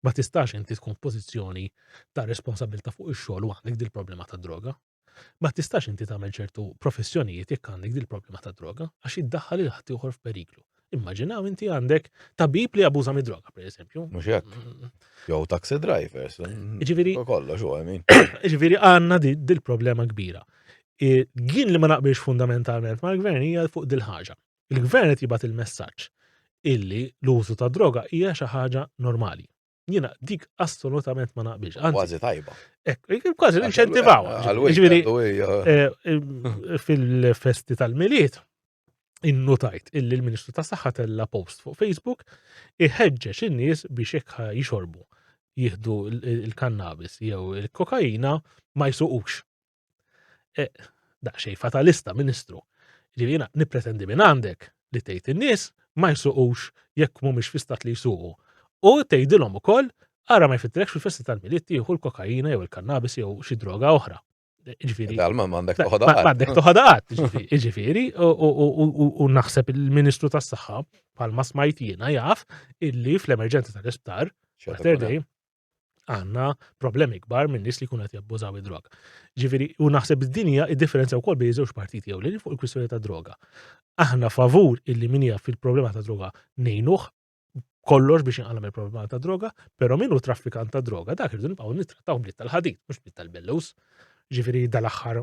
Ma tistax inti tkun f'pożizzjoni ta' responsabilità fuq ix-xogħol u għandek dil-problema ta' droga. Ma tistax inti tagħmel ċertu professjonijiet jekk għandek dil-problema ta' droga għax iddaħħal il ħaddieħor f'periklu. Immaġinaw inti għandek tabib li abuża mid-droga, per eżempju. Mhux hekk. Mm. Jew taxi drivers. Mm. Ġifieri kollox huwa min. Ġifieri għandna dil-problema kbira. Jien li ma naqbilx fundamentalment mal-gvern hija fuq dil-ħaġa. Il-gvern qed jibgħat il-messaġġ illi l-użu ta' droga hija xi ħaġa normali. Jiena dik assolutament ma naqbilx. Kważi tajba. Kważi inċentivaw. Ġifieri eh, eh, fil-festi tal-Milied innutajt illi l-Ministru tas Saħħa tella post fuq Facebook iħeġġeġ in-nies biex jekk jixorbu jieħdu il-kannabis jew il-kokaina ma jsuqux. E, daqsxejn fatalista, Ministru. Ġifieri jiena nippretendi minn għandek li tgħid in-nies ma jsuqux jekk mhumiex fi stat li jsuqu. U tgħidilhom ukoll ara ma jfittilekx fil-festi tal-Milied tieħu l-kokaina jew il-kannabis jew xi droga oħra. Ġifieri. Dalma m'għandek toħodha qatt. M'għandek toħodha qatt, ġifieri, u naħseb il-Ministru tas-Saħħa bħalma smajt jiena jaf illi fl-emerġenza tal-isptar, Mater Dei, għandna problemi kbar minn nies li jkunu qed jabbużaw id-droga. Ġifieri, u naħseb id-dinja id-differenza wkoll bejn żewġ partiti jew li fuq il-kwistjoni ta' droga. Aħna favur illi min jaf fil-problema ta' droga ngħinuh kollox biex inqalem il-problema ta' droga, però min hu traffikant ta' droga dak irridu nibqgħu nittrattaw blit tal-ħadid, mhux blit tal-bellus. Ġifieri dal-aħħar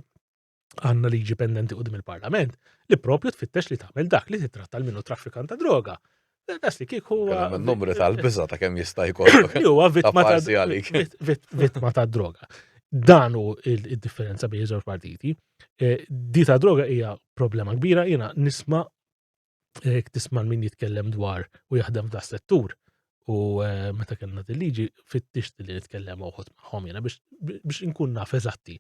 għandna liġi pendenti qudiem il-Parlament li propju tfittex li tagħmel dak li titratta l minnu traffikant ta' droga. Das li kieku huwa. Numru tal-biża ta' kemm jista' jkollok. Li huwa vittma ta' vittma ta' droga. Dan hu il-differenza bejn żewġ partiti. Eh, di ta' droga hija problema kbira, jiena nisma' eh, tisma' min jitkellem dwar u jaħdem f'da settur. U eh, meta kellna liġi fittixt li nitkellem uħod magħhom jiena biex inkun naf eżatti.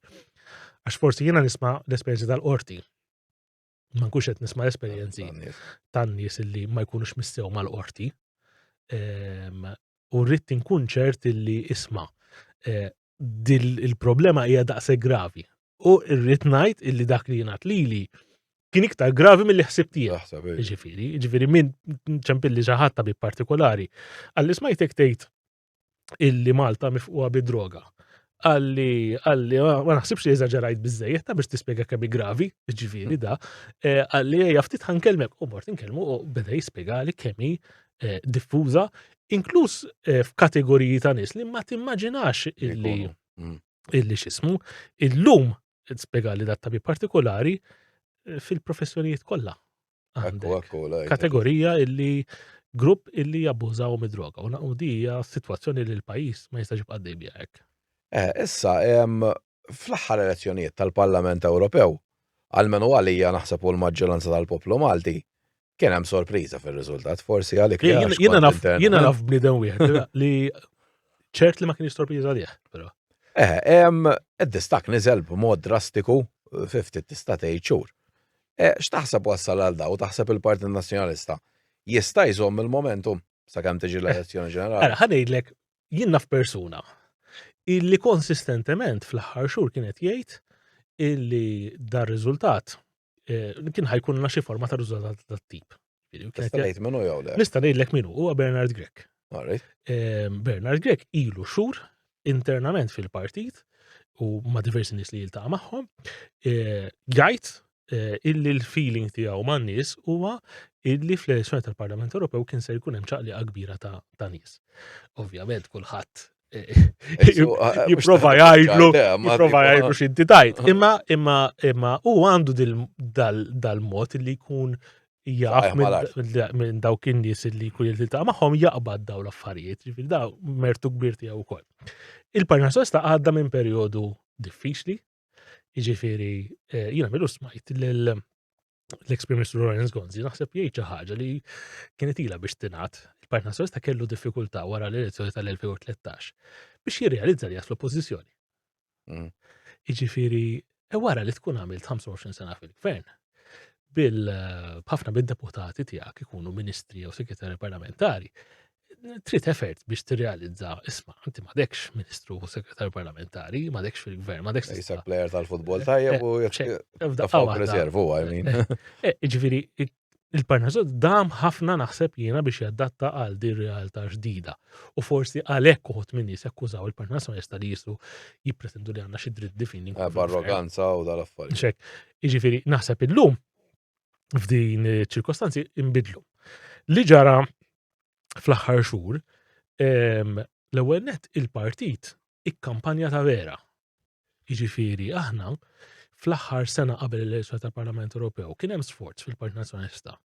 Għax forsi jiena nisma' l-esperjenzi tal-qorti ma nkunx qed nisma' l-esperjenzi tan-nies illi ma jkunux missew mal-qorti. Ehm, u rrid inkun ċert illi isma' eh, dil il-problema hija daqshekk gravi. U rrid ngħid illi dak li jingħad lili kien iktar gravi mill-li ħsibt jien. Ġifieri, ġifieri minn ċempilli xi ħadd tabib partikolari. Għalli smajtek tgħid illi Malta mifquha bid-droga. Għalli, għalli, ma naħsibx li eżaġerajt biżejjed ta' biex tispjega kemm gravi, ġifieri da, eh, għalli ejja ftit ħankellmek u mort inkellmu u beda jispjegali kemm hi eh, diffuża, inkluż eh, f'kategoriji ta' nies li ma timmaġinax illi mm. illi x'ismu, illum spjegali dat tabib partikolari fil-professjonijiet kollha. Kategorija illi grupp illi jabbużaw mid-droga. U di hija sitwazzjoni li l-pajjiż ma jistax jibqa' dejjem biha hekk. Eh, issa, fl-aħħar elezzjonijiet tal-Parlament Ewropew, għalmenu għalija naħseb u l-maġġoranza tal-poplu Malti, kien hemm sorpriża fir-riżultat, forsi għalik. Jiena naf jiena naf bniedem wieħed li ċert li ma kienx sorpriża għalih, però. Eh, id-distak niżel b'mod drastiku 50 tista' tgħid xhur. Eh, x'taħseb wassal għal daw? Taħseb il-Partit Nazzjonalista jista' jżomm il-momentum sakemm tiġi l-elezzjoni ġenerali? Ara, ħa ngħidlek, jien naf persuna illi konsistentement fl-aħħar xhur kienet jgħid illi dar riżultat eh, kien ħajkunna xi forma ta' riżultat tat-tip. Tista' ngħid minnu jew le? Nista' ngħidlek minnu, huwa Bernard Grech. Bernard Grech ilu xhur internament fil-partit u ma' diversi nies li jiltaqa' magħhom, eh, jgħid eh, illi l-feeling tiegħu man nies huwa illi fl-elezzjoni tal-Parlament Ewropew kien se jkun hemm ċaqliqa kbira ta' nies. Ovvjament kulħadd eh, jipprova jgħidlu, jipprova jgħidlu x'inti tajt. Imma imma imma u għandu dal-mod li jkun jaf minn dawk in-nies li jkun jiltaqa' magħhom jaqbad daw l-affarijiet, ġifieri da mertu kbir tiegħu wkoll. Il-Partit Nazzjonalista għadda minn perjodu diffiċli, jiġifieri eh, jiena milu smajt lil l-ex Prim Ministru Lawrence Gonzi naħseb jgħid xi ħaġa li kienet ilha biex tingħad. Il-Partit Nazzjonalista kellu diffikultà wara l-elezzjoni tal-2013 biex jirrealizza li fl-oppożizzjoni. Jiġifieri e wara li tkun għamilt 25 sena fil-gvern, bil ħafna bid-deputati tiegħek ikunu ministri jew segretarji parlamentari, trid effort biex tirrealizza, isma' inti m'għadekx ministru u segretarju parlamentari, m'għadekx fil-gvern, m'għadekx. Issa player tal-futbol tajjeb u eh, reservu, I mean. Eh, ġifieri, Il-Parnasot dam ħafna naħseb jiena biex jadatta għal din realtà ġdida. U forsi għalhekk uħud minn nies jakkużaw il-Partit Nazzjonalista li jisu jippretendu li għandna xi dritt divin. Eh, b'arroganza u dal-affarijiet. Xek, jiġifieri naħseb illum f'din ċirkostanzi imbidlu. Li ġara fl-aħħar xhur, ehm, l-ewwel net il-partit ikkampanja ta' vera. Jiġifieri aħna fl-aħħar sena qabel l-elezzjoni tal-Parlament Ewropew kien hemm sforz fil-Partit Nazzjonalista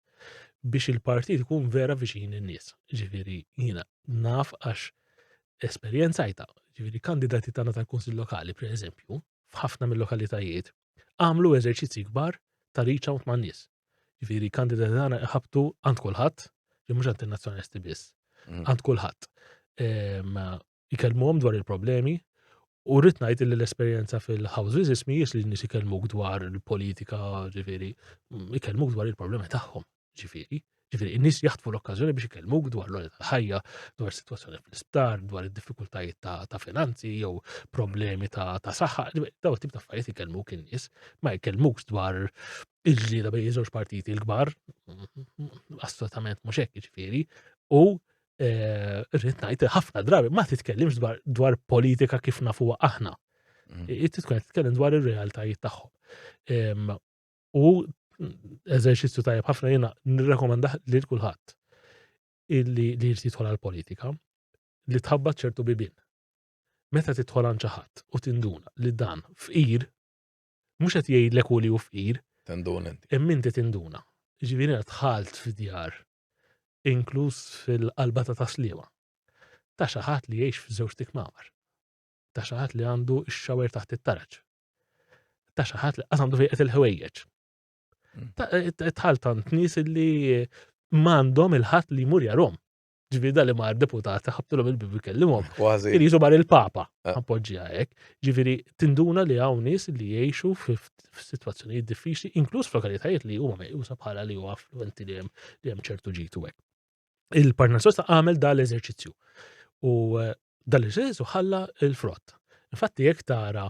biex il-partit ikun vera viċin in-nies. Jiġifieri jiena naf għax esperjenzajta. Jiġifieri kandidati tagħna tal-Kunsill Lokali, pereżempju, f'ħafna mill-lokalitajiet għamlu eżerċizzi kbar ta' reach out man-nies. Jiġifieri kandidati tagħna iħabtu għand kulħadd, li mhux għand in-nazzjonalisti biss, mm. għand kulħadd. Ehm, ikellmuhom dwar il-problemi u rrid ngħid li l-esperjenza fil-house visits mhijiex li n-nies ikellmuk dwar il-politika, ġifieri, ikellmuk dwar il-problemi tagħhom, ġifieri. Ġifieri, n-nies jaħtfu l-okkażjoni biex ikellmuk dwar l tal-ħajja, dwar sitwazzjoni fl-isptar, dwar id-diffikultajiet ta', ta finanzi jew problemi ta', ta saħħa. Daw tip ta' affarijiet ikellmuk in-nies, ma jkellmukx dwar il-ġlieda bejn iż-żewġ partiti l-kbar, assolutament mhux hekk ġifieri, u eh, rrid ngħid ħafna drabi ma titkellimx dwar, dwar politika kif nafuha aħna. Mm. Tkun qed titkellem dwar ir-realtajiet tagħhom. U eżerċizzju tajjeb ħafna jiena nirrekomandah lil kulħadd illi li jrid jidħol għall-politika li tħabbat ċertu bibien. Meta tidħol għand xi ħadd u tinduna li dan fqir mhux qed jgħidlek hu li hu fqir. Tinduna inti. Imma inti tinduna. Ġifieri dħalt fi djar. inkluż fil-qalba ta' Taslima, ta' xi ħadd li jgħix f'żewġt ikmamar, ta' xi ħadd li għandu x-xawer taħt it-taraġ, ta' xi ħadd li qas għandu fejn qed il-ħwejjeġ. Eh, tħal tant nies li m'għandhom il-ħadd li jmur jarhom. Ġifieri da li mar deputati ħabtulhom il-bibi kellimhom. Kważi. Kien jisu mar il-Papa, Eh. appoġġja hekk. Ġifieri tinduna li hawn nies li jgħixu f'sitwazzjonijiet diffiċli, inkluż f'lokalitajiet li huma meqjusa bħala li huwa affluenti li hemm li hemm ċertu ġid u hekk. Il-Partit Nazzjonalista għamel dan l-eżerċizzju. U eh, dan l-eżerċizzju ħalla l-frott. Infatti jekk tara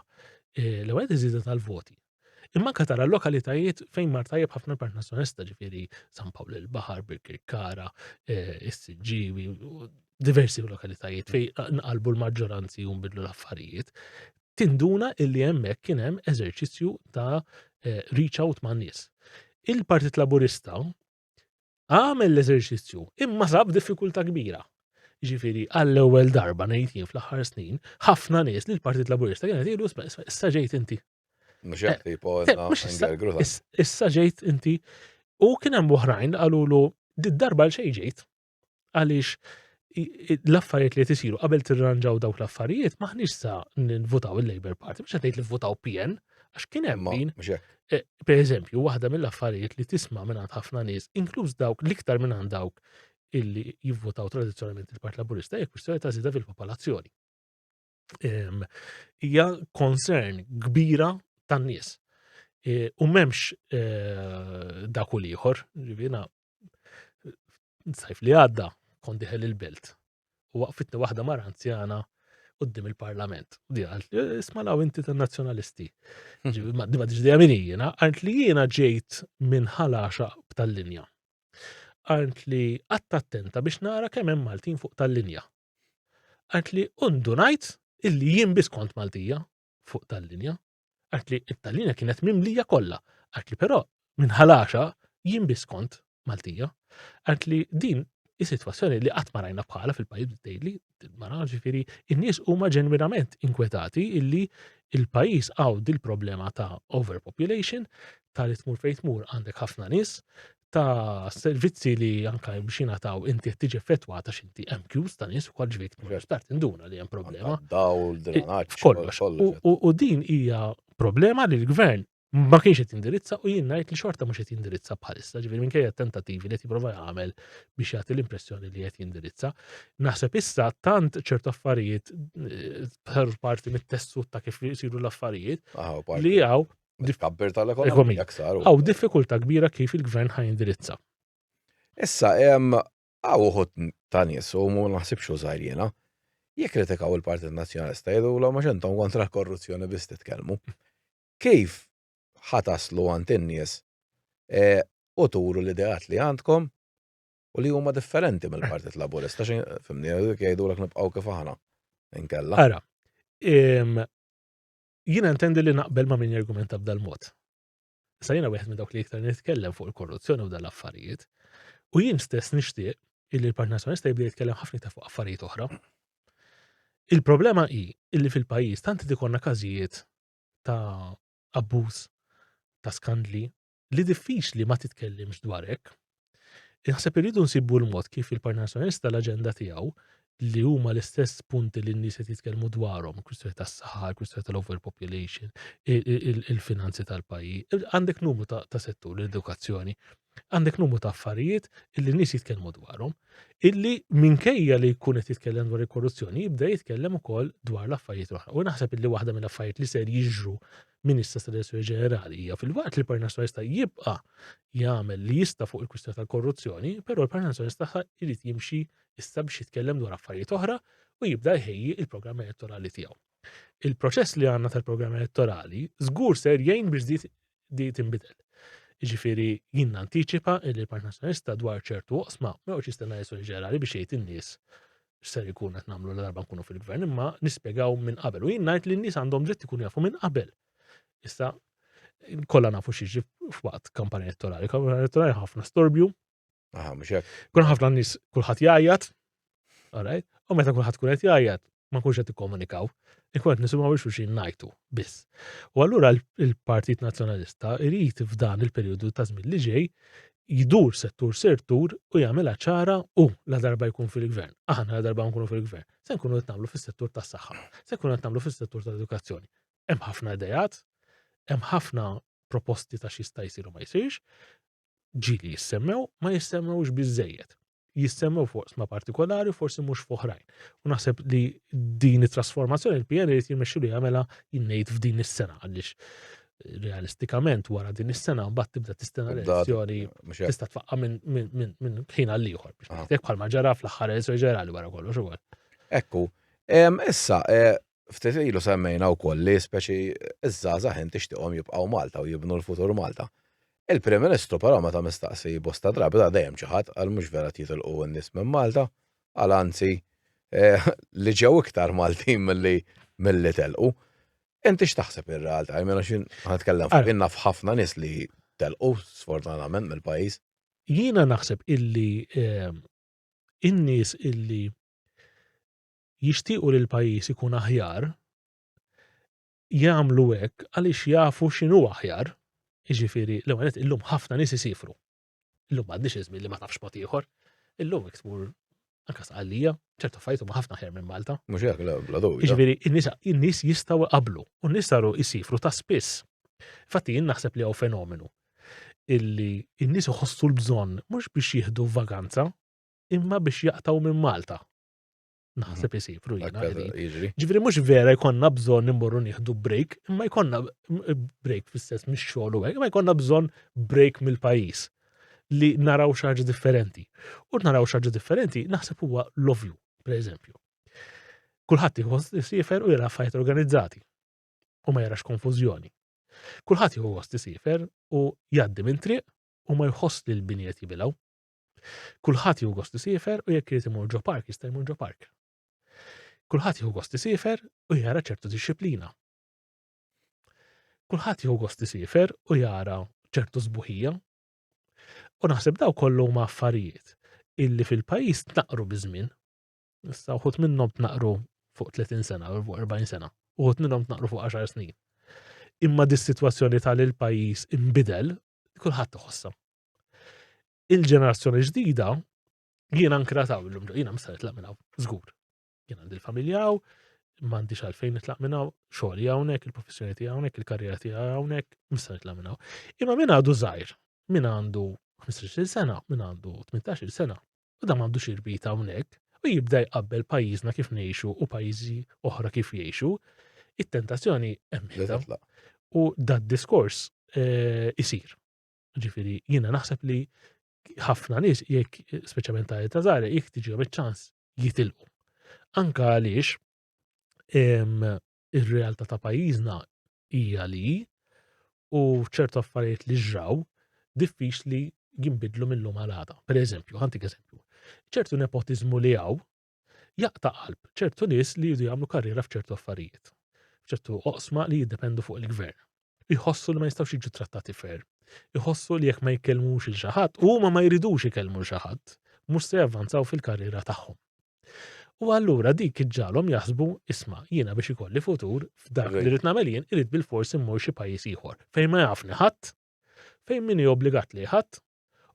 eh, l-ewwel iżida tal-voti. Imma anke tara lokalitajiet fejn mar tajjeb ħafna l-Partit Nazzjonalista, ġifieri San Pawl il-Baħar, Birkirkara, eh, is-Siġġiewi, u diversi lokalitajiet fejn nqalbu l-maġġoranzi u nbidlu l-affarijiet. Tinduna illi hemmhekk kien hemm eżerċizzju ta' eh, reach out man nies. Il-Partit Laburista għamel l-eżerċizzju imma sab diffikultà kbira. Ġifieri għall-ewwel darba ngħid jien fl-aħħar snin, ħafna nies li l-Partit Laburista kienet jgħidu "Isma' isma' issa ġejt inti. Mhux hekk tipo Eh, mhux issa, issa ġejt inti. U kien hemm oħrajn li qalulu did-darba għal xejn ġejt. Għaliex l-affarijiet li qed isiru qabel tirranġaw dawk l-affarijiet maħniex sa nvutaw il-Labour Party, mhux qed ngħid li votaw PN, għax kien hemm min eh, per eżempju, waħda mill-affarijiet li tisma' minn ħafna nies, inkluż dawk l-iktar minn dawk illi jivvotaw tradizzjonalment il-Partit Laburista hija kwistjoni ta' żieda fil-popolazzjoni. Hija concern kbira tan-nies. E, u m'hemmx e, dak u l-ieħor, ġifieri sajf li għadda kont diħel il-belt u waqfitni waħda mara anzjana qudiem il-parlament. U di għalt li isma' law inti tan-nazzjonalisti. Ġifieri, Ma di ma diġdija min jiena, għalt li jiena ġejt minn ħalaxa tal-linja. Għalt li qatt attenta biex nara kemm hemm Maltin fuq tal-linja. Għalt li undunajt illi jien biss kont Maltija fuq tal-linja. Għalt li tal-linja kienet mimlija kollha. Għalt li però minn ħalaxa jien biss kont Maltija. Għalt li din is-sitwazzjoni li qatt ma rajna bħala fil-pajjiż tgħidli, mara ġifieri in-nies huma ġenwinament inkwetati illi il-pajjiż għaw dil-problema ta' overpopulation, ta' li tmur fejn tmur għandek ħafna nies, ta' servizzi li anka biex jingħataw inti qed tiġi effettwata x'inti hemm queues ta' nies ukoll ġifieri tmur sptar tinduna li hemm problema. Dawl, drenaġġ, F'kollox. U din hija problema li l-gvern ma kienx qed jindirizza u jien ngħid li xorta mhux qed jindirizza bħalissa, ġifieri minkejja tentativi li qed jipprova jagħmel biex jagħti l-impressjoni li qed jindirizza. Naħseb issa tant ċertu affarijiet eh, saru parti mit-tessut ta' kif jsiru l-affarijiet li hawn Tkabbir tal-ekonomija aktar. Hawn diffikultà kbira kif il-gvern ħa jindirizza. Issa hemm hawn uħud ta' nies u ma naħsibx hu żgħir jiena, jikkritikaw il-Partit Nazzjonalista jgħidulhom għax intom kontra l-korruzzjoni biss titkellmu. Kif ħa taslu għand in-nies eh, u turu l-ideat li għandkom u li huma differenti mill-Partit Laburista, fimni, jgħidulek nibqgħu kif aħna inkella. Ara, Jiena intendi li naqbel ma' min jargumenta b'dal-mod. Issa jiena wieħed minn dawk li iktar nitkellem fuq il-korruzzjoni u dal-affarijiet. U jien stess nixtieq illi l-Partit Nazzjonalista jibda jitkellem ħafna iktar fuq affarijiet oħra. Il-problema hi illi fil-pajjiż tant ikollna każijiet ta' abbuż, ta' skandli, li diffiċli ma titkellimx dwar hekk. Naħseb irridu nsibu l-mod kif il-Partit Nazzjonalista l-aġenda tiegħu li huma l-istess punti li n-nies qed jitkellmu dwarhom, kwistjoni tas-saħħa, kwistjoni tal-overpopulation, il-finanzi tal-pajjiż. Għandek numru ta' settur, l-edukazzjoni, għandek numru ta' affarijiet illi n-nies jitkellmu dwarhom, illi minkejja li jkun qed jitkellem dwar il-korruzzjoni, jibda jitkellem ukoll dwar l-affarijiet oħra. U naħseb illi waħda mill-affarijiet li ser jiġru minn issa sal-elezzjoni ġenerali hija filwaqt li l-Partit Nazzjonalista jibqa' jagħmel li jista' fuq il-kwistjoni tal-korruzzjoni, però l-Partit Nazzjonalista jrid jimxi issa biex jitkellem dwar affarijiet oħra u jibda jħejji il-programm elettorali tiegħu. Il-proċess li għandna tal-programm elettorali żgur ser jgħin biex di tinbidel. Jiġifieri jien nantiċipa li l-Partit Nazzjonalista dwar ċertu oqsma ma joqgħodx jistenna elezzjoni ġenerali biex jgħid in-nies x'ser ikun qed nagħmlu la darba nkunu fil-gvern, imma nispjegaw minn qabel. U jien ngħid li n-nies għandhom dritt ikunu jafu minn qabel. Issa kollha nafu x'jiġri f'waqt kampanja elettorali. Kampanja elettorali ħafna storbju. Aha, mhux hekk. Kun ħafna nies kulħadd jgħajjat. Alright? U meta kulħadd kun qed jgħajjat, ma nkunx qed ikkomunikaw. Inkun qed nisimgħu biex xulxin ngħajtu biss. U allura l-Partit Nazzjonalista irid f'dan il-perjodu ta' żmien li ġej Jdur settur settur u jagħmilha ċara u la darba jkun fil-gvern. Aħna la darba nkunu fil-gvern. Se nkunu qed nagħmlu fis-settur tas-saħħa, se nkunu qed nagħmlu fis-settur tal-edukazzjoni. Hemm ħafna idejat, hemm ħafna proposti ta' x'jista' jsir u ma jsirx, ġieli jissemmew, ma jissemmewx biżejjed. Jissemmew fuq sma partikolari, forsi mhux f'oħrajn. U naħseb li din it-trasformazzjoni il-PN irid jirnexxilu li jagħmilha jinnejt f'din is-sena għaliex realistikament wara din is-sena mbagħad tibda tistenna l-elezzjoni tista' tfaqqa minn ħin għal ieħor biex ngħidlek bħalma ġara fl-aħħar elezzjoni ġenerali wara kollox ukoll. Ekku, issa ftit ilu semmejna wkoll li speċi iż-żgħażagħ inti tixtieqhom jibqgħu Malta u jibnu l-futur Malta. Il-Prim Ministru però meta mistaqsi bosta drabi da dejjem xi ħadd qal mhux vera jitilqu n-nies minn Malta, qal anzi li ġew iktar Maltin milli milli telqu. Inti x'taħseb ir-realtà? Jien għax ħa fuq jien naf ħafna nies li telqu sfortunatament mill-pajjiż. Jiena naħseb illi in-nies illi jixtiequ li l-pajjiż ikun aħjar jagħmlu hekk għaliex jafu x'inhu aħjar. Jiġifieri l-ewwel nett illum ħafna nies isifru. Illum m'għandniex iż-żmien li ma tafx mod ieħor. Illum jekk tmur anke Sqallija, ċertu affarijiet huma ħafna aħjar minn Malta. Mhux hekk, le, bla dubju. Jiġifieri in-nies jistgħu jqabblu u n-nies saru jsifru ta' spiss. Infatti jien naħseb li hawn fenomenu illi n-nies iħossu l-bżonn mhux biex jieħdu vaganza, imma biex jaqtgħu minn Malta. Naħseb isifru jiena. Ġifieri mhux vera jkollna bżonn immorru nieħdu break, imma jkollna break fis-sens mix-xogħol u hekk, imma jkollna bżonn break mill-pajjiż li naraw xi ħaġa differenti. U naraw xi ħaġa differenti naħseb huwa l-ovvju, pereżempju. Kulħadd jieħu isiefer u jara affarijiet organizzati u ma jarax konfużjoni. Kulħadd jieħu gost isiefer u jgħaddi minn triq u ma jħoss li l-bini qed jibilgħu. Kulħadd jieħu gost isiefer u jekk irid imur ġo park jista' jmur ġo park. Kulħadd jieħu gost isiefer u jara ċertu dixxiplina. Kulħadd jieħu gost isiefer u jara ċertu sbuħija. U naħseb daw kollu huma affarijiet illi fil-pajjiż tnaqru biż-żmien. Issa uħud minnhom tnaqru fuq 30 sena u fuq 40 sena, uħud minnhom tnaqru fuq 10 snin. Imma dis-sitwazzjoni tal-pajjiż inbidel, kulħadd iħossha. Il-ġenerazzjoni ġdida jiena nkrataw illum jiena mista nitlaq minn hawn, żgur. Jien għandi l-familja hawn, m'għandix għalfejn nitlaq minn hawn, xogħli hawnhekk, il-professjoni tiegħi hawnhekk, il-karriera tiegħi hawnhekk, mista nitlaq minn hawn. Imma min għadu żgħir, min għandu 15-il sena, min għandu 18-il sena, u dan m'għandux irbit hawnhekk, u jibda jqabbel pajjiżna kif ngħixu u pajjiżi oħra kif jgħixu, it-tentazzjoni hemm U dad diskors eh, isir. Ġifieri jiena naħseb li ħafna nies jekk speċjalment ta' età żgħira jekk tiġihom iċ-ċans jitilqu. Anka għaliex ir-realtà ta' pajjiżna hija li u ċertu affarijiet li ġraw diffiċli jinbidlu mill-lum għal għada. Per eżempju, ħantik eżempju, ċertu nepotiżmu li hawn jaqta' qalb ċertu nies li jridu jagħmlu karriera f'ċertu affarijiet, f'ċertu oqsma li jiddependu fuq il-gvern. Iħossu li ma jistgħux jiġu trattati fair. Iħossu li jekk ma jkellmux il xi ħadd, u huma ma jridux ikellmu xi ħadd, mhux se javvanzaw fil-karriera tagħhom. U allura dik iġġalhom jaħsbu isma' jiena biex ikolli futur f'dak li rrid nagħmel jien irid bilfors immur xi pajjiż ieħor fejn ma jafni ħadd, fejn min obbligat li ħadd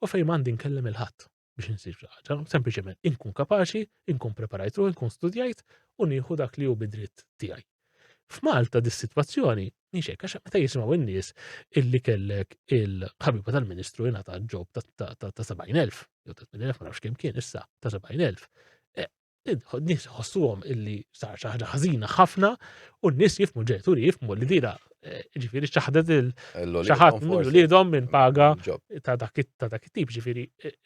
u fejn m'għandi nkellem il-ħadd biex insir xi ħaġa, sempliċement inkun kapaċi, inkun preparajt ruħi, inkun studjajt u nieħu dak li hu bidritt tiegħi. F'Malta dis-sitwazzjoni mhix hekk għax meta jisimgħu n-nies illi kellek il-ħabiba tal-Ministru jingħata ġob ta' 70,000, jew ta' 80,000 ma nafx kemm kien issa ta' 70,000. Nies ħossuhom illi sar xi ħaġa ħażina ħafna u n-nies jifhmu ġenituri jifhmu li dira eh, ġifieri ċaħdet il xi ħadd minn uliedhom minn paga ta' dak it-tip, ġifieri eh,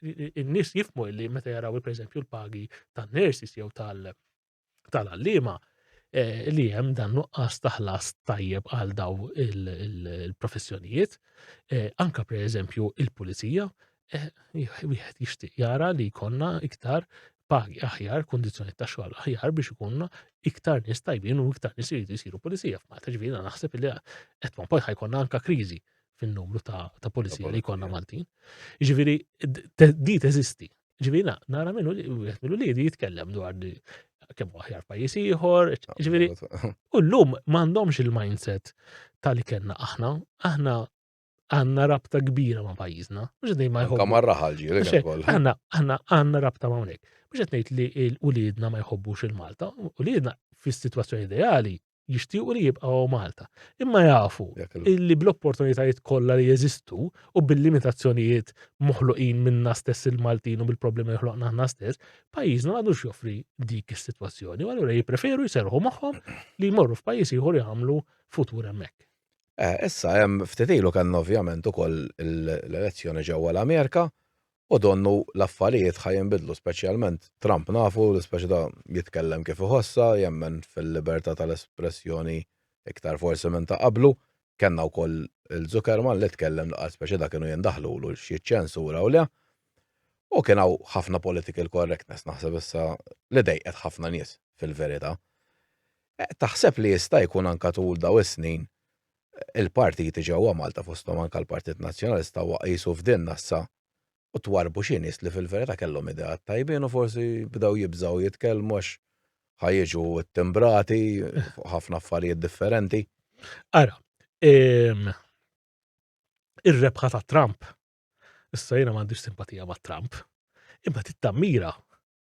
n-nies jifhmu illi meta jaraw pereżempju l-pagi tan-nurses jew tal tal-għalliema eh, li hemm dan nuqqas ta' ħlas tajjeb għal daw il-professjonijiet. Anka pereżempju il-pulizija, eh, wieħed jixtieq jara li jkollna iktar pagi aħjar, kundizzjoni ta' xogħol aħjar biex ikunna iktar nies tajbin u iktar nies jridu jsiru pulizija f'Malta. Ġifieri naħseb li at one point ħajkonna anka kriżi fin-numru ta', ta pulizija li jkollna Maltin. Ġifieri di teżisti. Ġifieri nara minnu wieħed minnu li jitkellem dwar li kemm aħjar pajjiż ieħor, ġifieri u llum m'għandhomx il-mindset tal-li kellna aħna. Aħna. Għandna rabta kbira ma' pajjiżna. Mhux qed ngħid ma Anka jħobbu. mar-raħal ġieli Mhux kemm hekk, kollha. Aħna aħna għandna rabta ma' hawnhekk. Mhux qed ngħid li l-uliedna ma jħobbux il-Malta. Uliedna fis-sitwazzjoni ideali jixtiequ li jibqgħu Malta. Imma jafu Jekk il- illi bl-opportunitajiet kollha li jeżistu u bil-limitazzjonijiet moħluqin minna stess il-Maltin u bil-problemi li ħloqna aħna stess, pajjiżna m'għadux joffri dik is-sitwazzjoni u allura jippreferu jserrħu moħħhom li jmorru f'pajjiż ieħor jagħmlu futur hemmhekk. Eh, issa hemm ftit ilu kellna ovvjament ukoll l-elezzjoni ġewwa l-Amerika u donnu l-affarijiet ħa jinbidlu, speċjalment Trump nafu li speċi ta' jitkellem kif iħossha, jemmen fil-libertà tal-espressjoni iktar forsi minn ta' qablu. Kellna wkoll il-Zuckerman li tkellem li qal speċi ta' kienu jindaħlulu x'jiċċensura u le. U kien hawn ħafna political correctness naħseb issa li dejqet ħafna nies fil-verità. Eh, taħseb li jista' jkun anka tul daw is-snin il-partiti ġewwa Malta fosthom anka l-Partit Nazzjonalista huwa qisu f'din nassa u twarbu xi nies li fil-verità kellhom ideat tajbin u forsi bdew jibżgħu jitkellmu għax ħa jiġu ttimbrati fuq ħafna affarijiet differenti. Ara, ir-rebħa ta' Trump, issa jiena m'għandix simpatija ma' Trump, imma tittammira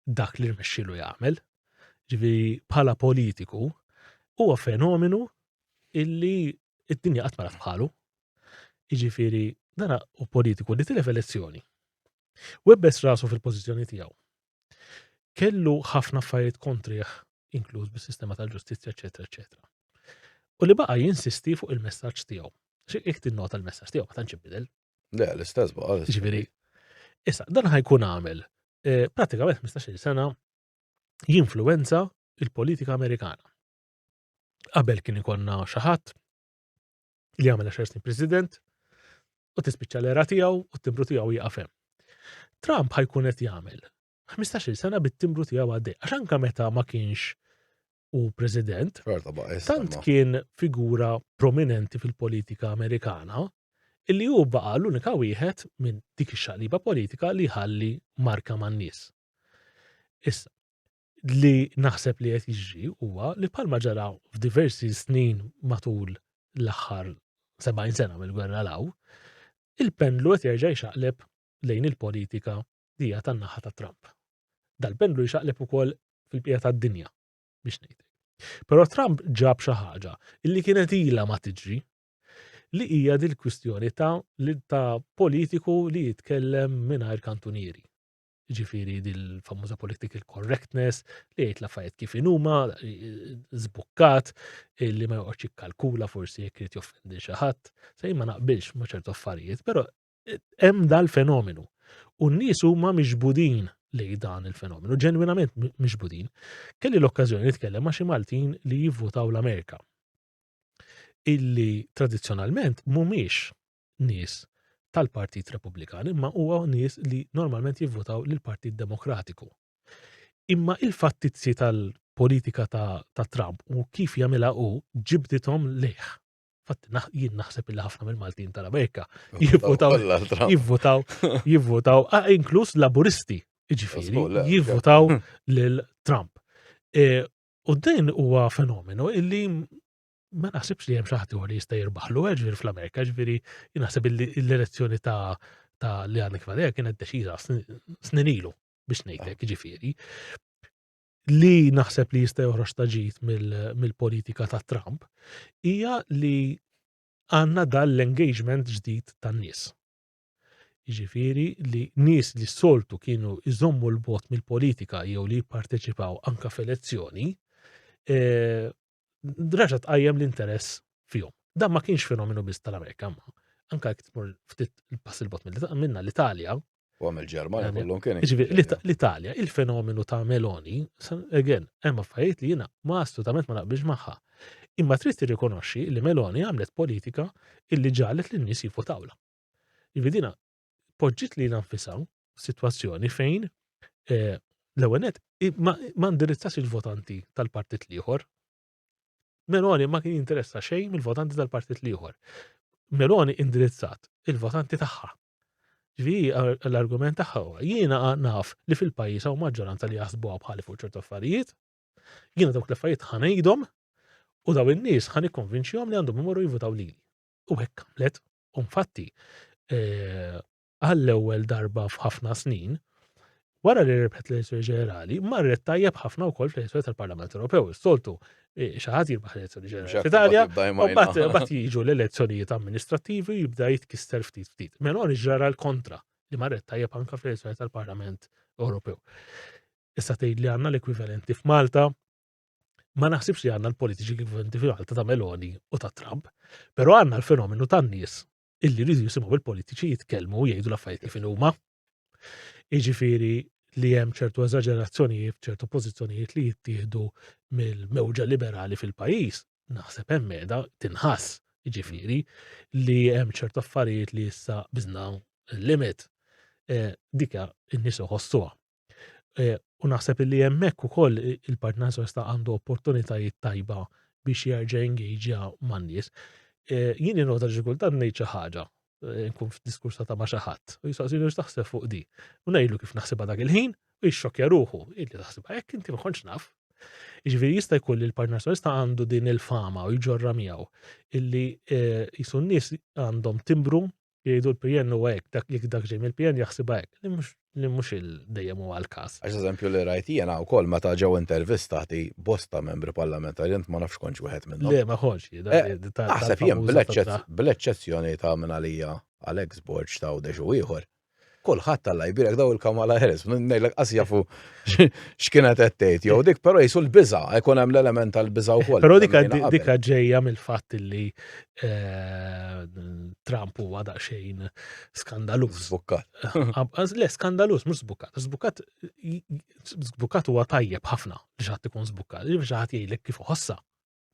dak li rnexxielu jagħmel. Ġifieri bħala politiku huwa fenomenu illi id-dinja qatt ma rat bħalu. Jiġifieri dan hu politiku li tilef elezzjoni. Webbes rasu fil-pożizzjoni tiegħu. Kellu ħafna affarijiet kontrih, inkluż bis-sistema tal-ġustizzja, eċetera, eċetera. U li baqa' jinsisti fuq il-messaġġ tiegħu. Xi jekk tinnota l-messaġġ tiegħu ma tantx inbidel. Le, l-istess baqa'. Ġifieri, issa dan ħajkun għamel eh, pratikament 15-il sena jinfluwenza il-politika Amerikana. Qabel kien ikonna xi ħadd li għamel 10 snin president u tispiċċa l-era tiegħu u t-timbru tiegħu jieqaf hemm. Trump ħajkun qed jagħmel 15-il sena bit-timbru tiegħu għaddej. Għax anka meta ma kienx u president, tant kien figura prominenti fil-politika Amerikana illi hu baqa' l-unika wieħed minn dik ix-xaqliba politika li ħalli marka man-nies. Issa, li naħseb li qed jiġri huwa li bħalma ġara f'diversi snin matul l-aħħar 70 sena mill-gwerra law, il-pendlu qed jerġa' jxaqleb lejn il-politika li hija tan-naħa ta' Trump. Dal-pendlu jxaqleb ukoll fil-bqija tad-dinja biex ngħid. Però Trump ġab xi ħaġa illi kienet ilha ma tiġri li hija dil-kwistjoni ta' li ta' politiku li jitkellem mingħajr kantunieri. Ġifieri dil-famuża political correctness li jgħid l-affarijiet kif inhuma, żbukkat, li ma joqgħodx jikkalkula forsi jekk irid joffendi xi ħadd. Se jien ma naqbilx ma' ċertu affarijiet, però hemm dal-fenomenu. U n-nies huma miġbudin lejn dan il-fenomenu, ġenwinament miġbudin. Kelli l-okkażjoni nitkellem ma' xi Maltin li jivvutaw l-Amerika. Illi tradizzjonalment mhumiex nies tal-Partit Repubblikan, imma huwa nies li normalment jivvutaw lill-Partit Demokratiku. Imma il-fattizzi tal-politika ta', ta Trump u kif jagħmilha hu ġibdithom lejh. Fatti, jien naħseb illi ħafna mill-Maltin tal-Amerika jivvotaw, jivvotaw, jivvotaw, inkluż laburisti, ġifieri, jivvotaw lil Trump. E, u din huwa fenomenu illi ma naħsibx li hemm xi ħadd li jista' jirbaħlu, eh, ġifieri fl-Amerika, ġifieri jien naħseb illi l-elezzjoni ta' ta' li għandek fadija kienet deċiża snin ilu biex ngħidlek, ġifieri. Li naħseb li jista' joħroġ ta' ġid mill-politika ta' Trump hija li għandna dan l-engagement ġdid tan-nies. Jiġifieri li nies li s-soltu kienu jżommu l-bot mill-politika jew li jipparteċipaw anka f'elezzjoni, eh, raġa tqajjem l-interess fihom. Dan ma kienx fenomenu biss tal-Amerika, ma anka jekk tmur ftit il-pass il-bot minna l-Italja, U għamil Ġermanja kollhom kien. L-Italja, il-fenomenu ta' Meloni, again, hemm affarijiet li jiena ma assolutament ma naqbilx magħha. Imma trid tirrikonoxxi li Meloni għamlet politika illi ġalet lin-nies jivvotawla. Jiġifieri poġġiet lilha nfisha f'sitwazzjoni fejn eh, l-ewwel nett ma indirizzax il-votanti tal-partit l-ieħor. Meloni ma kien jinteressa xejn mill-votanti tal-partit l-ieħor. Meloni indirizzat il-votanti tagħha. Ġifieri l-argument tagħha huwa jiena naf li fil-pajjiż hawn maġġoranza li jaħsbuha bħali fuq ċertu affarijiet, jiena dawk l-affarijiet ħa ngħidhom u daw in-nies ħa nikkonvinċihom li għandhom imorru jivvutaw lili. U hekk għamlet. U infatti, eh, għall-ewwel darba f'ħafna snin, wara li rebħet l-elezzjoni ġenerali, marret tajjeb ħafna wkoll fl-elezzjoni tal-Parlament Ewropew. Is-soltu eh, xi ħadd jirbaħ l-elezzjoni ġenerali fl-Italja, u mbagħad jiġu l-elezzjonijiet amministrattivi jibda jitkister ftit ftit. Meloni ġara l-kontra li marret tajjeb anka fl-elezzjoni tal-Parlament Ewropew. Issa tgħid li għandna l-ekwivalenti f'Malta, ma naħsibx li għandna l-politiċi ekwivalenti f'Malta ta' Meloni u ta' Trump, però għandna l-fenomenu tan-nies illi rridu jisimgħu il-politiċi jitkellmu u jgħidu l-affarijiet kif huma. Jiġifieri li hemm ċertu eżaġerazzjonijiet, ċertu pożizzjonijiet li jittieħdu mill-mewġa liberali fil-pajjiż, naħseb hemm qiegħda tinħass, jiġifieri li hemm ċertu affarijiet li issa biżna limit. Eh, dika n-nies iħossuha. Eh, u naħseb li hemmhekk ukoll il-Partit Nazzjonalista għandu opportunitajiet tajba biex jerġa' jingeġja man-nies. Eh, jien nota xi kultant ngħid xi ħaġa, eh, nkun f'diskursa ta' ma' xi ħadd, u jistaqsini x'taħseb fuq di. U ngħidlu kif naħsibha dak il-ħin, u jixxokkja ruħu, illi taħsibha hekk inti ma kontx naf. Jiġifieri jista' jkun li l-Partit Nazzjonalista għandu din il-fama u jġorra miegħu illi jisu n-nies għandhom timbru Jgħidu l-PN huwa hekk, dak jekk dak ġej mill-PN jaħsibha hekk, li mhux li mhux il dejjem huwa l-każ. Għax eżempju li rajt jiena wkoll meta ġew intervistati bosta membri parlamentari, int ma nafx kontx wieħed minnhom. Le, ma kontx, eh, naħseb jien bl-eċċezzjoni ta' minn għalija Alex Borg ta' Għawdex u ieħor. Kulħadd Alla jbierek daw il-Kamala Harris, ngħidlek qas jafu x'kienet qed tgħid jew dik, però jisu l-biża', jkun hemm l-element tal-biża' wkoll. Però dika dika ġejja mill-fatt li eh, Trump huwa daqsxejn skandaluż. Żbukkat. Le, skandaluż, mhux żbukkat. Żbukkat żbukkat huwa tajjeb ħafna li xi ħadd ikun żbukkat, li xi ħadd jgħidlek kif iħossha.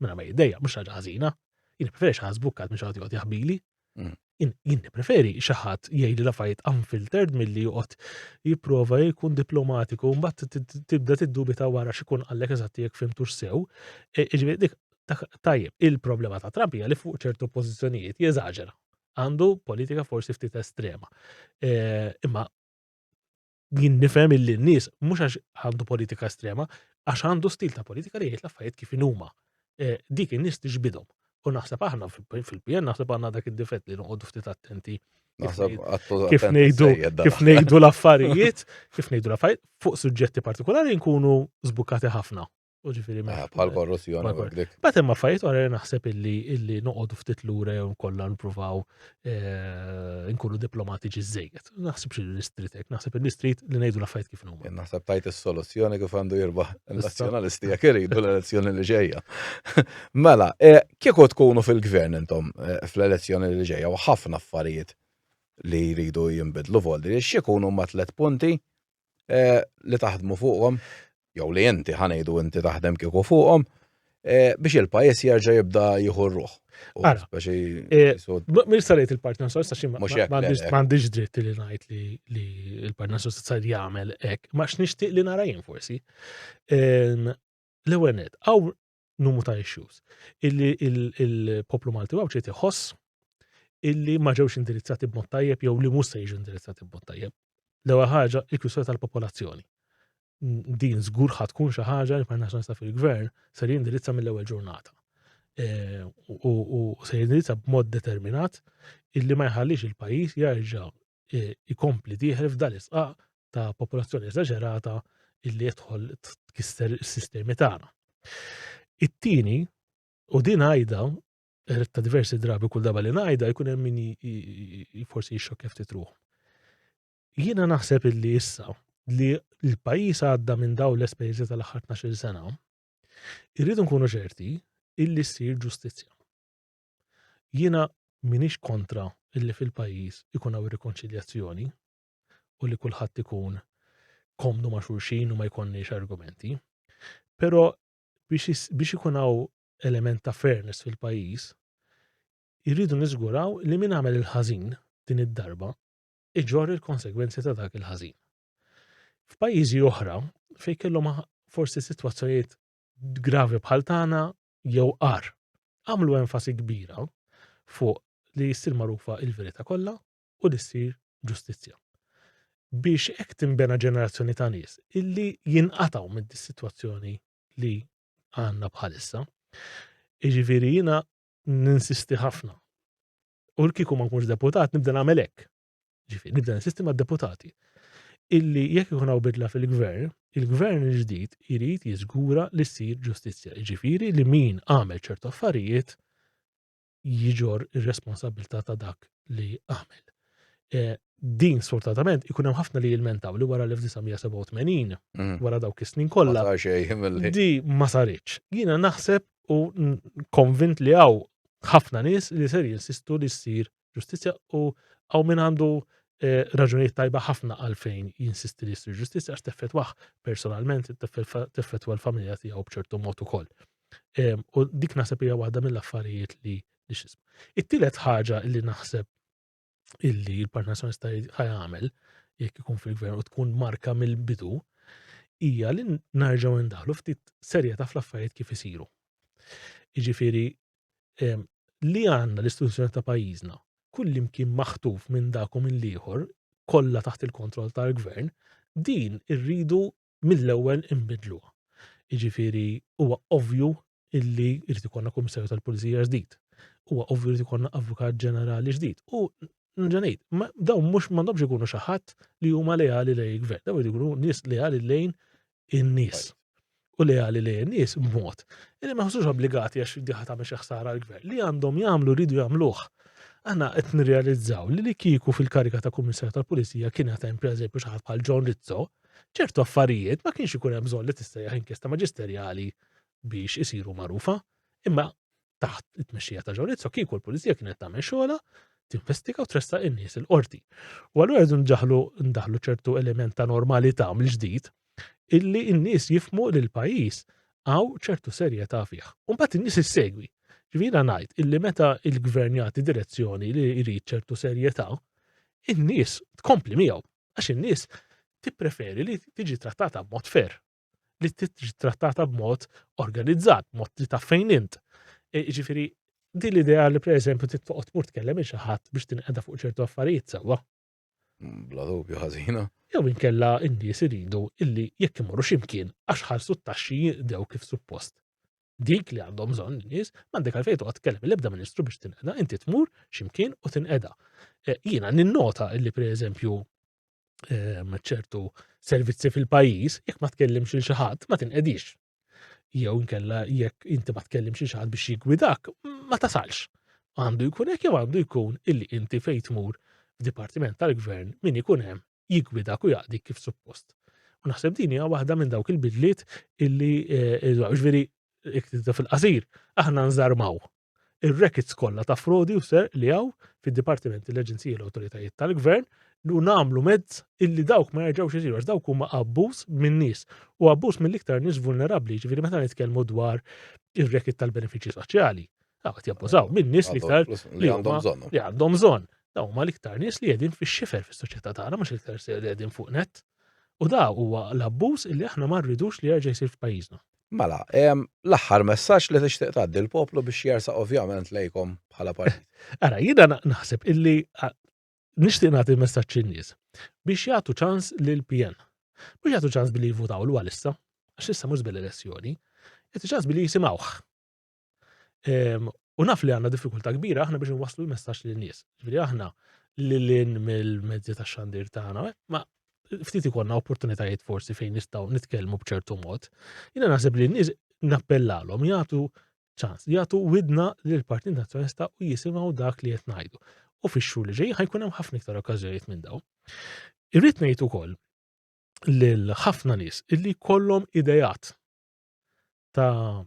Mela ma jiddejja, mhux ħaġa ħażina. Jien preferi xi ħadd żbukkat minn xi ħadd joqgħod jaħbili. Mm. Jien preferi xi ħadd jgħidli l-affarijiet unfiltered milli joqgħod jipprova jkun diplomatiku u mbagħad tibda tiddubita wara x'ikun qallek eżatt jekk fimtux sew. E, jiġifieri dik tajjeb, il-problema ta' Trump hija li fuq ċertu pożizzjonijiet jeżaġera. Għandu politika forsi ftit estrema. E, imma jien nifhem illi n-nies mhux għax għandu politika estrema, għax għandu stil ta' politika li jgħid l-affarijiet kif inhuma. Eh, dik in-nies tiġbidhom. U naħseb aħna fil-PN naħseb għandna dak id-difett li noqogħdu ftit attenti kif ngħidu kif ngħidu l-affarijiet, kif ngħidu l-affarijiet fuq suġġetti partikolari nkunu żbukati ħafna. U ġifieri eh, bħal korruzzjoni. Bat hemm affarijiet oħra li naħseb illi illi noqogħdu ftit lura jew kollha nippruvaw eh, nkunu diplomatiċi żejjed. Naħseb xi l-istrit hekk, naħseb l-istrit li ngħidu l-affarijiet kif huma. Naħseb tajt is-soluzzjoni kif għandu jirbaħ il-nazzjonalisti jekk iridu l-elezzjoni li ġejja. Mela, eh, kieku tkunu fil-gvern intom fl-elezzjoni li ġejja u ħafna affarijiet li jridu jinbidlu voldi, x'ikunu ma tlet punti Eh, li taħdmu fuqhom, jew li inti ħanejdu inti taħdem kieku fuqhom, eh, biex il-pajjiż jerġa' jibda jieħu r-ruħ. Ara, eh, Mil saret il-Partit Nazzjonalista xi m'għandix dritt li ngħid li l-Partit Nazzjonalista sar jagħmel hekk, ma x'nixtieq li nara jien forsi. Ehm, l-ewwel nett, hawn numru ta' issues illi il-poplu Malti u Għawdxi iħoss illi ma ġewx indirizzati b'mod tajjeb jew li mhux se jiġu indirizzati b'mod tajjeb. L-ewwel ħaġa il-kwistjoni tal-popolazzjoni. Din żgur ħa tkun xi ħaġa li Partit Nazzjonalista fil-Gvern ser jindirizza mill-ewwel ġurnata. E, u se jindirizza b'mod determinat illi ma jħallix il-pajjiż jerġa' e, ikompli dieħel f'dal isqaq ta' popolazzjoni eżaġerata illi jidħol tkisser is-sistemi tagħna. It-tieni, u din għajda, ta' diversi drabi kull darba li ngħidha jkun hemm min forsi jixxokkja ftit ruħu. Jiena naħseb illi issa li l-pajjiż għadda minn dawn l-esperjenzi tal-aħħar 12 sena, irridu nkunu ċerti illi ssir ġustizzja. Jiena minix kontra illi fil-pajjiż ikun hawn rikonċiljazzjoni, u li kulħadd ikun komdu ma' xulxin u ma jkollniex argumenti. Però biex, biex ikun hawn element ta' fairness fil-pajjiż, irridu niżguraw li min għamel il-ħażin din id-darba iġorr il-konsegwenzi ta' dak il-ħażin. F'pajjiżi oħra fejn kellhom forsi sitwazzjonijiet gravi bħal tagħna jew qar, għamlu enfasi kbira fuq li jsir magħrufa il-verità kollha u li ssir ġustizzja. Biex hekk tinbena ġenerazzjoni ta' nies illi jinqatgħu minn dis-sitwazzjoni li għandna bħalissa. Jiġifieri jiena ninsisti ħafna. U kieku ma nkunx deputat nibda nagħmel hekk. Ġifieri nibda ninsisti mad-deputati illi jekk ikun hawn bidla fil-gvern, il-gvern il-ġdid irid jiżgura li ssir ġustizzja. Ġifieri li min għamel ċertu affarijiet jiġor ir-responsabilità ta' dak li għamel. E, din sfortunatament ikun hemm ħafna li jilmentaw li wara l-1987, mm. wara dawk is-snin kollha, di ma saritx. Jiena naħseb u konvint li hawn ħafna nies li ser jinsistu li ssir ġustizzja u hawn min għandu eh, raġunijiet tajba ħafna għalfejn jinsisti li ssir ġustizzja għax teffettwah personalment, teffettwa l-familja tiegħu b'ċertu mod ukoll. U dik naħseb hija waħda mill-affarijiet li li xismu. It-tielet ħaġa li naħseb illi l-Partit Nazzjonalista ħajamel jekk ikun fil-gvern u tkun marka mill-bidu hija li narġgħu ndaħlu ftit serjetà fl-affarijiet kif isiru. Jiġifieri li għandna l-istituzzjoni ta' pajjiżna kullimkien maħtuf minn dak u minn l-ieħor kollha taħt il-kontroll tal-gvern, din irridu mill-ewwel inbidluha. Jiġifieri huwa ovvju illi jrid ikollna kummissarju tal-Pulizija ġdid. Huwa ovvju jrid ikollna avukat ġenerali ġdid. U nerġa' ngħid, dawn mhux m'għandhomx ikunu xi ħadd li huma leali lejn il-gvern, dawn jridu jkunu nies leali lejn in-nies. U leali lejn in-nies b'mod illi ma jħossux obbligati għax diħa tagħmel xi ħsara l-gvern. Li għandhom jagħmlu rridu jagħmluh. Aħna qed nirrealizzaw li li kieku fil-kariga ta' kummissarju tal-Pulizija kien qed hemm pereżempju xi ħadd bħal John Rizzo, ċertu affarijiet ma kienx ikun hemm bżonn li tissejjaħ inkjesta maġisterjali biex isiru magħrufa. Imma taħt it-tmexxija ta' John Rizzo kieku l-pulizija kienet tagħmel xogħla, tinvestiga u tressaq in-nies il-qorti. U allura rridu nġaħlu ndaħlu ċertu element ta' normalità mill-ġdid illi n-nies jifmu li l-pajjiż għaw ċertu serjetà fih. U mbagħad in-nies issegwi. Ġifieri ngħid illi meta il-gvern jagħti direzzjoni li jrid ċertu serjetà, in-nies tkompli miegħu. Għax in-nies tippreferi li tiġi trattata b'mod fair, li tiġi trattata b'mod organizzat, b'mod li taf fejn int. E, ġifieri, din l-idea li pereżempju tittoqgħod tmur tkellem il xi ħadd biex tinqeda fuq ċertu affarijiet sewwa. Mm, bla dubju ħażina. Jew inkella n-nies iridu illi jekk imorru x'imkien għax ħalsu t-taxxi jinqdew kif suppost. Dik li għandhom bżonn in-nies, m'għandek għalfejn toqgħod tkellem l-ebda ministru biex tinqeda, inti tmur x'imkien u tinqeda. Eh, jiena ninnota illi pereżempju ehm, ċertu servizzi fil-pajjiż, jekk ma tkellimx il xi ħadd ma tinqedix. Jew inkella jekk inti ma tkellimx il xi ħadd biex jigwidak, ma tasalx. Għandu jkun hekk jew għandu jkun illi inti fejn tmur f'dipartiment tal-gvern min ikun hemm jigwidak u jaqdik kif suppost. U naħseb din hija waħda minn dawk il-bidliet illi eh, ġifieri fil-qasir aħna nżarmaw ir-records kollha ta' frodi u ser li hawn fid-dipartimenti l-aġenziji l-awtoritajiet tal-gvern u nagħmlu mezz illi dawk ma jerġgħux isiru għax dawk huma abbuż minn nies u abbuż mill-iktar nies vulnerabbli, ġifieri meta nitkellmu dwar ir-rekit tal-benefiċċji soċjali. Daw qed jabbużaw minn nies l-iktar li għandhom bżonn. Li għandhom bżonn. Daw huma l-iktar nies li qegħdin fix-xifer fis-soċjetà tagħna mhux l-iktar li qegħdin fuq net. U da huwa l-abbuż illi aħna ma rridux li jerġa' jsir f'pajjiżna. Mela, l-aħħar messaġġ li tixtieq tgħaddi l-poplu biex jersaq ovvjament lejkom bħala partit. Ara, jiena naħseb illi nixtieq nagħti messaġġ in-nies biex jagħtu ċans lil PN. Mhux jagħtu ċans billi jivvutaw l għalissa, għax issa mhux bil-elezzjoni, jagħtu ċans billi jisimgħuh. U naf li għandna diffikultà kbira aħna biex nwasslu l-messaġġ lin-nies. Ġifieri aħna lil mill-mezzi tax-xandir tagħna, eh, ma ftit ikollna opportunitajiet forsi fejn nistgħu nitkellmu b'ċertu mod. Jiena naħseb li n-nies nappellalhom jagħtu ċans, jagħtu widna lill-Partit Nazzjonalista u jisimgħu dak li qed ngħidu. U fix-xhur li ġej ħajkun hemm ħafna iktar okkażjonijiet minn dawn. Irrid ngħid ukoll lil ħafna nies illi kollhom idejat ta'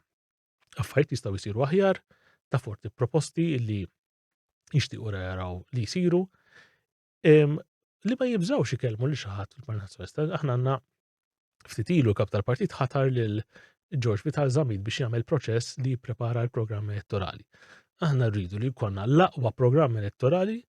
affarijiet jistgħu jsiru aħjar, ta' forti proposti li jixtiequ jaraw li jsiru. Li ma jibżawx ikellmu li xi ħadd fil-Partit Nazzjonalista, aħna għandna ftit ilu kap tal-partit ħatar lil George Vital Zamid biex jagħmel proċess li jipprepara l-programm elettorali. Aħna rridu li jkollna l-aqwa programm elettorali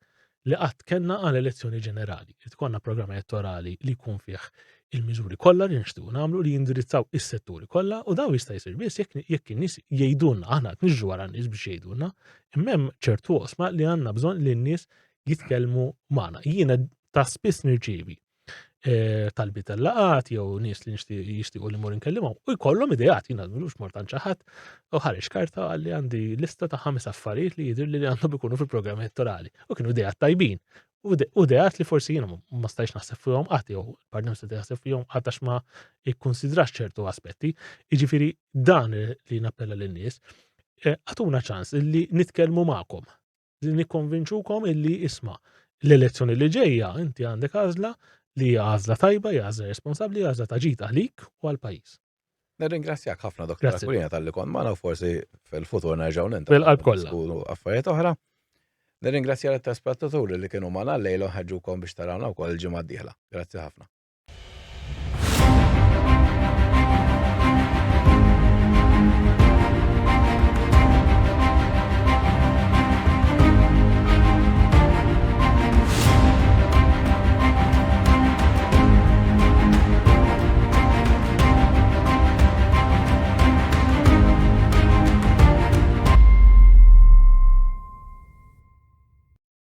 li qatt kellna għal elezzjoni ġenerali. Irid ikollna programm elettorali li jkun fih il-miżuri kollha li nixtiequ nagħmlu li jindirizzaw is-setturi kollha u daw jista' jsir biss jekk jekk in-nies jgħidulna aħna qed niġru wara n-nies biex jgħidulna, imma hemm ċertu oqsma li għandna bżonn li n-nies jitkellmu magħna. Jiena ta' spiss nirċievi Talbi tal-laqat jew nies li jixtiequ li mur inkellimhom u jkollhom ideat jiena mhux mort għand xi ħadd u ħareġ karta għalli għandi lista ta' ħames affarijiet li jidher li għandhom ikunu fil-programm elettorali u kienu ideat tajbin. U ideat li forsi jiena ma stajx naħseb fihom qatt jew il-parti ma stajx naħseb fihom qatt għax ma ikkonsidrax ċertu aspetti. Jiġifieri dan li nappella lin-nies, għatuna ċans li nitkellmu magħkom li nikkonvinċukom illi isma' l-elezzjoni li ġejja inti għandek għażla li hija għażla tajba, hija għażla responsabbli, hija għażla ta' ġid għalik u għall-pajjiż. Nirringrazzjak ħafna Dr. Aquilina talli kont magħna u forsi fil-futur nerġgħu nintaqgħu. Bil-qalb kollha. Affarijiet oħra. Nirringrazzja l-telespettaturi li kienu magħna llejla u nħeġġukom biex tarawna wkoll il-ġimgħa d-dieħla. Grazzi ħafna.